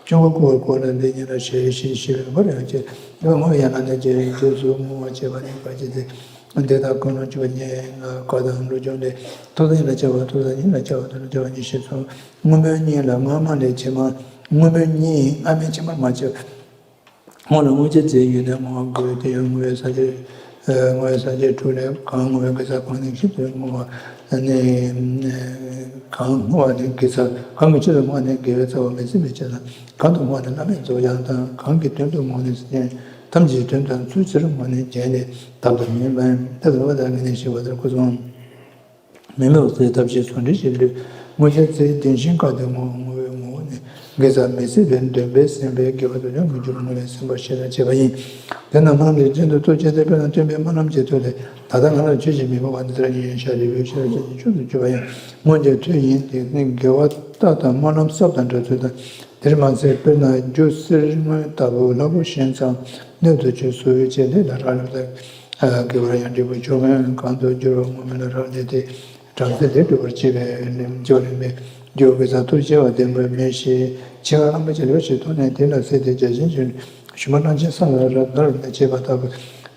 ཆོས་འཁོར་བསྐོར་བར་བསྐོར་ལ་འདི་ཉིད་ལ་ཞེས་ཞེས་ཞེས་པའི་བར་ཡང་བཅད། དེ་བ་ངོ་བོ་ཡན་ལག་ནས་བཅད། རྗེས་སུ་བསྔོ་བ་བྱས་པ་ནི་བར་བཅད་དེ། དེ་དག་ཀུན་སློང་བཅུ་པ་ཉིད་ལ་བཀའ་དང་སློབ་སྦྱོང་ལས། ཐོག་མཐའ་ཉིད་ལ་བྱ་བ་ཐོག་མཐའ་ཉིད་ལ་བྱ་བ་དང་བྱ་བ་ཉིད་ཞེས་གསུངས། བསྔོ་སྨོན་གཉིས་ལ་སྔ་མ་ལས་ཕྱི་མ། བསྔོ་སྨོན་གཉིས་སྔ་མའི་ཕྱི་མར་མ་བྱེད། བསྔོ་ལ་བསྔོ་བྱེད་ཚིག་ཡོད་ན་བསྔོ་བ་དགོས། དེ་ཡང་བསྔོ་བའི་ས་བཅད། ཨ། བསྔོ་བའི་ས་བཅད་དྲུག་ལས། གང་བསྔོ་བའི་དགེ་རྩ་གང་ནས་ཞིབ་ཏུ་བསྔོ་བ་ནི། གང་བསྔོ་བ་ནི་དགེ་རྩ། གང་གི་ཆེད་དུ་བསྔོ་བ་ནི་དགེ་བའི་རྩ་བ་མི་ཟད་པའི་ཕྱིར་དང་། གང་དུ་བསྔོ་བ་ནི་བླ་མེད་རྫོགས་བྱང་དང་། གང་གི་དོན་དུ་བསྔོ་བ་ནི་སེམས་ཅན་ཐམས་ཅད་ཀྱི་དོན་དང་ཚུལ་ཆེར་བསྔོ་བ་ནི་རྒྱན་ལས། ཐབས་དང་ཉེས་པ་ཐབས་ཟིན་པ་དང་ངེས་ནས་ཞི་བ་ལྟར་སྐུ་གསུངས། མི་སྨོད་པའི་ཚེ་ཐབས་ཤེས་ཟུང་འབྲེལ་གྱིས་བསླུས། བསྔོ་བྱ་ཚིག་བདེན་ཞེན་བཀག་སྟེ་བསྔོ། བསྔོ་བའི་ངོ་བོ་ནི། དགེ་རྩ་མི་ཟད་པའི་འདུན་པས་ཟིན་པའི་དགེ་བ་དུ་ཡང་མི་འགྱུར་བསྔོ་བས་ཟིན་པར་ཤེས་པར་བྱེད་པ་ཡིན། དེས་ན་སྨོན་ལམ་འདི་རྒྱུན་དུ་གཏོང་བྱེད་དེ། དཔེར་ན་སྟོན་པའི་སྨོན་ལམ་གྱི་མཐུ་ལས། ད་ལྟ་ང་ལ་ཆོས་ཀྱི་མི་ཕོ་བ་འདི་ལྟར་ཡིན་ཞེས་རིགས་པའི་ཤེས་རབ་ཅན་གྱི་མཆོག་ཏུ་གྱུར་པ་ཡང་སྔོན་གྱི་མཐུ་ཡིན། དེ་ནི་དགེ་བ་རྟགས་དང་སྨོན་ལམ་ཟབ་དང་འདྲ་ཚུལ་དང་། དེར་མ་ཟད་དཔེར་ན་རྒྱུ་གསེར་དངུལ་ལྟ་བུ་ལྷག་པོ་ཞན་ཙང་སྣོད་དུ་ཆུད་ཟོས་བྱས་ལས་ལ་རག་ལས་པ་དང་། དགེ་བར་ཡང་འབྲས་བུ་མཆོག་དངོས་གང་དུ་འགྱུར་བ་བསྔོ་སྨོན་ལ་རག་ལས་ཏེ། བྲམ་ཟེ་ལས་སྒྲུབ་པར་བྱེད་པའི་ལེན་འཇོག་ལེན་པའི་རྒྱུ་དགེ་རྩ་ཐུགས་བྱ་བ་ལྡན་པའི་མི་ཞིག་ཕྱི་ཁ་རླངས་པ་ཅན་ལས་ཞིག་ཐོག་ནས་དེ་ལ་ཟེར་ཏེ་བརྒྱ་བྱིན་གྱིས་ཞུན་མ་གླང་ཆེན་ས་ལ་རབ་བརྡར་ནས་བྱེད་པ་ལྟ་བུ།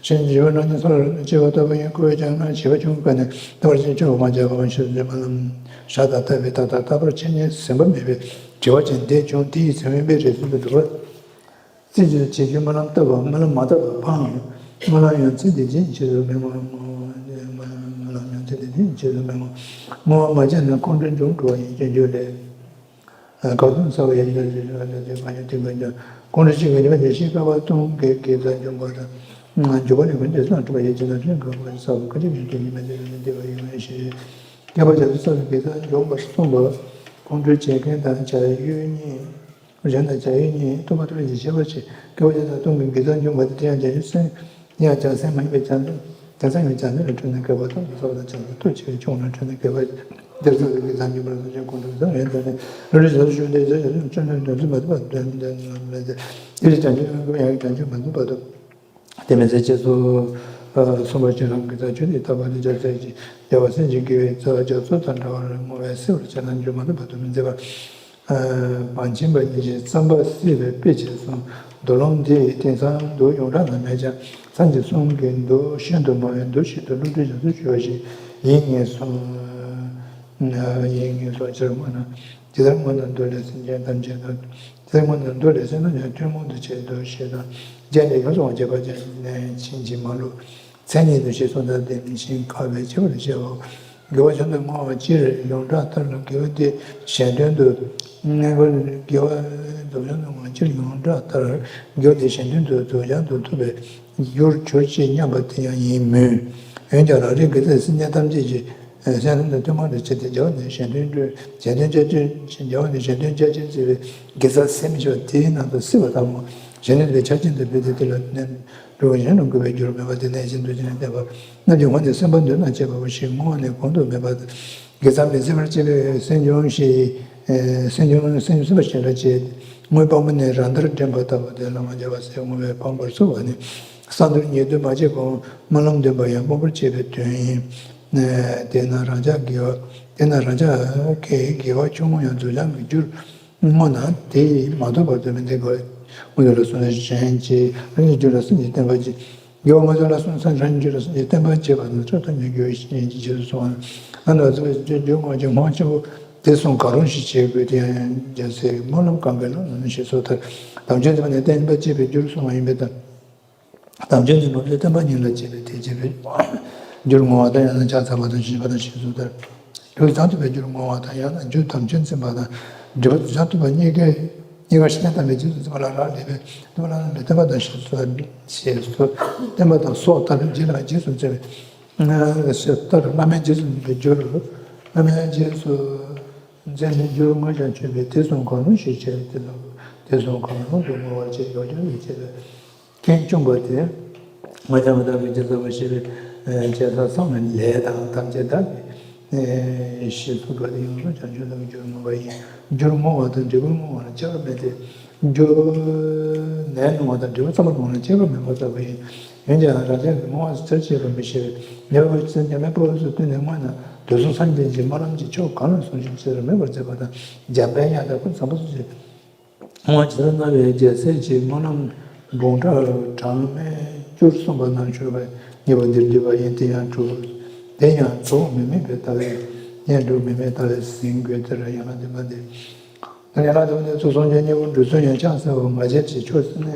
ཞུན་མ་གླང་ཆེན་ས་ལ་རབ་བརྡར་བྱེད་པ་ལྟ་བུ་ཡིན། ཁོ་བོས་ཀྱང་སྔར་བྱིས་པ་ཆུང་ཀུན་ནས་ལྟ་བར་ཤེས་ཆོག་མ་བྱས་པ་ཞུ་མ་ལམ་ཞག་དང་ལྟ་བའི་རྟགས་དང་རྟག་པར་འཆད་ཉན་ཟིན་པ་མེད་པའི་དྲི་བ་ཅན་དེ་བྱུང་། དེ་ཡི་ཟིན་པའི་རེ་ཚུལ་དུ་འདུག་པ། རྩེ་གཅིག་ཏུ་བྱེད་རྒྱུའི་སྨོན་ལམ་བཏབ་པ། སྨོན་ལམ་མ་བཏབ་པ་ཕངས། སྨོན་ལམ་ཡང་ཚེ་འདི་ཕྱི་ཡི་ཆེད་དུ་མི་བསྔོ། སྨོན་ལམ་ཡང་ཚེ་འདི་ཕྱི་ཡི་ཆེད་དུ་མི་བསྔོ། བསྔོ་བ་མ་བྱས་ན་ཁོང་ཁྲོའི་འབྱུང་འགྲོ་བ་ཡི་སྐྱོན་བརྗོད་ལས། ཁ་ཏོན་ས་བའི་ཡ་ཡ་ཡ་ཡ་ཡ་ཡ་ཡ་ཡ་ཡ་ཁོང་ཁྲོ་ཆེ་གི་ཡ་ཡ་ཤི་ཀ་བ་སྟོང་གི་དགེ་རྩ་འཇོམས་པ་དང་། འཇུག་པ་ལས་ཀུན་ཏུ་སྣང་སྤྲུལ་པ་ཡི་ཅི་ན་ཁྲིམས་ཀྱི་བ་ས་བ་ཀུན་ཏུ་ཡོན་ཏན་ཉི་མ་ཟེར་བའི་འདི་བ་ཡོད་མེད་ཞེས། བསྐལ་པ་བརྒྱ་དུ་ས་བའི་དགེ་རྩ་འཇོམས་པར་གསུངས་པ། ཁོང་ཁྲོ་བྱེད་མཁན་དང་བྱ་ཡུལ་གཉིས། གཞན་དང་བྱ་ཡུལ་གཉིས་སྟོང་པ་ཐུབ་པའི་ཞེས་བཤད་པར་བྱེད། བསྐལ་པ་བརྒྱ་དང་སྟོང་གི་དགེ་རྩ་འཇོམས་པ་དེ། དེ་ཡང་བྱ་ཡུལ་སེམས། དེ་ཡང་བྱ་སེམས་མ་ཡིན་པའི་བྱ་སེམས། བྱ་སེམས་ཡང་བྱ་སེམས་ལ་འཕྲོད་ནས་དགེ་བ་ཐོབ་པར་བྱ་བ་དང་། བྱ་སེམས་ཐུགས་ཆེ་བའི་ཆུང་ལ་འཕྲོད་ནས་དགེ་བ་སྟེར་ཚུལ་གྱི་དགེ་རྩ་འཇོམས་པར་སོགས་ཀྱང་ཁོང་ཁྲོ་བཟང་ཡོན་ཏན་ནི་རང་རིག་བྱ་སོགས་ཞུགས་ཏེ་བྱ་བྱ་སེམས་བཅོམ་ལྡན་འདས་ཚུལ་མ་ཐུབ་པ་དོན་ལྡན་མེད་དེ། དེ་ལས་བྱང་ཆུབ་ཡང་བྱང་ཆུབ་མ་ཐོབ་བར་དུ། དེ་མི་ཚེ་ཅེས་སོགས་གསུངས་པ་ཅི་རང་གི་རྩ་ཆོས་ནི་ཐར་པ་ནི་བྱ་ཚད་ཀྱི་རྒྱལ་བ་སེམས་ཅན་དགེ་བའི་རྩ་བ་རྒྱ་མཚོ་དང་འདྲ་བར་བསྔོ་བས་བསིལ་བར་བྱས་ན་འགྱུར་མ་ཐུབ་པ་དུ་མི་འཛད་པ། བར་ཆད་པ་ཉིད་ཀྱིས་བསམ་པ་བསིལ་བའི་དཔེ་ཆེར་གསུངས། མདོ་ལུང་འདི་དེང་སང་འདུག་ཡོངས་གྲགས་ན་མེད་ཀྱང་སངས་རྒྱས་གསུམ་གྱིས་འདུག་ཤིན་ཏུ་མང་བས་འདུག་ཤིན་ཏུ་བསླུ་བྲིད་བྱ་ཚུལ་ཞུ་བ་ཞིག་ཡིན་ངེས་གསུངས། ཡིན་ངེས་གསུངས། སྤྱིར་བསྔོ་ན་ཇི་ལྟར་བསྔོ་ན་འདུག་ལས་སེམས་ཅན་ཐམས་ཅད་དང་། དེ་སྔོན་དུ་འདུག་ལས་སེམས་ཐམས་ཅད་ཐུན་མོང་དུ་བྱེད་དོ་ཞེས་དང་། རྗེས་ནས་ཡོངས་སུ་བསྔོ་བྱེད་པ་ཅན་ནས་ཕྱིན་ཅི་མ་ལོག་མཚན་ཉིད་དུ་ཞེས་གསུངས་ཏེ། དེ་ནི་ཞིང་ཁ་བའི་ཆེ་བར་བཤད་པའོ། དགེ་བ་བྱང་དུ་བསྔོ་བ་སྤྱིར་ཡོངས་གྲགས་ལྟར་དགེ་བ་དེ་གཞན་དོན་དུ། དགེ་བ་རྫོགས་བྱང་དུ་བསྔོ་བ་སྤྱིར་ཡོངས་གྲགས་ལྟར་དགེ་བ་དེ་གཞན་དོན་དུ་རྫོགས་བྱང་དུ་ཐུབ་པའི་རྒྱུར་གྱུར་ཅིག་སྙམ་པ་དེ་ཡང་ཡིན་མོད། འོན་ཀྱང་རང་རིག་དགེ་རྩས་སེམས་ཅན་ཐམས་ཅད་ཀྱི། སེམས་ལ་ཐུན་མོང་དུ་བྱེད་དེ། རྒྱལ་བ་ནི་གཞན་དོན་སྤྲོད། གཞན་དོན་བྱ་སྤྱོད། རྒྱལ་བ་ནི་གཞན་དོན་བྱ་སྤྱོད་བརྩི་བའི་དགེ་རྩ་ཟད་མི་ཤེས་པ་དེའི་ནང་དུ་བསྲེ་བ་ལྟ་བུ། གཞན་དོན་པའི་ཆ་ཅན་དུ་འབུལ་ཏེ། དེ་ལ་ནི་འགྲོ་བ་གཞན་ལ་འགོད་པའི་རྒྱུར་མོས་པ་དེ་ནས་གཞན་དོན་ཅན་ལ་བསྟན་པ་རྣམས་ཀྱི་ངོ་ནས་སེམས་པ་འདུལ་ན་བྱེད་པ་པོ་ཞིག་བསྔོ་བ་ནི་གོང་དུ་སྨོས་པ། དགེ་རྩ་མི་ཟད་པར་བྱེད་པའི་སེམས་བྱུང་ཞིག་སེམས་བྱུང་སེམས་སེམས་པ་ཞིག་ལ་བྱེད། བསྔོའི་དཔང་པོ་ནི་རང་ལྟར་འདྲེན་པ་ལྟ་བུ་སྟེ། བླ་མ་རྒྱལ་བ་སྲས་བསྔོ་བའི་དཔང་པོར་གསོལ་བ་ནི། གསང་འདུས་ཉེར་བདུན་མ་བྱས་གོང་སྨོན་ལམ་འདོན་པ་ཡང་དཔང་པོར་བྱེད་པའི་དོན་ཡིན། དེས་ན་རང་ཅག་དགེ་བ། དེས་ན་རང་ཅག་གི་དགེ་བ་ཆུང་ངུ་ཡང་རྫོགས་བྱང་གི་རྒྱུར་བསྔོ་ན་དེ་མ་ཐོབ་བར་དུ་མི་འདུག་གོ། དངོས་སུ་ལ་སོགས་ན་གཞན་གྱི་རང་གི་རྒྱུད་ལ་སེམས་ཀྱི་བསྟན་པ་བྱེད། དགེ་བ་དངོས་སུ་ལ་སོགས་ན་རང་གི་རྒྱུད་ལ་སེམས་ཀྱི་བསྟན་པ་བྱེད་པ་དང་། ཐབས་ཐམས་ཅད་དགེ་བའི་བཤེས་གཉེན་གྱི་རྗེས་སུ་སོང་བ། ད་ནི་ཚོ་རྒྱུ་རྒྱུ་དངོས་ཀྱི་སྔོན་ཆད་པོ་དེ་གསུམ་གང་རུང་ཞིག་བྱེད་དགོས་དེ་ཡང་རྒྱལ་སྲས་སྨོན་ལམ་གང་གི་ལམ་ལམ་ཞེས་སོགས་ལྟར། དམ་ཆོས་འཛིན་པ་ནི་བསྟན་པ་གཅེས་པའི་རྒྱུར་གསུངས་པ་ཡིན་པས་དང་། དམ་ཆོས་འཛིན་པ་ནི་བསྟན་པ་ཉིད་ལ་གཅེས་པའི་དེ་གཅེས་པའི་རྒྱུར་བསྔོ་བ་དང་། ཡང་ན་ཕྱག་འཚལ་བ་དང་བཞེས་པ་དང་ཞེས་སོགས་ལྟར། རྒྱུ་བྱང་ཐུབ་པའི་རྒྱུར་བསྔོ་བ་དང་། ཡང་ན་རྒྱུ་དམ་ཆོས་འཛིན་པ་དང་སྒྲིབ་པ་བྱང་ཐུབ་པ་གཉིས་ཀའི་གཉིས་ཀ་ཤེས་བསྟན་པའི་རྗེས་སུ་འཛིན་པ་ལ་རག་ལས་པས། བསྟན་པ་ལ་རག་ལས་བསྟན་པ་དང་ཞེས་སོགས་ཞེས་སོགས་བསྟན་པ་དང་སོགས་ལྟར་རྗེས་ལ་རྗེས་སུ་འཛིན་པའི་ལྟར་བླ་མའི་རྗེས་སུ་འཛིན་པའི་རྒྱུར། བླ་མའི་རྗེས་སུ་འཛིན་པའི་རྒྱུར་བསྔོས་ཀྱང་མཆོད་པས། དེ་གསུམ་གང་རུང་ཞིག་བྱས། དེ་གསུམ་གང་རུང་དུ་བསྔོ་བར་བྱེད། ཡོ་བྱད་ལས་བྱེད་པའི་ཁེངས་སྐྱུང་བ་དེ། ང་ཅག་མི་རྟག་པའི་རྗེས་སུ་བྱེད་པའི་བྱེད་ས་བསམ་ནས་ལས་དང་ཐམས་ཅད་བདག་གིས་ཞེས་སོགས་དགའ་སྟེ་ཡོངས་སུ་བྱང་ཆུབ་ལ་རྒྱུར་བསྔོ་བ་ཡིན། རྒྱུར་བསྔོ་བ་དང་འབྲས་བུར་བསྔོ་བ་ལ་ཁྱད་པར་མེད་དེ། རྒྱུ་ནས་སྣང་བ་དང་འབྲས་བུ་ཚང་མར་བསྔོ་ན་ཁྱད་པར་མེད་པ་ལྟ་བུ་ཡིན། འོན་ཀྱང་རང་ཅག་གི་བསྔོ་བ་ཚར་བཅད་པ་མི་ཤེས་པས། ཉེ་བར་ཚེ་ཉེ་མའི་སྤོབས་པ་སོགས་བསྟུན་ནས་བསྔོས་ན་དུས་གསུམ་སངས་རྒྱས་ཀྱི་སྨོན་ལམ་གྱི་ཕྱོགས་གང་ལ་སོང་ཞིང་ཅི་ལ་མོས་པར་མཛད་པ་དང་། འཇམ་དཔལ་དབྱངས་དང་སྐུ་ཚང་པོ་སོགས་ཀྱི་བསྔོ་བ་ཇི་ལྟར་གནང་བའི་རྒྱལ་སྲས་ཀྱི་སྨོན་ལམ་འབུམ་ཕྲག་གྲངས་མེད་བཅུར་གསུངས་པ་རྣམས་མཆོད་པ་ཉེ་བར་འདིར་བསྡུས་པ་ཡིན། དེ་ཡང་གྲུབ། དེ་ཡང་གྲུབ་མི་དམིགས་པའི་ལྟ་བས། ཡང་གྲུབ་མི་དམིགས་ལྟ་བས་ཟིན་དགོས་ཟེར། ཡན་ལག་བདུན་པ་འདི། ཡན་ལག་བདུན་པ་འདི་ཚུལ་གསུམ་ཆོས་ཉེ་བར་འབྲུ་གསུམ་ཡང་ཕྱག་འཚལ་བ་ང་རྒྱལ་གྱི་ཆོས་སེམས་ནི་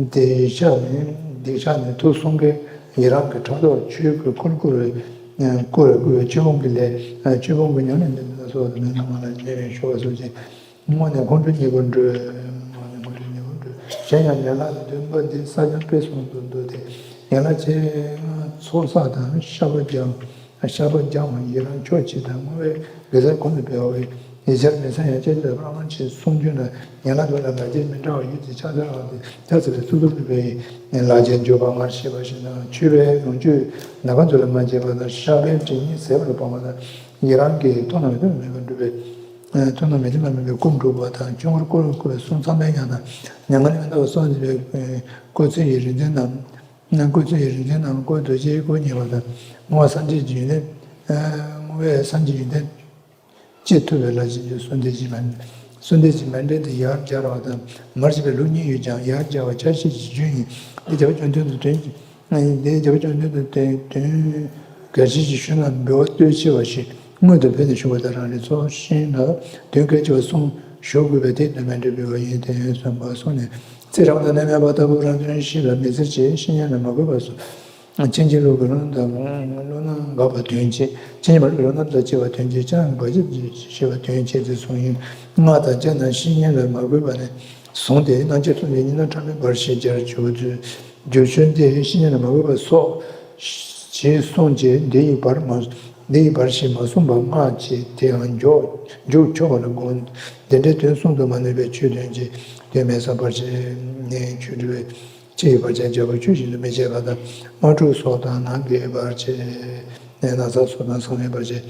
སྡིག་བཤགས་ནི། སྡིག་བཤགས་ནི་ཐུགས་གསུམ་ཀའི་ཡི་རང་གི་ཕྲག་དོག་ཆོས་ཀྱི་འཁོར་བསྐོར་བའི་བསྐོར་བའི་བསྐོར་བའི་ཆོས་སྤོང་གི་ལས། ཆོས་སྤོང་གི་ཉམས་ལེན་འདི་ལ་སོགས་མེད་ན་མ་ལ་ཉེ་བའི་ཞུ་བ་སོགས་ཀྱིས་སྔོན་ནས་ཁོང་ཁྲོ་ཉེ་བར་འགྲོལ། སྔོན་ནས་ཁོང་ཁྲོ་ཉེ་བར་འགྲོལ། གཞན་ཡང་ཡན་ལག་བདུན་པ་འདི་ས་སྦྱངས་དཔེ་གསུམ་དུ་འདུ་སྟེ། ཡན་ལག་བཅོ་ལྔ་ཚོགས་བསགས་དང་བཤགས་པ་སྦྱང་། བཤགས་པ་སྦྱང་བ་ཡི་རང་མཆོག་ཅེས་དང་བསྔོ་བའི་དགེ་རྩ་གོང་དུ་འཕེལ་བའི་ཡིད་ཆར་མི་ཚང་ཡང་ཅེས་དང་བླ་མ་ཆེས་གསུང་རྒྱུན་ལ་ཡན་ལག་བདུན་ལ་ལག་རྗེས་མི་འདྲ་བ་ཡོད་ཅེས་ཕྱག་འཚལ་བ་སྟེ། ཕྱག་འཚལ་བའི་ཚུལ་དུ་འགྲུབ་པའི་ལག་རྗེས་འཇུག་པ་སྔར་བཤད་པ་བཞིན་དང་། མཆོད་པའི་ལོངས་སྤྱོད་ནམ་མཁའ་མཛོད་ལ་མ་བྱས་པ་དང་། བཤགས་པའི་སྒྲིབ་གཉིས་ཟད་པར་སྤངས་པ་དང་། ཡི་རང་གི་ཐོག་མཐའ་མེད་པར་མེད་པར་འགྲུབ་པའི་ཐོག་མཐའ་མེད་པར་མེད་པའི་སྐུ་འགྲུབ་པ་དང་། ཆོས་འཁོར་བསྐོར་བའི་སྐུ་ལ་གསུང་ཚངས་པའི་ཉམས་དང་། མྱ་ངན་ལས་འདའ་བ་སོགས་འདི་པའི་སྐུ་ཚེ་ཡི་རིག་འཛིན་རྣམས། སྐུ་ཚེ་ཡི་རིག་འཛིན་རྣམས་སྐུ་རྡོ་རྗེའི་སྐུ་བརྙེས་པ་དང་། བསྔོ་བ་སངས་རྒྱས་ཀྱི་ཡོན་ཏན། བསྔོ་བས་སངས་རྒྱས་ཡོན་ཏན་ཅེས་ཐུབ་པའི་ལྷ་བྱིན་གྱིས་གསོལ་འདེབས་ཀྱི་མཎྜལ། གསོལ་འདེབས་ཀྱི་མཎྜལ་དེ་ཡར་སྦྱར་བ་དང་མར་བྱེད་པའི་ལུགས་གཉིས་ཡོད་ཀྱང་། ཡར་སྦྱར་བ་ཕྱག་བཞི་གི་རྒྱུན་ཡིན། འདི་རྒྱལ་བ་བཅོམ་ལྡན་འདས་དོན་གྱི། འདི་རྒྱལ་བ་བཅོམ་ལྡན་འདས་དོན་དོན་གལ་ཆེ་ཞིང་ཞུས་ན་འབུལ་བ་གཏོས་ཆེ་བ་ཞིག་སྔོན་དུ་འཕེལ་ནས་ཞུ་བ་དང་། རང་རེ་ཚོ་ཤིང་ལ་དོན་གལ་ཆེ་བ་གསུམ་ཞུ་དགོས་པས། དེ་དོན་མཎྜལ་འབུལ་བ་ཡིན། དེ་ཡང་གསུངས་པ་གསུངས་ནས། ཚེ་རབས་ལ་གནས་མལ་པ་ལྟ་བུ་རང་དོན་ཤེས་ལ་མི་ཚེར་བྱེད། བཤེས་གཉེན་ལ་མ་གུས་པ་སོགས། ཕྱིན་ཅི་ལོག་གི་བློ་སྣ་དང་བློ་སྣ་འགག་པ་དོན་བྱེད། ཕྱིན་ཅི་མ་ལོག་གི་བློ་སྣ་དང་བཅས་པ་དོན་བྱེད། ཅང་བ་ཅི་ཞེས་པ་དོན་བྱེད་དེ་གསུངས་ཡིན། སྔགས་དང་བཅས་རྣམས་བཤེས་གཉེན་ལ་མ་གུས་པ་ནས་བཟུང་སྟེ་རྣམ་བཅད་གསུམ་གྱི་གཉིས་སྣ་ཕྲ་མོའི་བར་ཞེས་སྦྱར་བརྗོད་ཚུལ། བརྗོད་ཚུལ་འདི་བཤེས་གཉེན་ལ་མ་གུས་པ་སོགས་ཞེས་གསུངས་རྗེས་འདི་ཡི་བར་མ་འདི་ཡི་བར་ཞེས་མ་གསུངས་པ་སྔགས་ཀྱི་དེའང་འཇོག་འཇོག་ཆོག་པ་ལ་དགོངས། འདི་འདྲའི་དོན་གསུམ་དུ་མ་ནུས་པའི་ཆོས་དོན་གྱི་དོན་མེད་ས་བར་ཆད་ནས་ཆོས་སྒྲུབ་པའི། ཕྱི་ཡི་བར་ཆད་བྱ་བ་ཆོས་བཞིན་དུ་མི་བྱེད་པ་དང་། དམག་འཁྲུག་སོགས་དང་ནང་གི་བར་ཆད། ནད་ན་ཚ་སོགས་དང་ཚང་མའི་བར་ཆད།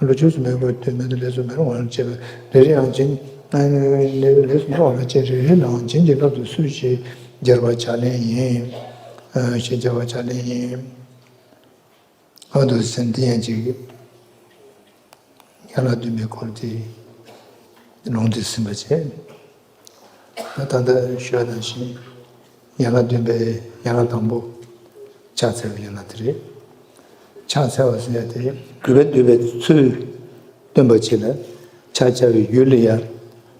ལུས་ཆོས་སུ་མི་གོས་དོན་མེད་དུ་ལས་སུ་མི་རུང་བར་བྱེད་པ། ལས་རེ་ཡང་བྱིན་ལས་སུ་མི་རུང་བར་བྱེད། རེ་རེ་ལའང་བྱིན་གྱིས་བརླབ་ཏུ་གསོལ་ཞེས་སྦྱར་བ་ཕྱག་ལེན་ཡིན། ཞེས་སྦྱར་བ་ཕྱག་ལེན་ཡིན། ཨ་འདུག་སེ་འདི་ཡན་ཅིག་ཡན་ལག་བདུན་པའི་སྐོར་དེ་ལུང་དེ་ཟིན་པ་བྱས། ད་ད་ལྟ་ཞུས་པ་ནང་བཞིན་ཡན་ལག་བདུན་པའི་ཡན་ལག་དང་པོ་ཕྱག་འཚལ་བའི་ཡན་ལག་དེ་རེད། ཕྱག་འཚལ་བ་ཟེར་ཡ་དེ་གུས་པས་འདུད་པའི་ཚུལ་སྟོན་པ་ཅིག་ལ་ཕྱག་བྱ་བའི་ཡུལ་ལ་ཡང་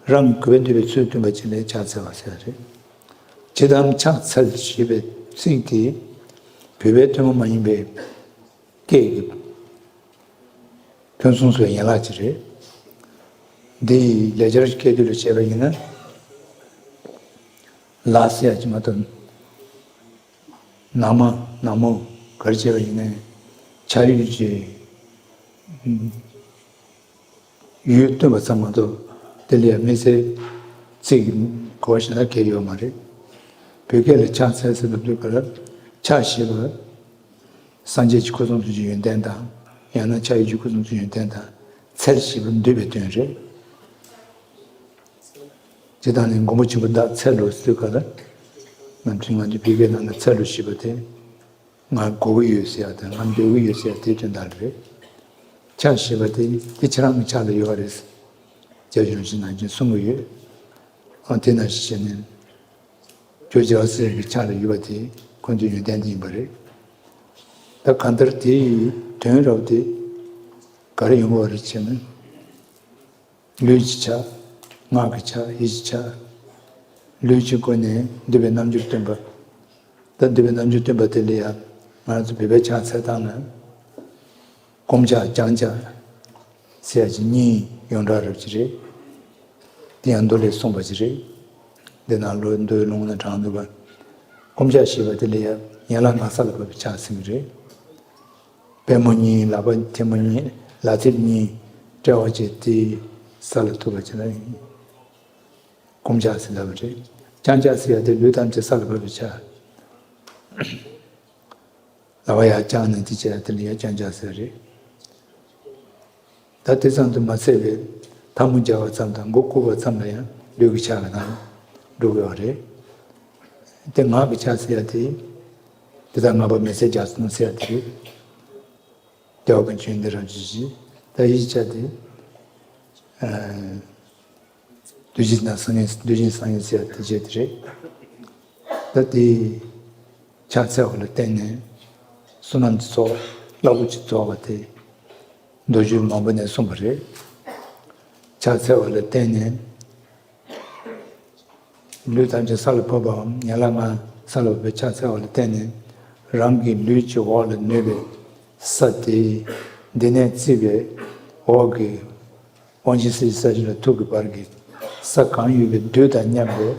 རང་གུས་པས་འདུད་པའི་ཚུལ་སྟོན་པ་ཅིག་ལ་ཕྱག་འཚལ་བ་ཟེར་ཡ་རེད། ཇི་ལྟར་ཕྱག་འཚལ་ཞེས་པའི་ཚིག་དེ་བོད་པའི་ཐུན་མོང་མ་ཡིན་པའི་སྐད་ཀྱི་ཕུན་སུམ་ཚོགས་པའི་ཡན་ལག་ཅིག་རེད། འདི་ཡི་ལེགས་སྦྱར་སྐད་དོད་ལ་བྱས་པ་ཡིན་ན། ལ་ཟེར་ཡ་ཅིག་མ་གཏོགས། ན་མ་ན་མོ་ག་རེ་བྱས་པ་ཡིན་ནའི་ཕྱག་ཡུལ་གྱི་ཡུལ་སྟོན་པ་ཙམ་མ་གཏོགས་དེ་ལ་ཡང་དམིགས་བསལ་ཚིག་གི་གོ་བ་གཞན་དག་གང་ཡོད་མ་རེད། བོད་སྐད་ལ་ཕྱག་འཚལ་ཟེར་དུས་སྐབས་ལ་ཕྱག་ཞེས་པ་སངས་རྒྱས་ཀྱི་སྐུ་གསུང་ཐུགས་ཀྱི་ཡོན་ཏན་དང་། ཡང་ན་ཕྱག་ཡུལ་གྱི་སྐུ་གསུང་ཐུགས་ཀྱི་ཡོན་ཏན་དང་། འཚལ་ཞེས་པ་འདུད་པའི་དོན་རེད། ཇི་ལྟར་ནི་མགོན་པོ་ཆེན་པོ་བདག་འཚལ་ལོ་ཟེར་ག་ལ། ང་ཚོའི་ང་ཚོའི་བོད་སྐད་ནང་ན་འཚལ་ལོ་ཞེས་པ་དེ། ང་དགོས་ཀྱི་ཡོད་ཟེར་ཡ་དང་ང་འདོད་ཀྱི་ཡོད་ཟེར་ཡ་དེའི་དོན་དག་རེད། ཕྱག་ཞེས་པ་དེ་དེ་ཁྱེད་རང་གི་ཕྱག་ལ་ཡོད་པ་རེད། རྒྱལ་བ་རིན་པོ་ཆེ་ནམ་རྒྱུན་གསུང་གི་ཡོད། ཨ་དེ་ནང་བཞིན་བྱས་ནས། ཇོ་རྒྱལ་བ་སྲས་ཀྱི་ཕྱག་ལ་ཡོད་པ་དེ་ཁོང་ཚོའི་ཡོན་ཏན་དེ་ཡིན་པ་རེད། ད་གང་ལྟར་དེའི་དོན་རབ་དེ། ག་རེ་ཡོང་གི་ཡོད་རེད་ཅེ་ན། ལུས་ཀྱི་ཆ། ངག་གི་ཆ། ཡིད་ཀྱི་ཆ། ལུས་ཀྱི་སྒོ་ནས་འདུས་པའི་རྣམ་འགྱུར་སྟོན་པ། ད་འདུས་པའི་རྣམ་འགྱུར་སྟོན་པ་དེ་ལ་ཡང་ང་རང་ཚོ་བོད་པའི་ཕྱག་འཚལ་སྟངས་ན། སྐུ་མཆག་བརྐྱང་ཕྱག་ཟེར་ཡ་ཅིག་གཉིས་ཡོངས་གྲགས་རབ་ཅིག་རེད། དེ་ཡང་མདོ་ལས་གསུངས་པ་ཅིག་རེད། འདི་ནང་ལོ་མདོའི་ལུང་ན་དྲངས་འདུག་པ། སྐུ་མཆག་ཞེས་པ་དེ་ལ་ཡང་ཡན་ལག་ལྔ་ས་ལ་ཕབ་པའི་ཕྱག་འཚལ་གྱི་རེད། པད་མོ་གཉིས། ལག་པ་ཐལ་མོ་གཉིས། ལག་མཐིལ་གཉིས་དཔྲལ་བ་བཅས་ཏེ་ས་ལ་ཐུག་པ་བྱས་ན་སྐུ་མཆག་ཟེར་ལབ་པ་རེད། བརྐྱང་ཕྱག་ཟེར་ཡ་དེ་ལུས་ཐམས་ཅད་ས་ལ་ཕབ་པའི་ཕྱག། ལག་པ་ཡར་བརྐྱངས་ནས་དེ་བྱས་ཡ་དེ་ལ་ཡང་བརྐྱང་ཕྱག་ཟེར་རེད། ད་དེ་ཙམ་དུ་མ་ཚད་པའི་ཐལ་མོ་སྦྱར་བ་ཙམ་དང་མགོ་བཀུག་པ་ཙམ་ལ་ཡང་ལུས་ཀྱི་ཕྱག་གི་ནང་འགྲོ་དགོས་པ་རེད། དེ་ངག་གི་ཕྱག་ཟེར་ཡ་དེ། དེ་དག་ལྔ་པ་མི་ཚེ་རྒྱ་མཚོ་ཟེར་ཡ་དེ་རེད། རྒྱལ་བ་ཀུན་མཁྱེན་འདི་རང་བཞིན་གྱིས། ད་ཡིད་ཆ་དེ། ཨ། བདུད་བཞི་དང་སངས་རྒྱས། བདུད་བཞི་སངས་རྒྱས་ཟེར་ཡ་དེ་བྱས་དེ་རེད། ད་དེ་ཕྱག་འཚལ་བ་ལ་བརྟེན་ནས་བསོད་ནམས་ཀྱི་ཚོགས་རླབས་པོ་ཆེ་རྫོགས་པ་དེ་མདོ་རྒྱུད་མང་པོ་ནས་གསུངས་པ་རེད། ཕྱག་འཚལ་བ་ལ་བརྟེན་ནས། ལུས་ཐམས་ཅད་ས་ལ་ཕབ་པའམ་ཡན་ལག་ལྔ་ས་ལ་ཕབ་པའི་ཕྱག་འཚལ་བ་ལ་བརྟེན་ནས། རང་གི་ལུས་ཀྱི་འོག་ལ་ནུས་པའི་ས་དེ། འདི་ནས་བརྩིས་པའི་འོག་གི་དབང་ཆེན་སྲིད་ཞིའི་ས་གཞི་ལ་ཐུག་གི་བར་གྱི་ས་གང་ཡོད་པའི་རྡུལ་དང་མཉམ་པའི་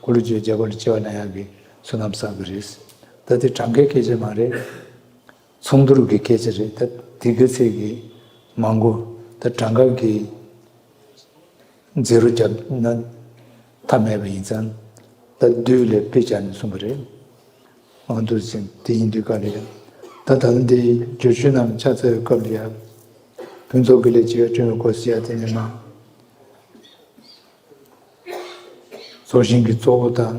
འཁོར་ལོས་སྒྱུར་བའི་རྒྱལ་པོ་ལ་སྐྱེ་བ་ལེན་ཡག་གི་བསོད་ནམས་བསགས་ཀྱི་རེད། ད་དེ་གྲངས་ཀའི་སྐད་ཆ་མ་རེད། མཚུངས་བསྡུར་གྱི་སྐད་ཆ་རེད། ད་དེ་གི་ཚད་ཀྱིས་མང་པོ། ད་གྲངས་ཀ་གི་རྫས་རོ་བརྒྱབ་ན་ཐ་མལ་པ་ཡིན་ཙང་། ད་རྡུལ་ལས་དཔེ་བྱས་ནས་གསུངས་པ་རེད། འོ་འདུག་ཟེར། དེ་ཡིན་དུས་སྐབས་ལ་ཡང་། ད་ད་ལྟ་འདི་བསྒྱུར་བཅོས་རྣམས་ཕྱག་འཚལ་བའི་སྐབས་ལ་ཡང་། ཕུན་ཚོགས་ཀྱི་ལས་བྱེ་བས་བསྐྲུན་པའི་སྒོ་ཟེར་ཡ་དེ་ནས་མ། ཚོགས་ཞིང་གི་གཙོ་བོ་དང་།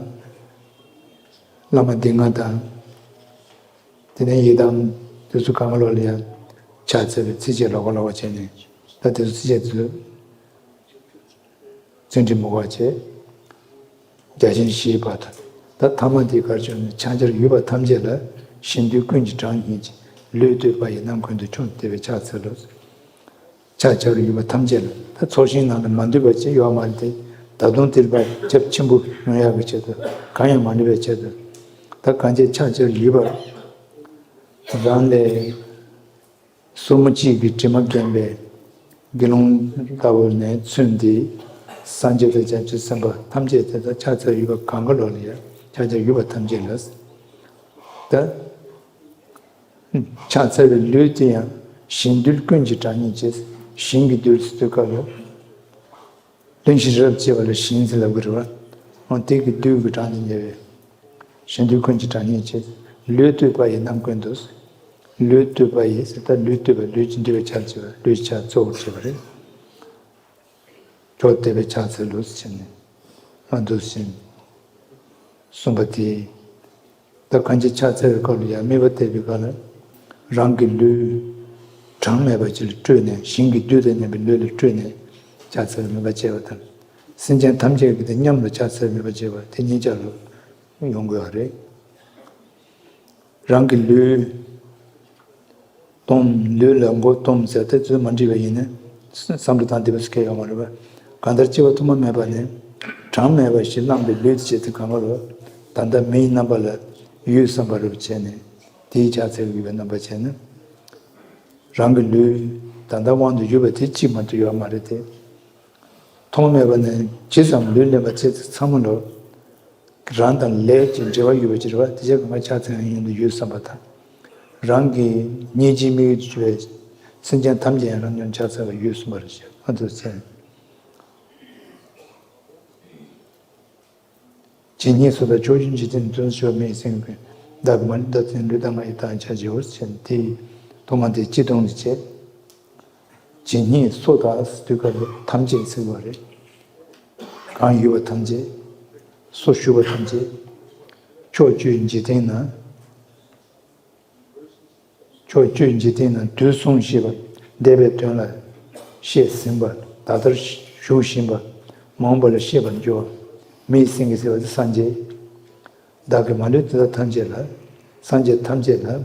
བླ་མ་སྡེ་ལྔ་དང་། དེ་ནས་ཡི་དམ་དེ་ཚོ་གང་ག་ལོག་ལ་ཡང་ཕྱག་འཚལ་བའི་ཚིགས་བཅད་ལོགས་ཀ་ལོགས་ཀ་བྱས་ནས། ད་དེ་ཚོ་ཚིགས་བཅད་ཚོ་ཚིག་འགྲེལ་མུ་ག་བྱས། རྒྱ་ཆེན་བཞིའི་བར་དུ། ད་ཐ་མ་དེ་གར་བྱུང་ནས། ཕྱག་བྱར་ཡོད་པ་ཐམས་ཅད་ལ། ཞིང་རྡུལ་ཀུན་གྱི་གྲངས་སྙེད་ཅིང་། ལུས་བཏུད་པ་ཡིས་རྣམ་ཀུན་ཏུ། མཆོག་ཏུ་དད་པས་ཕྱག་འཚལ་ལོ། ཕྱག་བྱར་ཡོད་པ་ཐམས་ཅད་ལ། ད་ཚོགས་ཞིང་ནང་ལ་མ་འདུས་པ་ཅིག་ཡོད་མ་རེད་དེ། ད་དུང་དེ་ལ་ཁྱབ་ཆེན་པོ་ཡོང་ཡག་གི་ཆེད་དུ། གང་ཡང་མ་འདུས་པའི་ཆེད་དུ། ད་གང་ཅི་ཕྱག་བྱར་ཡོད་པ་རང་ལས་སོར་མོ་གཅིག་གི་དྲི་མ་གྱོན་པའི་དགེ་སློང་ལྟ་བུ་ནས་ཚུར་འདི་སངས་རྒྱས་དང་བྱང་ཆུབ་སེམས་དཔའ་ཐམས་ཅད་དེ་དག་ཕྱག་འཚལ་ཡོད་པ་གང་ག་ལོག་ལ་ཡང་ཕྱག་བྱར་ཡོད་པ་ཐམས་ཅད་ལ། ད། ཕྱག་འཚལ་བའི་ལུས་དེ་ཡང་ཞིང་རྡུལ་ཀུན་གྱི་གྲངས་སྙེད་ཅེས། ཞིང་གི་རྡུལ་ཟེར་དུས་སྐབས་ལ། རློན་ཞིང་རབ་བྱེད་པ་ལ་ཞིང་ཟེར་ལབ་ཀྱི་རེད་བ། འོ་དེ་གི་རྡུལ་གྱི་གྲངས་དེ་ཉེ་བའི་ཞིང་རྡུལ་ཀུན་གྱི་གྲངས་སྙེད་ཅེས། ལུས་བཏུད་པ་ཡིས་རྣམ་ཀུན་ཏུ། ལུས་བཏུད་པ་ཡིས་ཟེར། ད་ལུས་བཏུད་པ། ལུས་ཀྱི་འདུས་པའི་ཆར་བྱེད་པ། ལུས་ཀྱི་ཆར་གཙོ་བོར་བྱེད་པ་རེད། མཆོག་ཏུ་དད་པས་ཕྱག་འཚལ་ལོ་ཟེར་ནས་མ་འདུག་ཟེར་གསུངས་པ་དེ། ད་གང་ཅི་ཕྱག་འཚལ་བའི་སྐབས་ལ་ཡང་དམིགས་པ་གཏད་པའི་སྐབས་ལ། རང་གི་ལུས་གྲངས་མེད་པ་ཅིག་ལ་སྤྲོས་ནས། ཞིང་གི་རྡུལ་དང་མཉམ་པའི་ལུས་ལ་སྤྲོས་ནས་ཕྱག་འཚལ་བའི་དམིགས་པ་བྱས་པ་དང་། སེམས་ཅན་ཐམས་ཅད་ཀྱི་དེ་མཉམ་དུ་ཕྱག་འཚལ་བའི་དམིགས་པ་བྱས་པ་དེ་གཉིས་ཆར་ལ་ཡོང་དགོས་པ་རེད། རང་གི་ལུས་སྟོང་། ལུས་ལ་མགོ་སྟོང་ཟེར་ཏེ་ཚུར་མ་བྲིས་པ་ཡིན་ན་བསམ་བློ་བཏང་བསྡད་པ་ཟེར་མཁན་ཡོད་མ་རེད་པ། གང་ལྟར་སྐྱེ་བ་ཐོག་མ་མེད་པ་ནས་གྲངས་མེད་པ་ཞིག་བླངས་པའི་ལུས་དེ་བྱས་ཏེ་གང་ག་ལོ། ད་ལྟ་མིའི་རྣམ་པ་ལ་ཡུལ་བསམ་པ་རེ་བྱས་ནས་དེའི་ཕྱག་འཚལ་ཡོད་པའི་རྣམ་པ་བྱས་ན། རང་གི་ལུས་ད་ལྟ་དབང་དུ་ཡོད་པ་དེ་གཅིག་མ་གཏོགས་ཡོད་མ་རེད་དེ། ཐོག་མེད་པ་ནས་ཇི་ཙམ་ལུས་ལེན་པ་བྱས་ཚེ་ཚང་མ་ལོ། རང་དང་ལས་ཀྱི་འབྲེལ་བ་ཡོད་པ་ཅིག་རེད་བ། དེ་ཆ་གང་ག་ཕྱག་འཚལ་ཡང་ཡོང་དུ་ཡོད་བསམ་པ་དང་། རང་གི་སྙིང་རྗེའི་དམིགས་ཡུལ་གྱི་སེམས་ཅན་ཐམས་ཅད་ཡང་རང་ཉིད་ཕྱག་འཚལ་བ་ཡོད་བསམ་པ་རེད་ཅེས་ཨ་ཐུ་ཚན། ཇི་སྙེད་སུ་དག་ཕྱོགས་བཅུའི་འཇིག་རྟེན་དུ། བརྩོན་འགྲུས་མི་ཡི་སེམས་ཀྱིས་བདག་གི་མ་ལུས་བདག་ལྟ་བུའི། ལུས་དང་ངག་ཡིད་དང་བྱ་བྱེད་པ་ཟེར་ནས་དེའི་ཐོག་མ་དེ་སྤྱི་དོན་དུ་བྱས། ཇི་སྙེད་སུ་དག་ཟེར་དུས་སྐབས་ལ་ཐམས་ཅད་ཟེར་བ་རེད། གང་ཡོད་པ་ཐམས་ཅད། སུ་བཞུགས་པ་ཐམས་ཅད། ཕྱོགས་བཅུའི་འཇིག་རྟེན་ན། ཕྱོགས་བཅུའི་འཇིག་རྟེན་ན་དུས་གསུམ་གཤེགས་པ། འདས་པའི་དོན་ལ་བཤད་ཟིན་པ། ད་ལྟར་བཞུགས་བཞིན་པ། མ་འོངས་པ་ལ་བཤད་པར་འགྱུར་བ། མི་ཡི་སེམས་ཀྱིས་ཟེར་བ་དེ་སངས་རྒྱས། བདག་གི་མ་ལུས་དེ་དག་ཐམས་ཅད་ལ། སངས་རྒྱས་ཐམས་ཅད་ལ།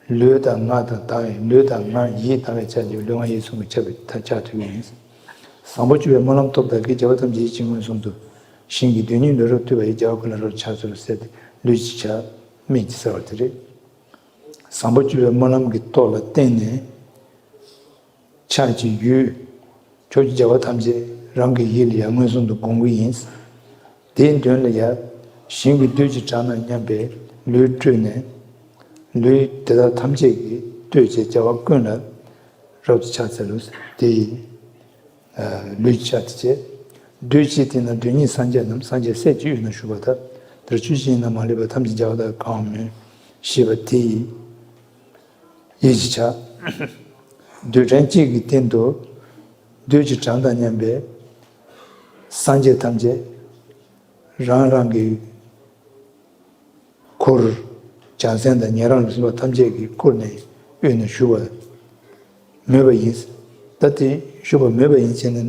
ལུས་དང་ངག་དང་དང་བའི་ལུས་དང་ངག་ཡིད་དང་བའི་ཆ་འཇིག་ལུས་ངག་ཡིད་གསུམ་གྱི་ཆ་བའི་ཐ་ཆ་ཐུག་ཡིན། བཟང་པོ་བཅུ་པའི་སྨོན་ལམ་སྟོབས་དག་གིས་རྒྱལ་བ་ཐམས་ཅད་ཡིད་ཀྱིས་མངོན་སུམ་དུ་ཞིང་གི་རྡུལ་སྙེད་ལུས་རབ་བཏུད་པ་ཡི་རྒྱལ་བ་ཀུན་ལ་རབ་ཕྱག་འཚལ་ལོ་ཟེར་ཏེ་ལུས་ཀྱི་ཆ་སྨིན་གྱི་ཟེར་བ་དེ་རེད། བཟང་པོ་བཅུ་པའི་སྨོན་ལམ་གྱི་སྟོབས་ལ་བརྟེན་ནས། ཕྱག་གི་ཡུལ། ཕྱོགས་ཀྱི་རྒྱལ་བ་ཐམས་ཅད་རང་གི་ཡིད་ལ་ཡང་མངོན་སུམ་དུ་དགོངས་ཀྱི་ཡིན། དེའི་མདུན་ལ་ཡང་ཞིང་གི་རྡུལ་གྱི་གྲངས་དང་མཉམ་པའི་ལུས་སྤྲུལ་ནས། ལུས་དེ་དག་ཐམས་ཅད་ཀྱིས་བཏུད་ཅེས་བྱ་བ་ཀུན་ལ་རབ་ཏུ་ཕྱག་འཚལ་ལོ། དེ་ཡི་ལུས་ཀྱི་ཕྱག་དེ་བྱས། རྡུལ་གཅིག་སྟེང་ན་རྡུལ་སྙེད་སངས་རྒྱས་རྣམས། སངས་རྒྱས་སྲས་ཀྱི་དབུས་ན་བཞུགས་པ་དག། དེར་ཆོས་ཅན་ཡིན་ན་མ་ལུས་པ། ཐམས་ཅད་རྒྱལ་བ་དག་གང་བ་མོས། ཞེས་པ་དེ་ཡི་ཡིད་ཀྱི་ཆ། རྡུལ་ཕྲན་གཅིག་གི་སྟེང་དུ་རྡུལ་གྱི་གྲངས་དང་མཉམ་པའི་སངས་རྒྱས་ཐམས་ཅད་རང་རང་གི་འཁོར། བྱང་སེམས་དང་ཉན་རང་ལ་སོགས་པ་ཐམས་ཅད་ཀྱི་འཁོར་ནས་དབུས་ན་བཞུགས་པ་མོས་པ་ཡིན། ད་དེ་བཞུགས་པ་མོས་པ་ཡིན་ཟེར་ན།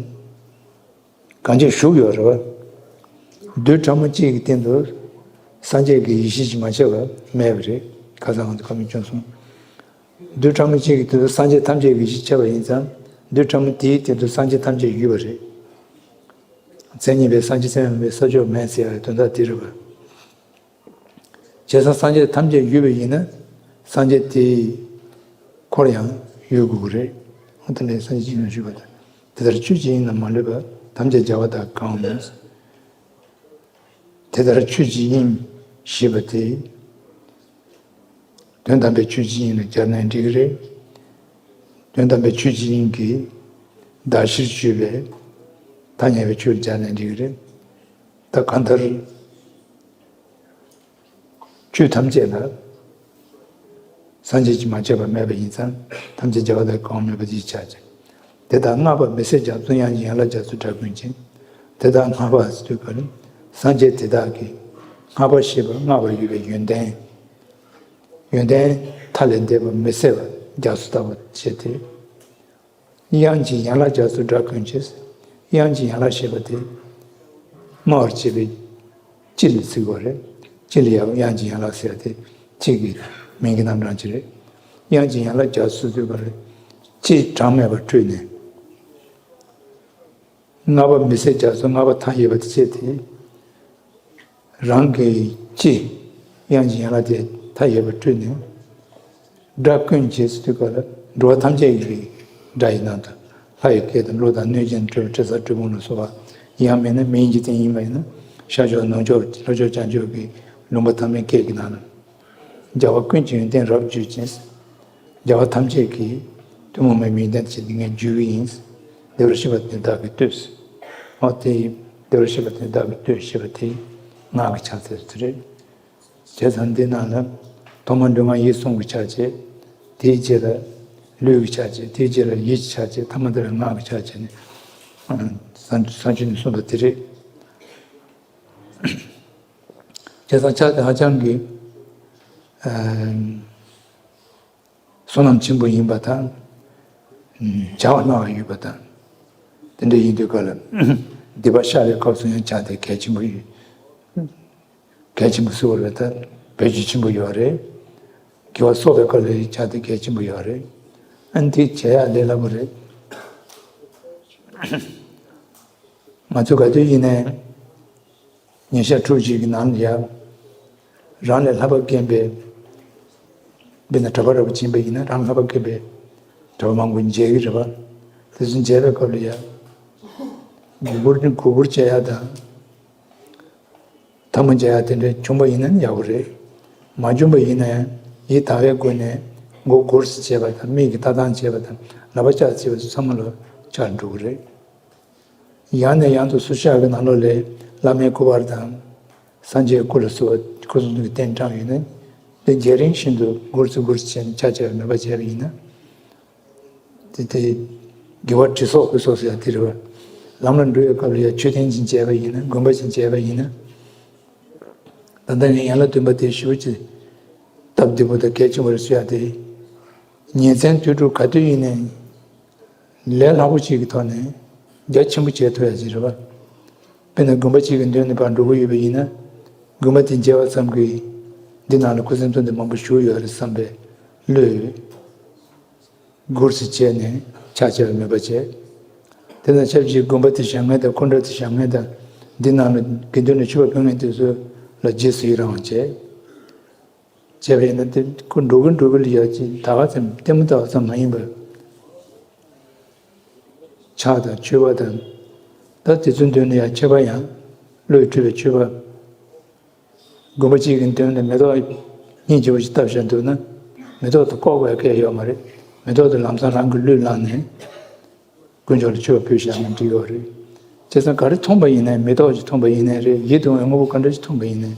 གང་ཅི་བཞུགས་ཡོད་རེད་བ། རྡུལ་ཕྲ་མོ་གཅིག་གི་སྟེང་དུ་སངས་རྒྱས་ཀྱི་ཡེ་ཤེས་ཀྱིས་མ་ཁྱབ་པ་མེད་པ་རེད། ཁ་སང་ང་ཚོ་བཀའ་མོལ་བསྐྱོན་སོང་། རྡུལ་ཕྲ་མོ་གཅིག་གི་སྟེང་དུ་སངས་རྒྱས་ཐམས་ཅད་ཀྱི་ཡེ་ཤེས་ཁྱབ་པ་ཡིན་ཙང་། རྡུལ་ཕྲ་མོ་དེའི་སྟེང་དུ་སངས་རྒྱས་ཐམས་ཅད་ཡོད་པ་རེད། མཚན་ཉིད་པའི་སངས་རྒྱས་སེམས་དཔའ་མེད་པའི་ས་ཕྱོགས་མེད་ཟེར་བའི་དོན་དག་དེ་རེད་བ། བྱས་ཙང་སངས་རྒྱས་ཐམས་ཅད་ཡོད་པ་ཡིན་ན། སངས་རྒྱས་དེའི་འཁོར་ཡང་ཡོད་དགོས་ཀྱི་རེད། འོ་དེ་ལས་སངས་རྒྱས་ཀྱིས་ཞུས་པ་དང་། དེ་ལྟར་ཆོས་ཅན་ཡིན་ན་མ་ལུས་པ། ཐམས་ཅད་རྒྱལ་བ་དག་གང་བ་མོས། དེ་ལྟར་ཆོས་ཅན་ཡིན་ཞེས་པ་དེ། དོན་དམ་པའི་ཆོས་ཅན་ཡིན་ལ་སྦྱར་ནའི་འགྲིག་གི་རེད། དོན་དམ་པའི་ཆོས་ཅན་ཡིན་གྱི་གདགས་གཞིར་གྱུར་པའི་ཐ་སྙད་པའི་ཆོས་ལ་སྦྱར་ནའི་འགྲིག་གི་རེད། ད་གང་ལྟར། ཆོས་ཐམས་ཅད་ལ། སངས་རྒྱས་ཀྱིས་མ་ཁྱབ་པ་མེད་པ་ཡིན་ཙང་། ཐམས་ཅད་རྒྱལ་བ་དག་གང་བ་མོས་པ་དེའི་ཕྱག་བྱ། དེ་དག་བསྔགས་པ་མི་ཟད་རྒྱ་མཚོ། དབྱངས་ཀྱི་ཡན་ལག་རྒྱ་མཚོའི་སྒྲ་ཀུན་གྱིས། དེ་དག་བསྔགས་པ་ཟེར་དུས་ག་རེ། སངས་རྒྱས་དེ་དག་གི་བསྔགས་པ་ཞེས་པ་བསྔགས་པར་འོས་པའི་ཡོན་ཏན། ཡོན་ཏན་མཐའ་ལས་འདས་པ་མི་ཟད་པ་རྒྱ་མཚོ་ལྟ་བུ་བྱས་ཏེ། དབྱངས་ཀྱི་ཡན་ལག་རྒྱ་མཚོའི་སྒྲ་ཀུན་གྱིས། དབྱངས་ཀྱི་ཡན་ལག་ཞེས་པ་དེ། སྨྲ་བར་བྱེད་པའི་སྤྱི་ལ་ཟེར་བ་རེད། སྤྱི་ལ་ཡང་དབྱངས་ཀྱི་ཡན་ལག་ཟེར་ཏེ། སྤྱི་གི་མིང་གི་རྣམ་གྲངས་ཅིག་རེད། དབྱངས་ཀྱི་ཡན་ལག་རྒྱ་མཚོ་ཟེར་བ་རེད། སྤྱི་གྲངས་མེད་པར་སྤྲུལ་ནས། བསྔགས་པ་མི་ཟད་རྒྱ་མཚོ། བསྔགས་པ་མཐའ་ཡས་པ་དེ་བྱས་ཏེ། རང་གི་སྤྱི་དབྱངས་ཀྱི་ཡན་ལག་དེ་མཐའ་ཡས་པར་སྤྲུལ་ནས། སྒྲ་ཀུན་གྱིས་ཟེར་དུས་ག་ལ་འགྲོ་བ་ཐམས་ཅད་ཀྱི་སྒྲ་ཡི་ནང་དུ། ལྷ་ཡི་སྐད་དང་གླུ་དང་གནོད་སྦྱིན་སྤྲུལ་དྲི་ཟ་གྲུལ་བུམ་ལ་སོགས་པ། ཡང་མིན་ན་མིང་གི་སྟེང་ཡིན་པ་ཡིན་ན། ཤར་ཕྱོགས་ནུབ་ཕྱོགས་ལྷོ་ཕྱོགས་བྱང་ཕྱོགས་ཀྱི་ལུང་པ་ཐ་མའི་སྐད་ཀྱི་ནང་ན། རྒྱལ་བ་ཀུན་གྱི་ཡོན་ཏན་རབ་བརྗོད་ཅིང་། རྒྱལ་བ་ཐམས་ཅད་ཀྱི་ཐུན་མོང་མའི་ཡོན་ཏན་ཅིག་ངས་བརྗོད་ཀྱི་ཡིན། བདེ་བར་གཤེགས་པ་དེ་དག་གིས་བསྟོད། འོ་དེ་ཡིས་བདེ་བར་གཤེགས་པ་དེ་དག་གིས་བསྟོད་ཞེས་པ་དེ་སྔགས་ཀྱི་ཕྱག་འཚལ་དེ་རེད། བྱས་ཙང་འདི་ནང་ལ་ཐོག་མར་མགྲོན་ཁང་ཡིད་གསུམ་གྱི་ཕྱག་བྱས། དེའི་རྗེས་ལ་ལུས་ཀྱི་ཕྱག་བྱས། དེའི་རྗེས་ལ་ཡིད་ཀྱི་ཕྱག་བྱས། ཐ་མ་དེ་ལ་སྔགས་ཀྱི་ཕྱག་བྱས་ནས། ཨ། ས་བཅད་ནས་གསུངས་པ་དེ་རེད། བྱས་ཙང་ཕྱག་དེ་ཧ་ཅང་གི། ཨ། བསོད་ནམས་ཆེན་པོ་ཡིན་པ་དང་། བྱ་བ་སྣ་བ་ཡོད་པ་དང་། དེ་འདྲ་ཡིན་དུས་ག་ལ། སྡིག་པ་བཤགས་པའི་སྐབས་སུ་ཡང་ཕྱག་དེ་གལ་ཆེན་པོ་ཡོད། གལ་ཆེན་པོ་ཟེར་བ་རེད་ད། བེད་སྤྱོད་ཆེན་པོ་ཡོད་རེད། དགེ་བ་གསོག་པའི་སྐབས་ལ་ཡང་ཕྱག་དེ་གལ་ཆེན་པོ་ཡོད་རེད། ཨ་ནི་དེ་བྱེད་ཡག་ལས་སླ་པོ་རེད། ང་ཚོ་ག་དུས་ཡིན་ནའི། ཉིན་ཞག་ཕྲུགས་གཅིག་གི་ནང་ལ་ཡ། རང་ལས་ལྷག་པ་རྒན་པའི། དཔེར་ན་གྲྭ་པ་འདྲ་པོ་ཕྱིན་པ་ཡིན་ན། རང་ལྷག་པ་རྒན་པའི་གྲྭ་པ་མང་པོ་མཇལ་གྱི་རེད་པ། དེ་ཚོ་མཇལ་བའི་སྐབས་ལ་ཡ། མགོ་སྒུར་མགོ་སྒུར་བྱེད་ཡ་དང་། ཐལ་མོ་སྦྱར་ཡ་དེ་འདྲ་བྱུང་པ་ཡིན་ན་ཡག་པོ་རེད། མ་བྱུང་པ་ཡིན་ན་ཡང་ཡིད་དགའ་བའི་སྒོ་ནས་མགོ་སྒུར་ཙམ་བྱས་པ་དང་། མིག་གིས་ལྟ་སྟངས་བྱས་པ་དང་། ལག་པ་བཅག་ཙམ་བྱས་པ་ཚང་མ་ལ་ཆགས་འགྲོ་གི་རེད། ཡང་ནས་ཡང་དུ་སུ་ཞིག་གི་ནང་ལོགས་ལ་བླ་མའི་སྐུ་པར་དང་། སངས་རྒྱས་སྐུ་ལ་སོགས་པ་སྐུ་གསུང་ཐུགས་ཀྱི་རྟེན་བཀྲམ་ཡོད་ན། དེ་མཇལ་རིང་བཞིན་དུ་སྒུར་ཙམ་སྒུར་ཙམ་བྱས་ནས་ཆ་བྱས་པ་མོས་པ་བྱས་པ་ཡིན་ན། དེ་དེ་དགེ་བ་དྲི་སོགས་ཀྱི་སོགས་ཟེར་ཡ་དེ་རེད་པ། ལམ་ལ་འགྲོ་བའི་སྐབས་ལ་ཡ་མཆོད་རྟེན་ཅིག་མཇལ་བ་ཡིན་ན། དགོན་པ་ཅིག་མཇལ་བ་ཡིན་ན། ད་ལྟ་ངས་ཡན་ལག་བདུན་པ་དེ་ཞེ་པོ་ཅིག་སྟབས་བདེ་པོ་དང་གལ་ཆེན་པོ་རེད་ཟེར་ཡ་དེ། ཉིན་མཚན་དུས་དྲུག་ག་དུས་ཡིན་ནའི། ལས་སླ་པོ་ཅིག་གི་ཐོག་ནས་རྒྱ་ཆེན་པོ་བྱེད་ཐུབ་ཡ་ཅིག་རེད་པ། དཔེར་ན་དགོན་པ་ཅིག་གི་མདུན་ནས་ཕར་འགྲོ་གི་ཡོད་པ་ཡིན་ན། དགོན་པ་དེ་མཇལ་བ་ཙམ་གྱིས་འདི་ནང་ལ་སྐུ་གསུང་ཐུགས་རྟེན་མང་པོ་བཞུགས་ཡོད་རེད་བསམ་པའི་ བློས་སྒོར་སུ་བྱས་ནས་ཕྱག་བྱ་བའི་མོས་པ་བྱས། དེ་དང་ཆབས་ཅིག་དགོན་པ་དེ་བཞེངས་མཁན་དང་སྐུ་འདྲ་དེ་བཞེངས་མཁན་དང་འདི་ནང་ལ་དགེ་འདུན་ལ་མཆོད་པ་ཕུལ་མཁན་དེ་ཚོ་ལ་རྗེས་སུ་ཡི་རང་བ་བྱས། བྱས་པ་ཡིན་ན་དེ་ཁོ་འགྲོ་གི་འགྲོ་གི་ལ་ཡ་ཅིག་ད་ག་ཙམ་ལྟད་མོ་ལྟ་བ་ཙམ་མ་ཡིན་པར། ཕྱག་དང་མཆོད་པ་དང་། ད་དེ་ཚོའི་མདུན་ལ་ཡང་མཆོད་པ་ཡང་བློས་སྤྲུལ་པའི་མཆོད་པ། དགོན་པ་གཅིག་གི་མདུན་ལ་མེ་ཏོག་སྙིང་རྗེ་པོ་ཞིག་བཏབ་བཞག་འདུག་ན། མེ་ཏོག་དེ་བཀོག་པའི་སྐལ་ཡོད་མ་རེད། མེ་ཏོག་དེ་ལམ་སང་རང་གི་ལུས་བླངས་ནས་དཀོན་མཆོག་ལ་མཆོད་པ་ཕུལ་བཞག་ན་འགྲིག་ཡོད་རེད། བྱས་ཙང་ག་རེ་མཐོང་པ་ཡིན་ནའི་མེ་ཏོག་ཅིག་མཐོང་པ་ཡིན་ནའི་རེད། ཡིད་དུ་འོང་བའི་དངོས་པོ་ག་འདྲ་ཞིག་མཐོང་པ་ཡིན་ནའི།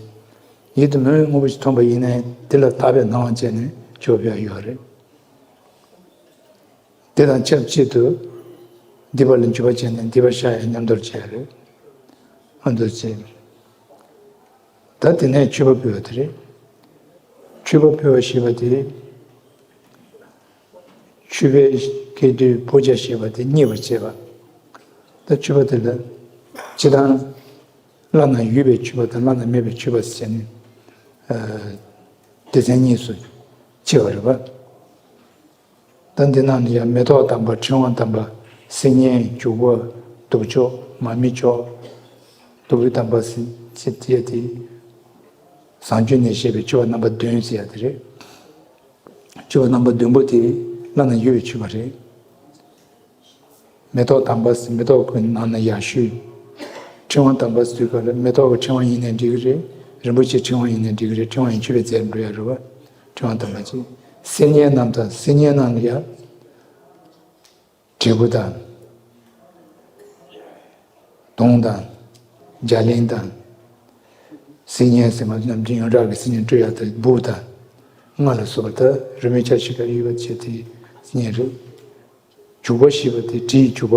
ཡིད་དུ་མི་འོང་བའི་དངོས་པོ་ཞིག་མཐོང་པ་ཡིན་ནའི་དེ་ལ་དག་པའི་སྣང་བ་བྱས་ནས་མཆོད་པ་ཕུལ་ཡ་ཡོད་རེད། དེ་དང་ཆབས་ཅིག་ཏུ་སྡིག་པ་ལ་འཇུག་པ་བྱས་ནས་སྡིག་པ་བཤགས་ཡ་མཉམ་དུ་བྱས་རེད། ཨ་འདུ་བྱས། ད་དེ་ནས་མཆོད་པ་ཕུལ་བ་དེ་རེད། མཆོད་པ་ཕུལ་བ་ཞེས་པ་དེ། མཆོད་པའི་སྐད་དོད་ཕོ་བྱ་ཞེས་པ་དེ་མཉེས་པར་བྱེད་པ། ད་མཆོད་པ་དེ་ལ་སྤྱིར་བཏང་བླ་ན་ཡོད་པའི་མཆོད་པ་དང་བླ་ན་མེད་པའི་མཆོད་པ་ཟེར་ནས་སྡེ་ཚན་གཉིས་སུ་ཕྱེ་བ་རེད་པ། ད་འདི་ནང་ནས་ཡང་མེ་ཏོག་དམ་པ་ཕྲེང་བ་དམ་པ་སིལ་སྙན་བྱུག་པ་བདུག་ཆོག་མར་མེ་མཆོག་བདུག་སྤོས་དམ་པ་ཟེར་ཅེས་དེ་ཡ་དེ། བཟང་སྤྱོད་ནས་བཤད་པའི་མཆོད་པ་རྣམ་པ་བདུན་ཟེར་ཡ་དེ་རེད། མཆོད་པ་རྣམ་པ་བདུན་པོ་དེ་བླ་ན་ཡོད་པའི་མཆོད་པ་རེད། མེ་ཏོག་དམ་པ་ཟེར་མེ་ཏོག་གི་ནང་ན་ཡར་ཞུས། ཕྲེང་བ་དམ་པ་ཟེར་དུས་སྐབས་ལ་མེ་ཏོག་གི་ཕྲེང་བ་ཡིན་ནའི་འགྲིག་གི་རེད། རིན་པོ་ཆེའི་ཕྲེང་བ་ཡིན་ནའི་འགྲིག་གི་རེད། ཕྲེང་བ་ཡིན་མཆོད་པའི་རྫས་འགྲོ་ཡ་རེད་བ། ཕྲེང་བ་དམ་པ་ཅིག་སིལ་སྙན་རྣམས་དང་སིལ་སྙན་རྣམས་ལ་ཡ། དྲིལ་བུ་དང་། དུང་དང་། རྒྱ་གླིང་དང་། སིལ་སྙན་ཟེར་མ་ནམ་རྒྱུན་ཡོངས་གྲགས་ཀྱི་སིལ་སྙན་སྤྲོད་ཡག་དང་སྦུག་དང་། རྔ་ལ་སོགས་པ་དག་རི་མོའི་ཆ་ཞིག་ག་ཡོད་པ་བྱས་ཏེ་སིལ་སྙན་རེད། བྱུག་པ་ཞེས་པ་དེ་དྲིའི་བྱུག་པ།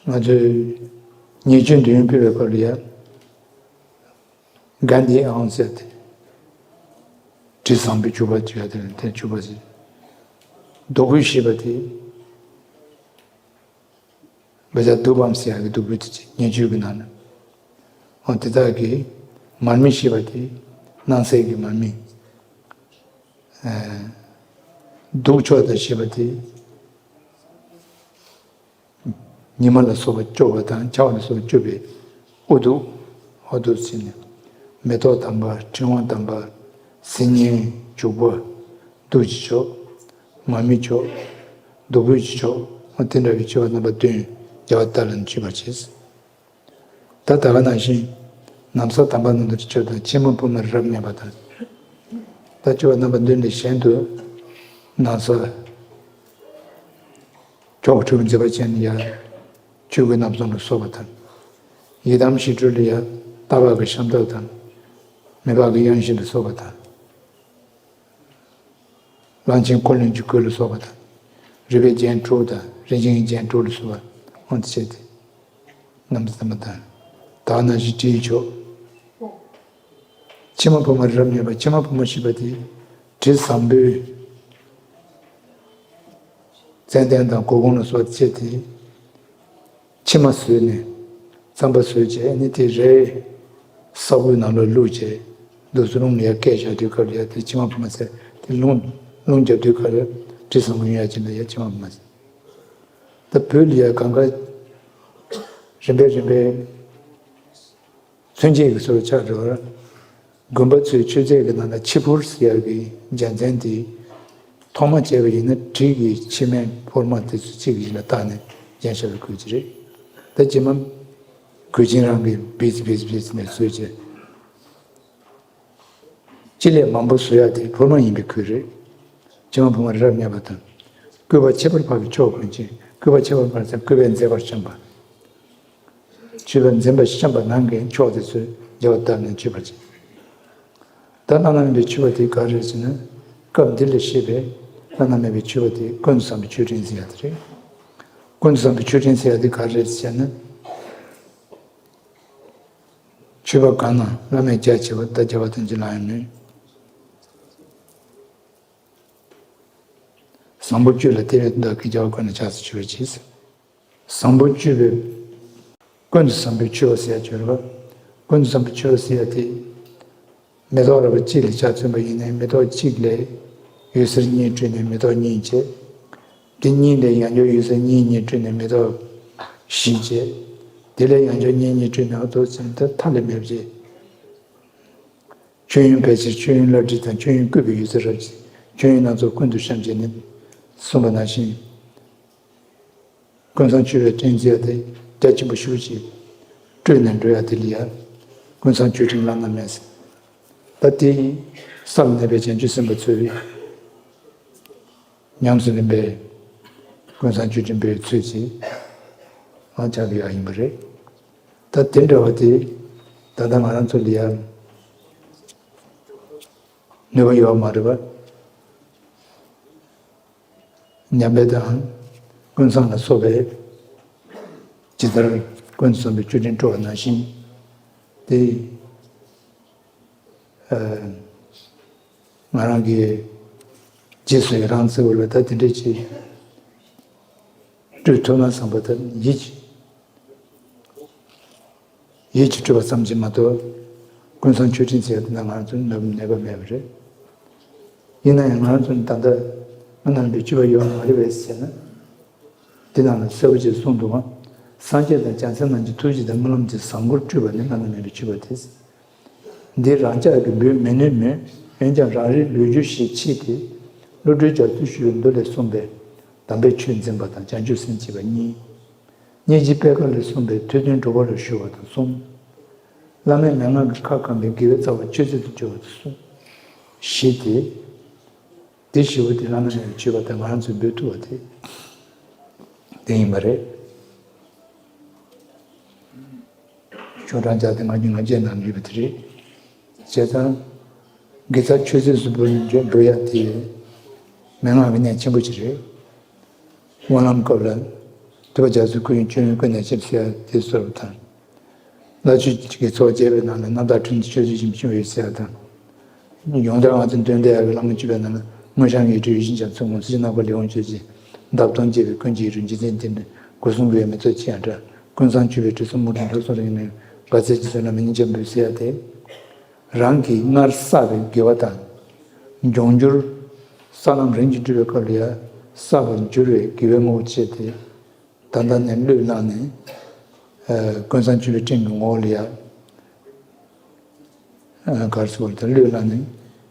ང་ཚོས་ཉེས་སྤྱོད་འདོད་ཡོན་ཕུལ་བའི་སྐབས་ལ་ཡང་། གན་དྷི་ཨང་ཟེར་ཏེ། དྲི་བཟང་པོའི་བྱུག་པ་བྱས་ཏེ་དེ་བྱུག་པ་ཟེར། བདུག་སྤོས་ཞེས་པ་དེ། བ་ཇ་བདུག་སྤོས་ཟེར་ཡག་གི་བདུག་སྤོས་དེ་ཅིག་ཉེ་བརྗོད་ཀྱི་ནང་ན། འོ་དེ་དག་གི་མར་མེ་ཞེས་པ་དེ་སྣང་གསལ་གྱི་མར་མེ། ཨ། བདུག་ཆོག་དང་ཞེས་པ་དེ། ཉི་མ་ལ་སོགས་པ་སྐྱོབ་པ་དང་ཆར་པ་ལ་སོགས་པ་སྐྱོབ་པའི་དབུ་གདུགས། འོ་འདུག་ཟེར་ནས། མེ་ཏོག་དམ་པ་ཕྲེང་བ་དམ་པ། སིལ་སྙན་བྱུག་པ། བདུག་ཅིག་ཆོག་མར་མེ་མཆོག་བདུག་སྤོས་ཅིག་ཆོག་འོ་དེ་འདྲ་བའི་མཆོད་པ་རྣམ་པ་བདུན་རྒྱལ་བ་དར་ལ་མཆོད་པར་བྱེད། ད་ད་ག་ནང་བཞིན། ན་བཟའ་དམ་པ་རྣམས་དང་མཆོད་དང་ཕྱེ་མ་ཕུར་མ་རབ་མཉེས་པ་དང་། ད་མཆོད་པ་རྣམ་པ་བདུན་ལས་གཞན་དུ། ན་བཟའ། མཆོག་གྲུབ་མཛད་པ་ཅན་ཡ། ཆོས་གོས་རྣམ་གསུམ་ལ་སོགས་པ་དང་། ཡི་དམ་ཞི་ཁྲོ་ལ་ཡ། རྟ་བབས་ཀྱི་ཤམ་ཐབས་དང་། མི་ཕམ་གྱི་གཡང་གཞི་ལ་སོགས་པ་དང་། གླང་ཆེན་འཁོར་ལོའི་འཇུག་སྒོ་ལ་སོགས་པ་དང་། རུས་པའི་རྒྱན་དྲུག་དང་རིན་ཆེན་གྱི་རྒྱན་དྲུག་ལ་སོགས་པ་འོང་དུ་བྱས་ཏེ། རྣམ་པ་ཙམ་པ་དང་། དག་ན་བཞི་དྲིལ་ཆོག་ཕྱེ་མ་ཕུར་མ་རབ་མཉེས་པ་ཕྱེ་མ་ཕུར་མ་ཞེས་པ་དེ། དྲི་བཟང་པོའི་ཙན་དན་དང་གོ་གུང་ལ་སོགས་པ་བྱས་ཏེ། ཕྱེ་མ་བཟོས་ནས། རྩམ་པ་བཟོས་བྱས་ནི་དེ་རའི་ས་བོན་ནང་ལ་བླུགས་བྱས། འདུག་སེ་རླུང་ལ་ཡར་བཀལ་བཞག་དུས་སྐབས་ལ་ཡ་དེ་ཕྱེ་མ་ཕུར་མ་ཟེར་དེ་རླུང་རླུང་རྒྱབ་དུས་སྐབས་ལ་དྲི་བཟང་པོ་ཡོང་ཡ་ཅིག་ལ་ཡ་ཕྱེ་མ་ཕུར་མ་ཟེར། ད་བོད་ལ་ཡ་གང་ག་རིམ་པས་རིམ་པས། མཚོན་བྱེད་ཀྱི་སྲོལ་ཆགས་འགྲོ་བར། དགོན་པ་ཚོའི་མཆོད་རྫས་ཀྱི་ནང་ལ་ཕྱེ་ཕུར་ཟེར་ཡག་གི་རྒྱལ་མཚན་དེ། ཐོག་མ་བྱས་པ་ཡིན་ན་གྲི་གི་ཕྱེ་མའི་ཕུར་མ་དེ་ཚོ་གཅིག་གི་ཡིན་ལ་བཏགས་ནས་རྒྱན་ཞབས་ལ་བཀོད་ཀྱི་རེད། ད་རྗེས་མ་གོས་ཆེན་རང་གིས་བིས་བིས་བིས་ནས་བཟོས་བྱས། སྤྱི་ལེ་མང་པོ་བཟོ་ཡག་དེ་ཕུར་མ་ཡིན་པའི་ཁུལ་རེད། ཕྱེ་མ་ཕུར་མ་རབ་མཉེས་པ་དང་། བཀོད་པ་ཁྱད་པར་འཕགས་པའི་མཆོག་ཀུན་མཁྱེན། བཀོད་པ་ཁྱད་པར་འཕགས་ཟེར་བཀོད་པས་མཛེས་པར་བཤམས་པ། མཆོད་པས་མཛེས་པར་བཤམས་པ་རྣམས་ཀྱི་མཆོག་དེ་ཚོས་རྒྱལ་བ་དར་ནས་མཆོད་པར་བྱེད། ད་བླ་ན་མེད་པའི་མཆོད་པ་དེ་ག་རེ་རེད་ཟེར་ན། སྐབས་འདི་ལ་བཤད་པའི་བླ་ན་མེད་པའི་མཆོད་པ་དེ་ཀུན་ཏུ་བཟང་པོའི་མཆོད་སྤྲིན་ཟེར་ཡ་དེ་རེད། ཀུན་ཏུ་བཟང་པོའི་མཆོད་སྤྲིན་ཟེར་ཡ་དེ་ག་རེ་རེད་ཟེར་ན། མཆོད་པ་གང་རྣམས་བླ་མེད་རྒྱ་ཆེ་བ་ད་རྒྱལ་བ་དང་གཅིག་ལའང་མེད། བཟང་པོ་སྤྱོད་ལ་དེ་བས་བདག་གིས་རྒྱལ་བ་ཀུན་ལ་ཕྱག་འཚལ་མཆོད་པར་བགྱི། བཟང་པོ་སྤྱོད་པའི་ཀུན་ཏུ་བཟང་པོའི་མཆོད་པ་ཟེར་ཡ་སྦྱོར་བ། ཀུན་ཏུ་བཟང་པོའི་མཆོད་པ་ཟེར་ཡ་དེ། མེ་ཏོག་ར་བ་གཅིག་ལ་ཆ་མཚོན་པ་ཡིན་ན། མེ་ཏོག་གཅིག་ལས་འོད་ཟེར་གཉིས་སྤྲོས་ནས་མེ་ཏོག་གཉིས་བྱས། དེ་གཉིས་ལས་ཡང་བསྐྱར་འོད་ཟེར་གཉིས་གཉིས་སྤྲོས་ནས་མེ་ཏོག་བཞི་བྱས། དེ་ལས་ཡང་བསྐྱར་གཉིས་གཉིས་སྤྲོས་ནས་ཨ་ཏོ་ཚིམ་དེ་མཐའ་ལས་མེད་པ་བྱས། མཆོད་ཡོན་ཕལ་ཆེར་མཆོད་ཡོན་བླ་བྲེ་དང་། མཆོད་ཡོན་བཀོད་པའི་འོད་ཟེར་རབ་བྱས། མཆོད་ཡོན་སྣ་ཚོགས་ཀུན་ཏུ་བཤམས་བྱས་ནས། གསུངས་པ་ནང་བཞིན། ཀུན་བཟང་མཆོད་པའི་སྤྲིན་ཟེར་ཡ་དེ་རྒྱ་ཆེན་པོ་ཞེ་པོ་ཅིག་སྤྲོས་ནས་འགྲོ་ཡ་དེ་ལ་ཡ། ཀུན་བཟང་མཆོད་སྤྲིན་བླ་ན་མེད་ཟེར། ད་དེ་ས་ལ་གནས་པའི་བྱང་ཆུབ་སེམས་དཔའ་ཚོས་ཉམས་སུ་ལེན་པའི་ཀུན་བཟང་མཆོད་སྤྲིན་འབུལ་བའི་ཚུལ་གྱིས་ཨ་ཅག་གི་ཡ་ཡིན་པ་རེད། ད་དེ་འདྲ་བ་དེ་ད་ལྟ་ང་རང་ཚོ་ལ་ཡ་ནུས་པ་ཡོད་མ་རེད་པ། མཉམ་པའི་དང་ཀུན་བཟང་ལ་སོགས་པའི་ཇི་ལྟར་ཀུན་བཟང་པོའི་མཆོད་སྤྲིན་སྤྲོ་བ་ནང་བཞིན་ཏེ། ཨ་ང་རང་གི་རྗེས་སུ་ཡི་རང་བརྩེ་བ་ལ་ད་དེ་འདྲས་ཅིག་སྤྲོད་ཐུབ་ན་བསམ་པ་ད་ཡིད་ཀྱི་ཡིད་ཀྱིས་སྤྲུལ་པ་ཙམ་གྱིས་མ་གཏོགས། ཀུན་བཟང་མཆོད་སྤྲིན་ཟེར་ཡ་དེ་ན་ང་རང་ཚོ་ནུས་པ་མེད་པ་མེད་པ་རེད། ཡིན་ན་ཡང་ང་རང་ཚོ་ནི་ད་ལྟ་མི་རྣམས་ལས་སྤྱོད་པ་ཡོད་མ་རེད་པས་ཟེར་ན། དེ་ནང་ལ་གསལ་པོ་ཅིག་གསུངས་འདུག་ག། སངས་རྒྱས་དང་བྱང་སེམས་རྣམས་ཀྱི་ཐུགས་རྗེ་དང་སྨོན་ལམ་གྱི་བཟང་པོར་སྤྲུལ་པ་ནི་བླ་ན་མེད་པའི་སྤྱོད་པ་དེ། འདི་རང་ཅག་གིས་འབུལ་མི་ནུས་མོད། འོན་ཀྱང་རང་རེའི་ལོ་རྒྱུས་ཤིག་མཆིས་ཏེ། བློ་གྲོས་རྒྱ་མཚོས་ཞུ་བའི་མདོ་ལས་གསུངས་པའི་དམ་པའི་ཆོས་འཛིན་པ་དང་བྱང་ཆུབ་སེམས་བསྐྱེད་པ་གཉིས། སྙིང་རྗེ་པད་དཀར་ལས་གསུངས་པའི་ཐོས་དོན་སྒྲུབ་པ་ལ་ཞུ་བ་དང་གསུམ། བླ་མའི་མན་ངག་གིས་ཁ་བསྐངས་པའི་དགེ་བའི་རྩ་བ་མཆོད་རྫས་དུ་གྱུར་པ་དང་གསུམ། བཞི་སྟེ། དེ་བཞི་པོ་དེ་བླ་ན་མེད་པའི་སྤྱོད་པ་དེ་ང་རང་ཚོས་འབུལ་ཐུབ་པ་དེ་དེ་ཡིན་པ་རེད། ཆོས་གྲགས་ལྗགས་དེ་ང་ཚོས་ང་རྒྱལ་ནང་ཡོད་པ་དེ་རེད། བྱས་ཙང་། དགེ་རྩ་མཆོད་རྫས་སུ་འབུལ་འབུལ་ཡ་དེ་མན་ངག་གི་གནད་ཆེན་པོ་ཅིག་རེད། སྨོན་ལམ་སྐབས་ལ། ཐུབ་པ་རྒྱ་མཚོའི་སྐུ་ཡི་མཆོད་ཡོན་ཀུན་ནས་ཆེ་ཟེར་ཡ་དེ་བཟོ་བ་དང་། བླ་མཆོད་ཀྱི་ཚོགས་རྒྱས་པའི་ནང་ལ་རྣམ་དག་ཕྲིན་ལས་མཆོད་རྫས་ཀྱི་མཆོད་ཡོན་ཟེར་ཡ་དང་། ཡོངས་གྲགས་ང་ཚོས་འདོན་བསྡད་ཡ་གི་བླ་མ་བཅུ་པའི་ནང་ལ་མངོན་ཤེས་ཡེ་གྲོལ་ཡིད་བཞིན་རྒྱ་མཚོའི་ངོ་མཚར་ནག་པོ་ལེའུ་མཆོད་ཅིང་འདབ་སྟོང་བཅས་པའི་ཀུན་གྱི་ཡིད་རུ་འཇིག་རྟེན་འདི་ནི་སྒོ་གསུམ་གྱི་མི་ཚོགས་ཅི་ཡང་འདྲ། ཀུན་བཟང་མཆོད་པའི་དྲི་བསུང་སྨུག་གི་འགྲོ་སོང་རིང་ནས་དགའ་ཚལ་གྱི་ཚོན་ལ་མི་ཉིད་ཀྱང་འབུལ་ཟེར་ཡ་དེ། རང་གིས་སྔར་བསགས་པའི་དགེ་བ་དང་། འབྱུང་འགྱུར། ས་ལམ་རིམ་གྱིས་བསྒྲུབ་པའི་སྐབས་ལ་ཡང་བསགས་པར་འགྱུར་བའི་དགེ་བའི་དངོས་པོ་སྤྱད་དེ། ད་ལྟ་ནས་བློས་བླངས་ནས། ཨ་ཀུན་བཟང་མཆོད་པའི་སྤྲིན་གྱི་ངོ་བོ་ལ་ཡང་། ཨ་གར་སོགས་ལ་བློས་བླངས་ནས་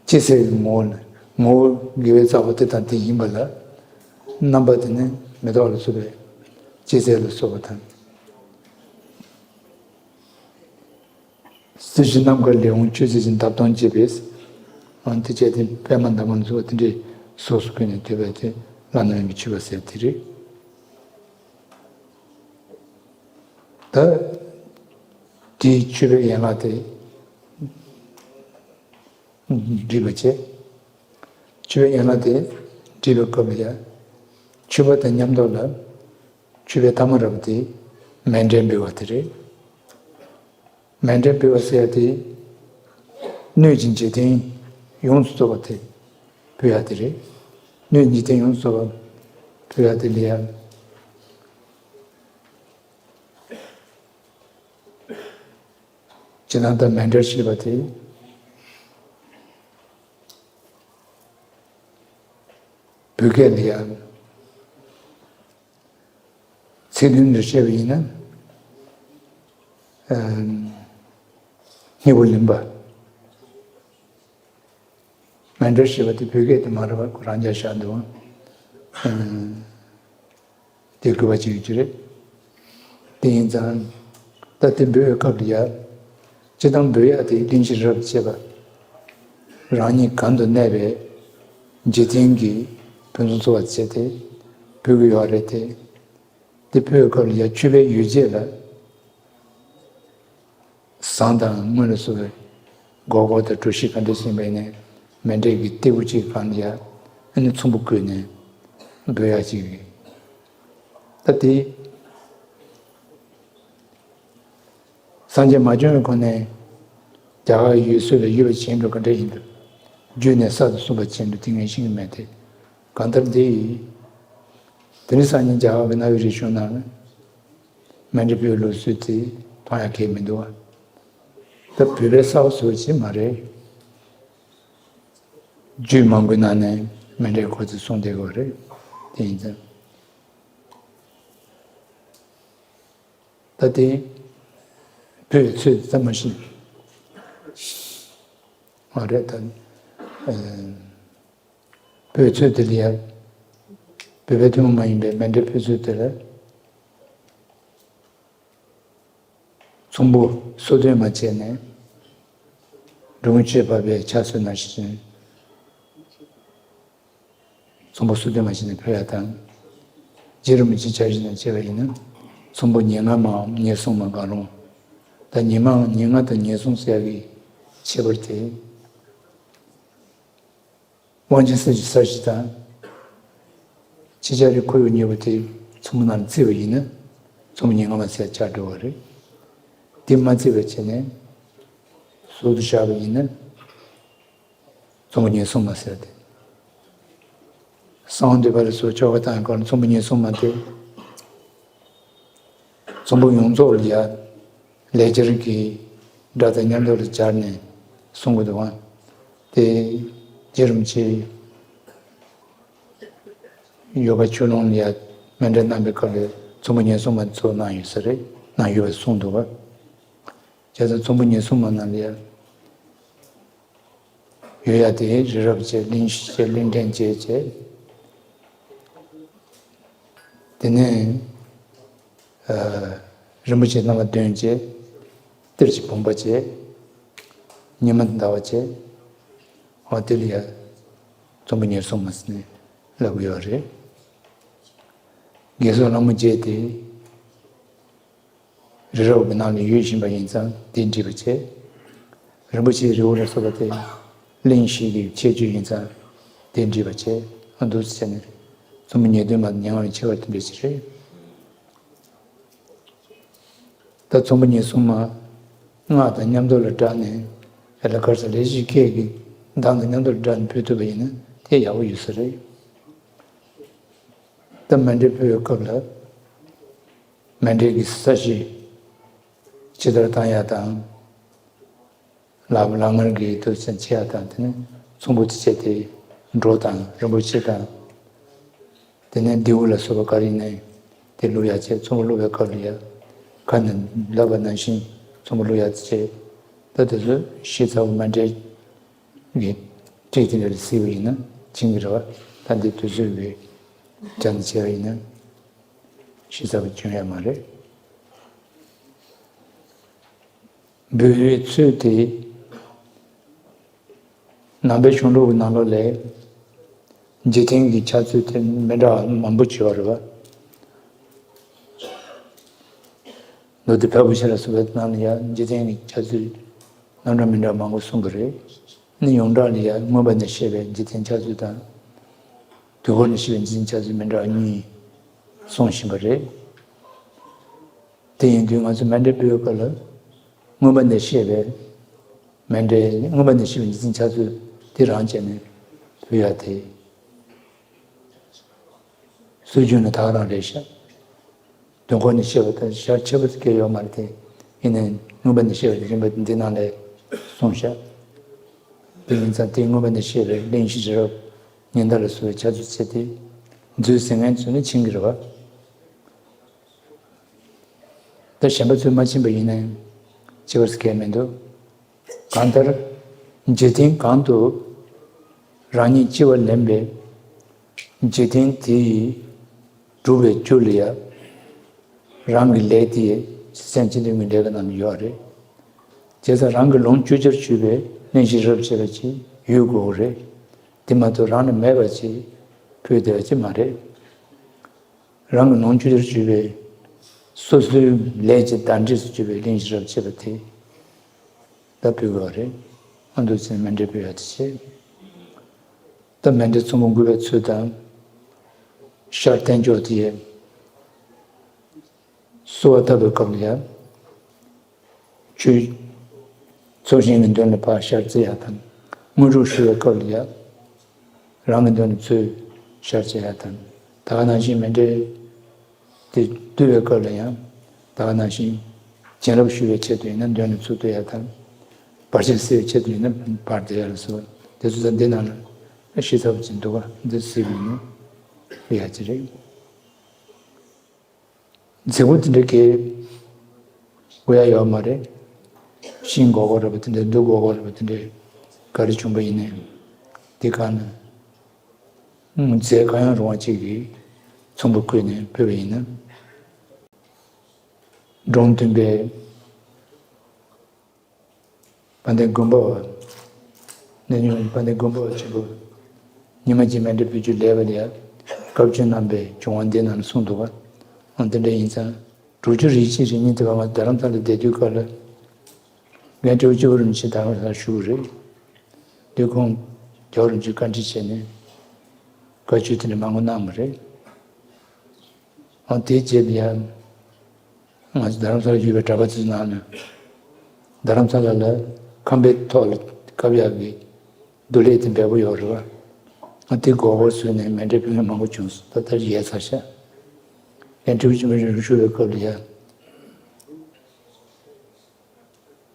ཅི་ཟེར་བའི་ངོ་བོ་ལ་ངོ་བོ་དགེ་བའི་རྩ་བ་དེ་དང་དེ་ཡིན་པ་ལ། རྣམ་པ་དེ་ནི་མེ་ཏོག་ལ་སོགས་པའི་ཅི་ཟེར་ལ་སོགས་པ་དང་། སྲིད་ཞི་རྣམ་དཀར་ལེའུ་མཆོད་རྫས་ཀྱི་འདབ་སྟོང་བཅས་པས། ཨང་དེ་བཅས་ཏེ་པད་མ་འདབ་མ་འཛུགས་པ་དེ་འདྲའི་གཟུགས་སུ་བཀོད་ནས་བསྟོད་པ་དེ་བླ་ན་མེད་པའི་མཆོད་པ་ཟེར་དེ་རེད། ད་དེའི་མཆོད་པའི་ཡན་ལག་དེ་བསྒྲིགས་པ་བྱས། མཆོད་པའི་ཡན་ལག་དེ་བསྒྲིགས་པའི་སྐབས་ལ་ཡང་མཆོད་པ་དང་མཉམ་དུ་ལ་མཆོད་པའི་ཐ་མ་ར་བ་དེ་མཎྜལ་འབུལ་བ་དེ་རེད། མཎྜལ་འབུལ་བ་ཟེར་ཡ་དེ། སྣོད་ཀྱི་འཇིག་རྟེན་ཡོངས་སུ་རྫོགས་པ་དེ་འབུལ་ཡ་དེ་རེད། སྣོད་ཀྱི་འཇིག་རྟེན་ཡོངས་སུ་རྫོགས་པ་འབུལ་ཡ་དེ་ལ་ཡང་། ཇི་ལྟར་ད་མཎྜལ་ཞེས་པ་དེ། བོད་སྐད་ལ་ཡང་། ཚིག་དོན་འདི་བཤད་པ་ཡིན་ན། ཨ་སྙིང་པོ་ལེན་པ། མཎྜལ་ཞེས་པ་དེ་བོད་སྐད་དུ་མ་རེད་པ། ཁོ་རང་རྒྱ་བཞག་འདུག་ཨ་དེ་དགོས་པ་ཅིག་ཡོད་ཀྱི་རེད། དེ་ཡིན་ཙང་། ད་དེ་འབུལ་བའི་སྐབས་ལ་ཡ། སྤྱིར་བཏང་འབུལ་ཡག་དེ་གླེང་གཞི་རབ་བྱེད་པ། རང་ཉིད་གང་དུ་གནས་པའི་འཇིག་རྟེན་གྱི་ཕུན་སུམ་ཚོགས་པ་བྱས་ཏེ་འབུལ་གྱི་ཡོད་རེད་དེ། དེ་འབུལ་བའི་སྐབས་ལ་ཡ་མཆོད་པའི་ཡོ་བྱད་ལ། ཟངས་དང་དངུལ་ལ་སོགས་པའི་སྒོར་སྒོར་དང་གྲུ་བཞི་ག་འདྲ་ཞིག་འབད་ནས་མཎྜལ་གྱི་སྟེགས་བུ་གཅིག་སྒང་ལ་ཡ་ཨ་ནི་ཚོམ་བུ་བཀོད་ནས་འབུལ་ཡག་ཅིག་རེད། ད་དེ། སངས་རྒྱས་མ་བྱོན་པའི་གོང་ནས་རྒྱ་གར་ཡུལ་སྲོལ་ལ་ཡོད་པ་བྱས་འགྲོ་ག་འདྲ་ཡིན་འདུག་རྒྱུད་ནས་གསར་དུ་གསུངས་པ་བྱས་འགྲོ་དེ་ངས་ཤེས་ཀྱི་མེད་དེ། གང་ལྟར་འདི་ཡིན། དེ་ནི་སང་ཉིན་རྒྱ་གར་གྱི་གནའ་བོའི་རིག་གཞུང་ནང་ལ་མཎྜལ་འབུལ་ལུགས་སྲོལ་དེ་མཐོང་ཡག་གང་ཡང་མི་འདུག་བ། ད་བོད་པའི་གསར་བཟོ་ཅིག་མ་རེད། རྒྱུད་མང་པོའི་ནང་ནས་མཎྜལ་ཁོ་ཚོས་གསུངས་བསྡད་ཡོད་རེད། དེ་ཡིན་ཙང་། ད་དེ་བོད་ཚོས་ཙམ་མ་ཤེས། ཨ་རེད་ད། ཨ། བོད་ཚོས་དེ་ལ་ཡ། བོད་པའི་ཐུན་མོང་མ་ཡིན་པའི་མཎྜལ་ཕུལ་ཚུལ་དེ་ལ། ཚོམ་བུ་སོ་བདུན་མ་བྱས་ནས། འབྲི་གུང་ཆོས་འཕགས་པའི་ཕྱག་སྲོལ་ནང་བཞིན། ཚོམ་བུ་སོ་བདུན་མ་བྱས་ནས་ཕུལ་ཡ་དང་། རྗེ་རིན་པོ་ཆེའི་ཕྱག་བཞེས་ནང་བྱས་པ་ཡིན་ན། ཚོམ་བུ་ཉེར་ལྔ་མའམ་ཉེར་གསུམ་མ་གང་རུང་། ད་ཉེར་ལྔ་ཉེར་ལྔ་དང་ཉེར་གསུམ་ཟེར་ཡ་གི་ཁྱད་པར་དེ། དབང་ཆེན་གསེར་གྱི་ས་གཞི་དང་། ཁྱེད་ཅག་རེ་ཁོར་ཡུག་ཉེ་བོ་དེ་ཚོམ་བུ་ནང་བརྩིས་པ་ཡིན་ན། ཚོམ་བུ་ཉེར་ལྔ་མ་ཟེར་ཆགས་འགྲོ་བ་རེད། དེ་མ་བརྩིས་པ་བྱས་ནས་ཟུར་དུ་བཞག་པ་ཡིན་ན། ཚོམ་བུ་ཉེར་གསུམ་མ་ཟེར་ཏེ། གསང་བ་འདུས་པ་ལ་སོགས་ཆོ་ག་དང་ཡང་གང་ལ་ཚོམ་བུ་ཉེར་གསུམ་མ་སྟེ། ཚོམ་བུ་ཡོངས་རྫོགས་ལ་ཡ། ལས་སྦྱོར་གྱི་སྒྲ་དང་མཉམ་དུ་ལ་སྦྱར་ནས་གསུང་གི་འདུག་པ། དེ་རྗེ་རིན་པོ་ཆེ་ཡོ་ག་ཆོས་ལུང་ལ་ཡ་མཎྜལ་གནང་པའི་སྐབས་ལ་ཚོམ་བུ་ཉེར་གསུམ་མ་གཙོ་གནང་ཡོད་ས་རེད། གནང་ཡོད་པ་གསུངས་འདུག་པ། བྱས་ཙང་ཚོམ་བུ་ཉེར་གསུམ་མ་ནང་ལ་ཡ། ཡོད་ཡ་དེ་རི་རབ་བྱས། གླིང་བཞི་བྱས། གླིང་ཕྲན་བརྒྱད་བྱས། དེ་ནས་ཨ་རིན་པོ་ཆེ་རྣམ་པ་བདུན་བྱས། གཏེར་གྱི་བུམ་པ་བྱས། ཉི་མ་དང་ཟླ་བ་བྱས། འོ་དེ་ལ་ཡ་ཚོམ་བུ་ཉེར་གསུམ་མ་ཟེར་ནས་ལབ་ཀྱི་ཡོད་རེད། དགེ་ཚོགས་ལྷ་མོ་བརྒྱད་དེ། རི་རབ་ཀྱི་ནང་ལ་ཡོད་བཞིན་པ་ཡིན་ཙང་དེ་འགྲིག་པ་བྱས། རིན་པོ་ཆེའི་རི་བོ་ལ་སོགས་པ་དེ་གླིང་བཞི་གི་ཁྱད་ཆོས་ཡིན་ཙང་དེ་འགྲིག་པ་བྱས། ཨ་འདུག་སེ་བྱས་ནས་ཚོམ་བུ་ཉེར་བདུན་མ་ཉེར་ལྔ་བའི་ཁྱད་པར་དེ་འདྲ་ཞིག་རེད། ད་ཚོམ་བུ་ཉེར་གསུམ་མ་སྔགས་དང་མཉམ་དུ་ལ་སྦྲགས་ནས། ཨ་ལ་གར་ས་ལས་ཀྱི་སྐད་ཀྱི་གདངས་དང་མཉམ་དུ་སྦྲགས་ནས་ཕུལ་ཐུབ་པ་ཡིན་ན་དེ་ཡག་པོ་ཡོད་ས་རེད། ད་མཎྜལ་ཕུལ་བའི་སྐབས་ལ། མཎྜལ་གྱི་ས་གཞི་ཇི་ལྟར་བཏང་ཡག་དང་། ལག་ལག་ངར་གྱི་དུས་ཚོད་ཕྱེ་ཡག་དང་། དེ་ནས་ཚོམ་བུ་དེ་བྱས་ཏེ་སྒྲོ་དང་རིན་པོ་ཆེ་དང་། དེ་ནས་རྡེའུ་ལ་སོགས་པ་ག་རེ་ཡིན་ནའི་དེ་བླུག་ཡག་བྱས། ཚོམ་བུ་བླུག་པའི་སྐབས་ལ་ཡ། ཁ་ནས་ལབ་པ་ནང་བཞིན་ཚོམ་བུ་བླུག་ཡག་བྱས། ད་དེ་ཚོ་ཞིབ་ཚགས་པོ་མཎྜལ་གྱི་ཊི་དེ་འདྲ་ལ་གཟིགས་པ་ཡིན་ན་མཁྱེན་གྱི་རེད་པ། ད་འདི་དུས་ཚོད་ཀྱི་ཆ་ནས་བྱས་པ་ཡིན་ན་ཞིབ་ཚགས་པོ་བྱུང་ཡག་མ་རེད། འབུལ་བའི་ཚུལ་དེ། ནང་པའི་གཞུང་ལུགས་ཀྱི་ནང་ལོགས་ལ་འཇིག་རྟེན་གྱི་ཕྱག་ཚུལ་དེ་མི་འདྲ་བ་མང་པོ་བྱེད་པ་རེད་པ། མདོ་སྡེ་ཕལ་པོ་ཆེ་ལ་སོགས་པའི་ནང་ལ་ཡང་འཇིག་རྟེན་གྱི་ཕྱག་ཚུལ་རྣམ་འདྲ་མི་འདྲ་བ་མང་པོ་གསུང་གི་རེད། ནི་ཡོངས་གྲགས་ལ་ཡང་མངོན་པ་ནས་བཤད་པའི་འཇིག་རྟེན་ཕྱག་ཚུལ་དང་། དུས་འཁོར་ནས་བཤད་པའི་འཇིག་རྟེན་ཕྱག་ཚུལ་མི་འདྲ་བ་གཉིས་གསུང་བཞིན་པ་རེད། དེ་ཡིན་དུས་ང་ཚོས་མཎྜལ་ཕུལ་བའི་སྐབས་ལ། མངོན་པ་ནས་བཤད་པའི་མཎྜལ། མངོན་པ་ནས་བཤད་པའི་འཇིག་རྟེན་ཕྱག་ཚུལ་དེ་རང་བྱས་ནས་ཕུལ་ཡག་དེ། སྲོལ་རྒྱུན་ནི་ད་ག་རང་རེད་ཤག་དུས་འཁོར་ནས་བཤད་པ་དང་ཞལ་ཆེ་བོ་ཟེར་མཁན་ཡོད་མ་རེད་དེ། ཡིན་ནའི་མངོན་པ་ནས་བཤད་པའི་རིམ་པ་འདི་ནང་ལ་གསུངས་ཤག་དེ་ཡིན་ཙང་དེ་མངོན་པ་ནས་བཤད་པའི་གླེང་གཞི་རི་རབ་ཉི་ཟླ་ལ་སོགས་པའི་ཕྱག་ཚུལ་བྱས་ཏེ་མཛོད་ཟེར་མཁན་ཚོ་ནི་མཁྱེན་གྱི་རེད་པ། ད་གཞན་པ་ཚོས་མ་མཁྱེན་པ་ཡིན་ན་ཡང་ཅི་བར་ཟེར་མཁན་མི་འདུག་གང་ལྟར། འཇིག་རྟེན་གང་དུ་རང་ཉིད་སྐྱེ་བ་ལེན་པའི་འཇིག་རྟེན་དེ་ཡི་སྒྲུབ་པའི་རྒྱུ་ལ་ཡང་རང་གི་ལས་དེ་སེམས་ཅན་ཐམས་ཅད་ཀྱི་ལས་ཀྱི་ནང་ནས་ཡོད་རེད། བྱས་ཙང་རང་གི་ལོངས་སྤྱོད་རྒྱུར་གྱུར་པའི་གླེང་གཞི་རི་རབ་ཅེས་པ་ཅིག་ཡོད་དགོས་རེད། དེ་མ་གཏོགས་རང་ལ་མེད་པ་ཅིག་ཕུལ་བསྡད་པ་ཅིག་མ་རེད། རང་གི་ལོངས་སྤྱོད་རྒྱུར་གྱུར་པའི་སོ་སོའི་ལས་ཀྱི་བདག་འབྲས་སུ་གྱུར་པའི་གླེང་གཞི་རི་རབ་ཅེས་པ་དེ་ད་ཕུལ་དགོས་པ་རེད། ཨ་འདུག་སེ་མཎྜལ་ཕུལ་ཡག་དེ་བྱས། ད་མཎྜལ་ཚོམ་བུ་འགུལ་བའི་ཚུལ་དང་། ཤར་བསྟན་འགྱུར་དེ་ཡས། གསོལ་བ་བཏབ་པའི་སྐབས་ལ་ཡང་། ཆོས་ཚོགས་ཞིང་གི་མདུན་ལ་ཕར་ཤར་བརྩི་ཡག་དང་། དངོས་གྲུབ་ཞུ་བའི་སྐབས་ལ་ཡང་། རང་གི་མདུན་ལ་ཚུར་ཤར་བརྩི་ཡག་དང་། ད་ག་ནང་བཞིན་མཎྜལ་དེ་བསྡུ་བའི་སྐབས་ལ་ཡང་། ད་ག་ནང་བཞིན་བྱིན་རླབས་ཞུ་བའི་ཆེད་དུ་ཡིན་ན་མདུན་ལ་ཚུར་བསྡུ་ཡག་དང་། བར་ཆད་སེལ་བའི་ཆེད་དུ་ཡིན་ན་ཕར་བསྡུ་ཡག་ལ་སོགས་དེ་ཚོ་ད་འདི་ནང་ལ། ཤི་ཚར་བ་ཅིག་འདུག་ག་འདི་གཟིགས་པ་ཡིན་ན་ཡག་ཅིག་རེད། མཛེས་པོ་དེ་འདྲ་གས་དགོས་ཡ་ཡོད་མ་རེད། ཤིང་སྒོར་སྒོར་རེད་པ་དེ་འདྲ། འབྲུ་སྒོར་སྒོར་རེད་པ་དེ་འདྲ་ག་རེ་བྱུང་པ་ཡིན་ནའི་དེ་ག་ན་རྫས་གང་ཡང་རུང་བ་གཅིག་གིས་ཚོམ་བུ་བརྐོས་ནས་ཕུལ་བ་ཡིན་ན། འབྲོང་སྟོན་པས་དཔལ་ལྡན་མགོན་པོ་བ། གནས་མྱུར་དཔལ་ལྡན་མགོན་པོ་བ་ཆེན་པོ་ཉི་མ་གཅིག་མཎྜལ་ཕུལ་རྒྱུ་ལས་པ་ལ་ཡ། སྐབས་བཅོ་ལྔ་པའི་སྦྱོང་བ་འདི་ནང་ལ་གསུངས་འདུག་ག་འོ་དེ་འདྲ་ཡིན་ཙང་། དྲུག་ཅུ་རེ་གཅིག་རེ་གཉིས་དེ་བར་ང་རྡ་རམ་ས་ལ་བསྡད་དུས་སྐབས་ལ། རྒན་སྤྲེའུ་སྤྱི་བོ་རིན་པོ་ཆེ་རྡ་རམ་ས་ལ་བཞུགས་རེད། དེ་ཁོང་རྒྱལ་བ་རིན་པོ་ཆེས་བཀའ་འདྲི་བྱས་ནས་བཀའ་ཆོས་དེ་འདྲ་མང་པོ་གནང་བ་རེད། འོ་དེའི་རྗེས་ལ་ཡང་ང་ཚོ་རྡ་རམ་ས་ལ་ཡོད་པའི་གྲྭ་པ་ཚོའི་ནང་ནས་རྡ་རམ་ས་ལ་ལ་ཁང་པའི་ཐོག་ལ་བཀབ་ཡག་གི་རྡོ་ལེབ་དེ་འབེལ་པོ་ཡོད་རེད་བ། ང་དེ་སྒོར་སྒོར་བཟོས་ནས་མཎྜལ་ཕུལ་མཁན་མང་པོ་བྱུང་སོང་། ད་ལྟ་ཡལ་ཚར་ཤག་རྒན་སྤྲེའུ་སྤྱི་བོ་རིན་པོ་ཆེ་བཞུགས་པའི་སྐབས་ལ་ཡ།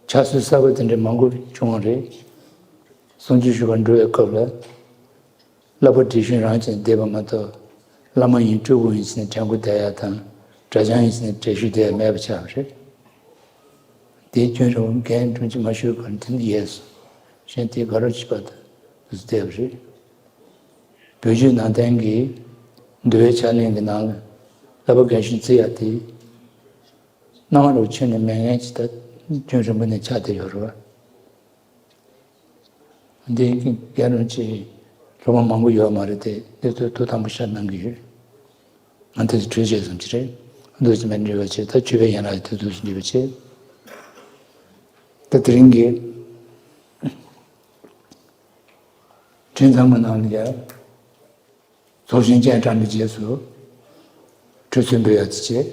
ཕྱག་སྲོལ་གསར་པ་དེ་འདྲ་མང་པོ་བྱུང་བ་རེད། གསུང་ཆོས་ཞུ་བར་འགྲོ་བའི་སྐབས་ལ། བསླབ་པ་འདི་བཞིན་རང་བྱས་བསྡད་པ་མ་གཏོགས། བླ་མ་ཡིན་སྤྲུལ་སྐུ་ཡིན་ཟེར་ནས་དྲན་སྐུལ་བསྡད་ཡ་དང་། གྲྭ་རྐྱང་ཡིན་ཟེར་ནས་གྲལ་ཞུགས་བསྡད་ཡ་མེད་པ་ཆགས་པ་རེད། དེའི་རྒྱུན་རིང་པོ་རྒན་དྲུང་ཆེ་མ་བཞུགས་གོང་དེ་ནས་ཡལ་སོང་། གཞན་དེ་དགའ་རབ་བྱེད་པ་དང་དུ་བསྡད་པ་རེད། བོད་བརྒྱུད་ནང་བསྟན་གྱི་འདུལ་བའི་ཕྱག་ལེན་གྱི་ནང་ལ་བསླབ་པ་རྒན་གཞོན་བརྩི་ཡ་དེ། སྣང་བ་ལ་ཆོས་ནི་མེད་མཁན་ཅིག་ད་རྒྱུན་རིང་པོ་ནས་ཆགས་བསྡད་ཡོད་རེད་བ། འདི་རྒན་རིན་པོ་ཆེ་སློབ་མ་མང་པོ་ཡོད་མ་རེད་དེ། འདི་ཚོ་ཐུགས་དམ་པོ་ཤར་གནང་གི་ཡོད། ང་དེ་ཚོ་གྲོས་བྱས་ཙམ་ཅིག་རེད། འདུག་ཅིག་མེད་འབྲེལ་བ་བྱེད། ད་ཆོས་པའི་ཡན་ལག་དེ་ཚོ་འབྲེལ་བ་བྱེད། ད་དེ་རིང་གི་ཁྲིམས་ཚང་གི་ནང་ལ་ཡ། ཚོགས་ཞིང་སྤྱན་དྲངས་པའི་རྗེས་སུ་ཁྲུས་གསོལ་འབུལ་ཡ་དེ་བྱས།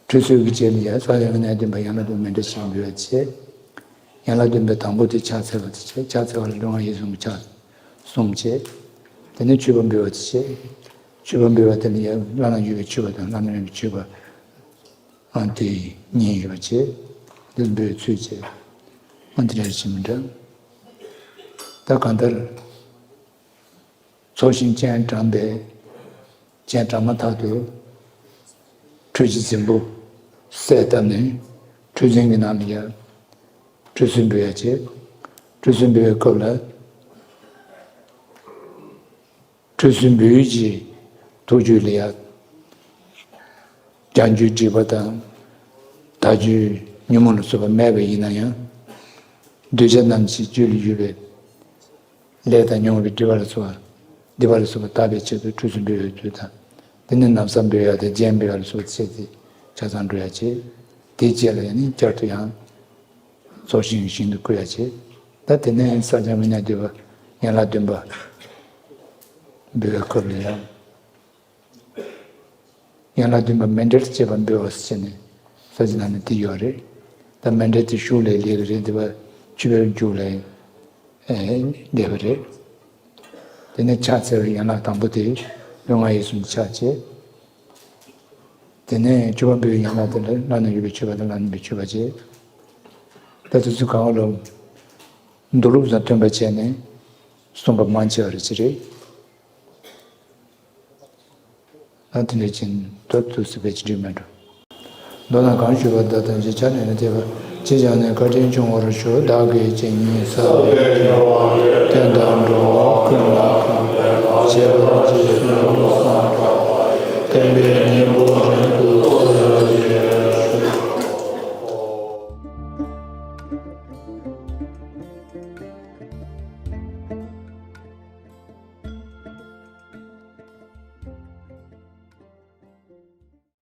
ཁྲུས་གསོལ་གྱི་རྗེས་ལ་ཡ་ས་ལེ་ནས་འདོན་པ་ཡན་ལག་བདུན་མཎྜལ་ཞིག་འབུལ་བ་བྱས། ཡན་ལག་བདུན་པའི་དང་པོ་དེ་ཕྱག་འཚལ་བ་དེ་བྱས། ཕྱག་འཚལ་བ་ལ་ལུས་ངག་ཡིད་གསུམ་གྱི་ཕྱག་གསུམ་བྱས། དེ་ནས་མཆོད་པ་འབུལ་བ་དེ་བྱས། མཆོད་པ་འབུལ་བ་དེ་ལ་ཡ་བླ་ན་མེད་པའི་མཆོད་པ་དང་བླ་ན་མེད་པའི་མཆོད་པ། ཨ་དེ་གཉིས་ཡོད་པ་བྱས། འདི་འབུལ་ཚུལ་བྱས། ཨ་འདི་འདྲ་ཞིག་མི་འདྲ། ད་གང་ལྟར། ཚོགས་ཞིང་སྤྱན་དྲངས་པའི། སྤྱན་དྲངས་མ་ཐག་ཏུ་ཁྲུས་ཀྱི་རྫིང་བུ་གསལ་བཏབ་ནས་ཁྲུས་རྫིང་གི་ནང་ལ་ཡ་ཁྲུས་གསོལ་འབུལ་ཡ་བྱེད། ཁྲུས་གསོལ་འབུལ་བའི་སྐབས་ལ་ཁྲུས་གསོལ་འབུལ་ཡུལ་གྱི་ཐུགས་རྒྱུད་ལ་ཡ། བྱ་རྒྱུད་སྒྲིབ་པ་དང་། དག་རྒྱུད་ཉོན་མོངས་ལ་སོགས་པ་མེད་པ་ཡིན་ན་ཡང་། གདུལ་བྱ་རྣམས་ཀྱི་རྒྱུད་ལ་ཡོད་པའི་ལས་དང་མྱོང་བའི་སྒྲིབ་པ་ལ་སོགས་པ། སྒྲིབ་པ་ལ་སོགས་པ་དག་པའི་ཆེད་དུ་ཁྲུས་གསོལ་འབུལ་བའི་ཚུལ་དང་། དེ་ནས་ན་བཟའ་འབུལ་ཡ་དང་རྒྱན་འབུལ་ཡ་ལ་སོགས་པ་བྱས་ཏེ་ཆ་ཚང་འགྲོ་ཡ་བྱེད། དེའི་རྗེས་ལ་ཡང་ནི་བསྐྱར་དུ་ཡང་ཚོགས་ཞིང་ཞིང་དུ་བསྐུལ་ཡ་བྱེད། ད་དེ་ནས་ས་སྐྱ་མི་ཉག་འདུས་པ་ཡན་ལག་བདུན་པ་འབུལ་བའི་སྐབས་ལ་ཡང་། ཡན་ལག་བདུན་པ་མཎྜལ་བཅས་པ་འབུལ་བ་ཟེར་ནས་ས་ཆ་ནང་ནས་དེ་ཡོད་རེད། ད་མཎྜལ་དེ་ཤུགས་ལས་ལས་ཀྱི་རེད། འདི་པ་ཆུ་བེར་རྒྱུག་ལས་ལས་པ་རེད། དེ་ནས་ཕྱག་འཚལ་བའི་ཡན་ལག་དང་པོ་དེ་ལུས་ངག་ཡིད་གསུམ་གྱི་ཕྱག་བྱེད། དེ་ནས་མཆོད་པ་འབུལ་བའི་ཡན་ལག་དེ་ལ་བླ་ན་མེད་པའི་མཆོད་པ་དང་བླ་ན་མེད་པའི་མཆོད་པ་བྱེད། ད་དེ་ཚོ་གང་ལ་མདོ་ལུགས་དང་མཐུན་པ་བྱས་ནས་གསུངས་པ་མང་ཆེ་བ་རེད་ཅེས་རེད། ཨ་དེ་འདྲ་ཅན་ཏོག་ཏོག་ཙམ་བེད་སྤྱོད་འགྲིག་མེད་འགྲོ། མདོར་ན་གང་ཞུས་པ་དག་ཐམས་ཅད་ཆ་ནས་ནི་ཐེག་པ་ཅི་བྱ་ནས་བཀའ་དྲིན་སྐྱོང་བར་ཤོག་བདག་གིས་ཇི་སྙེད་བསགས་པའི་དགེ་བ་དེ་དག་འགྲོ་བ་ཀུན་ལ་གང་འཚམས་བྱེད་པར་རྗེས་སུ་བསྔོ་བསམ་བཏང་བ་ཡི། བསྟན་པའི་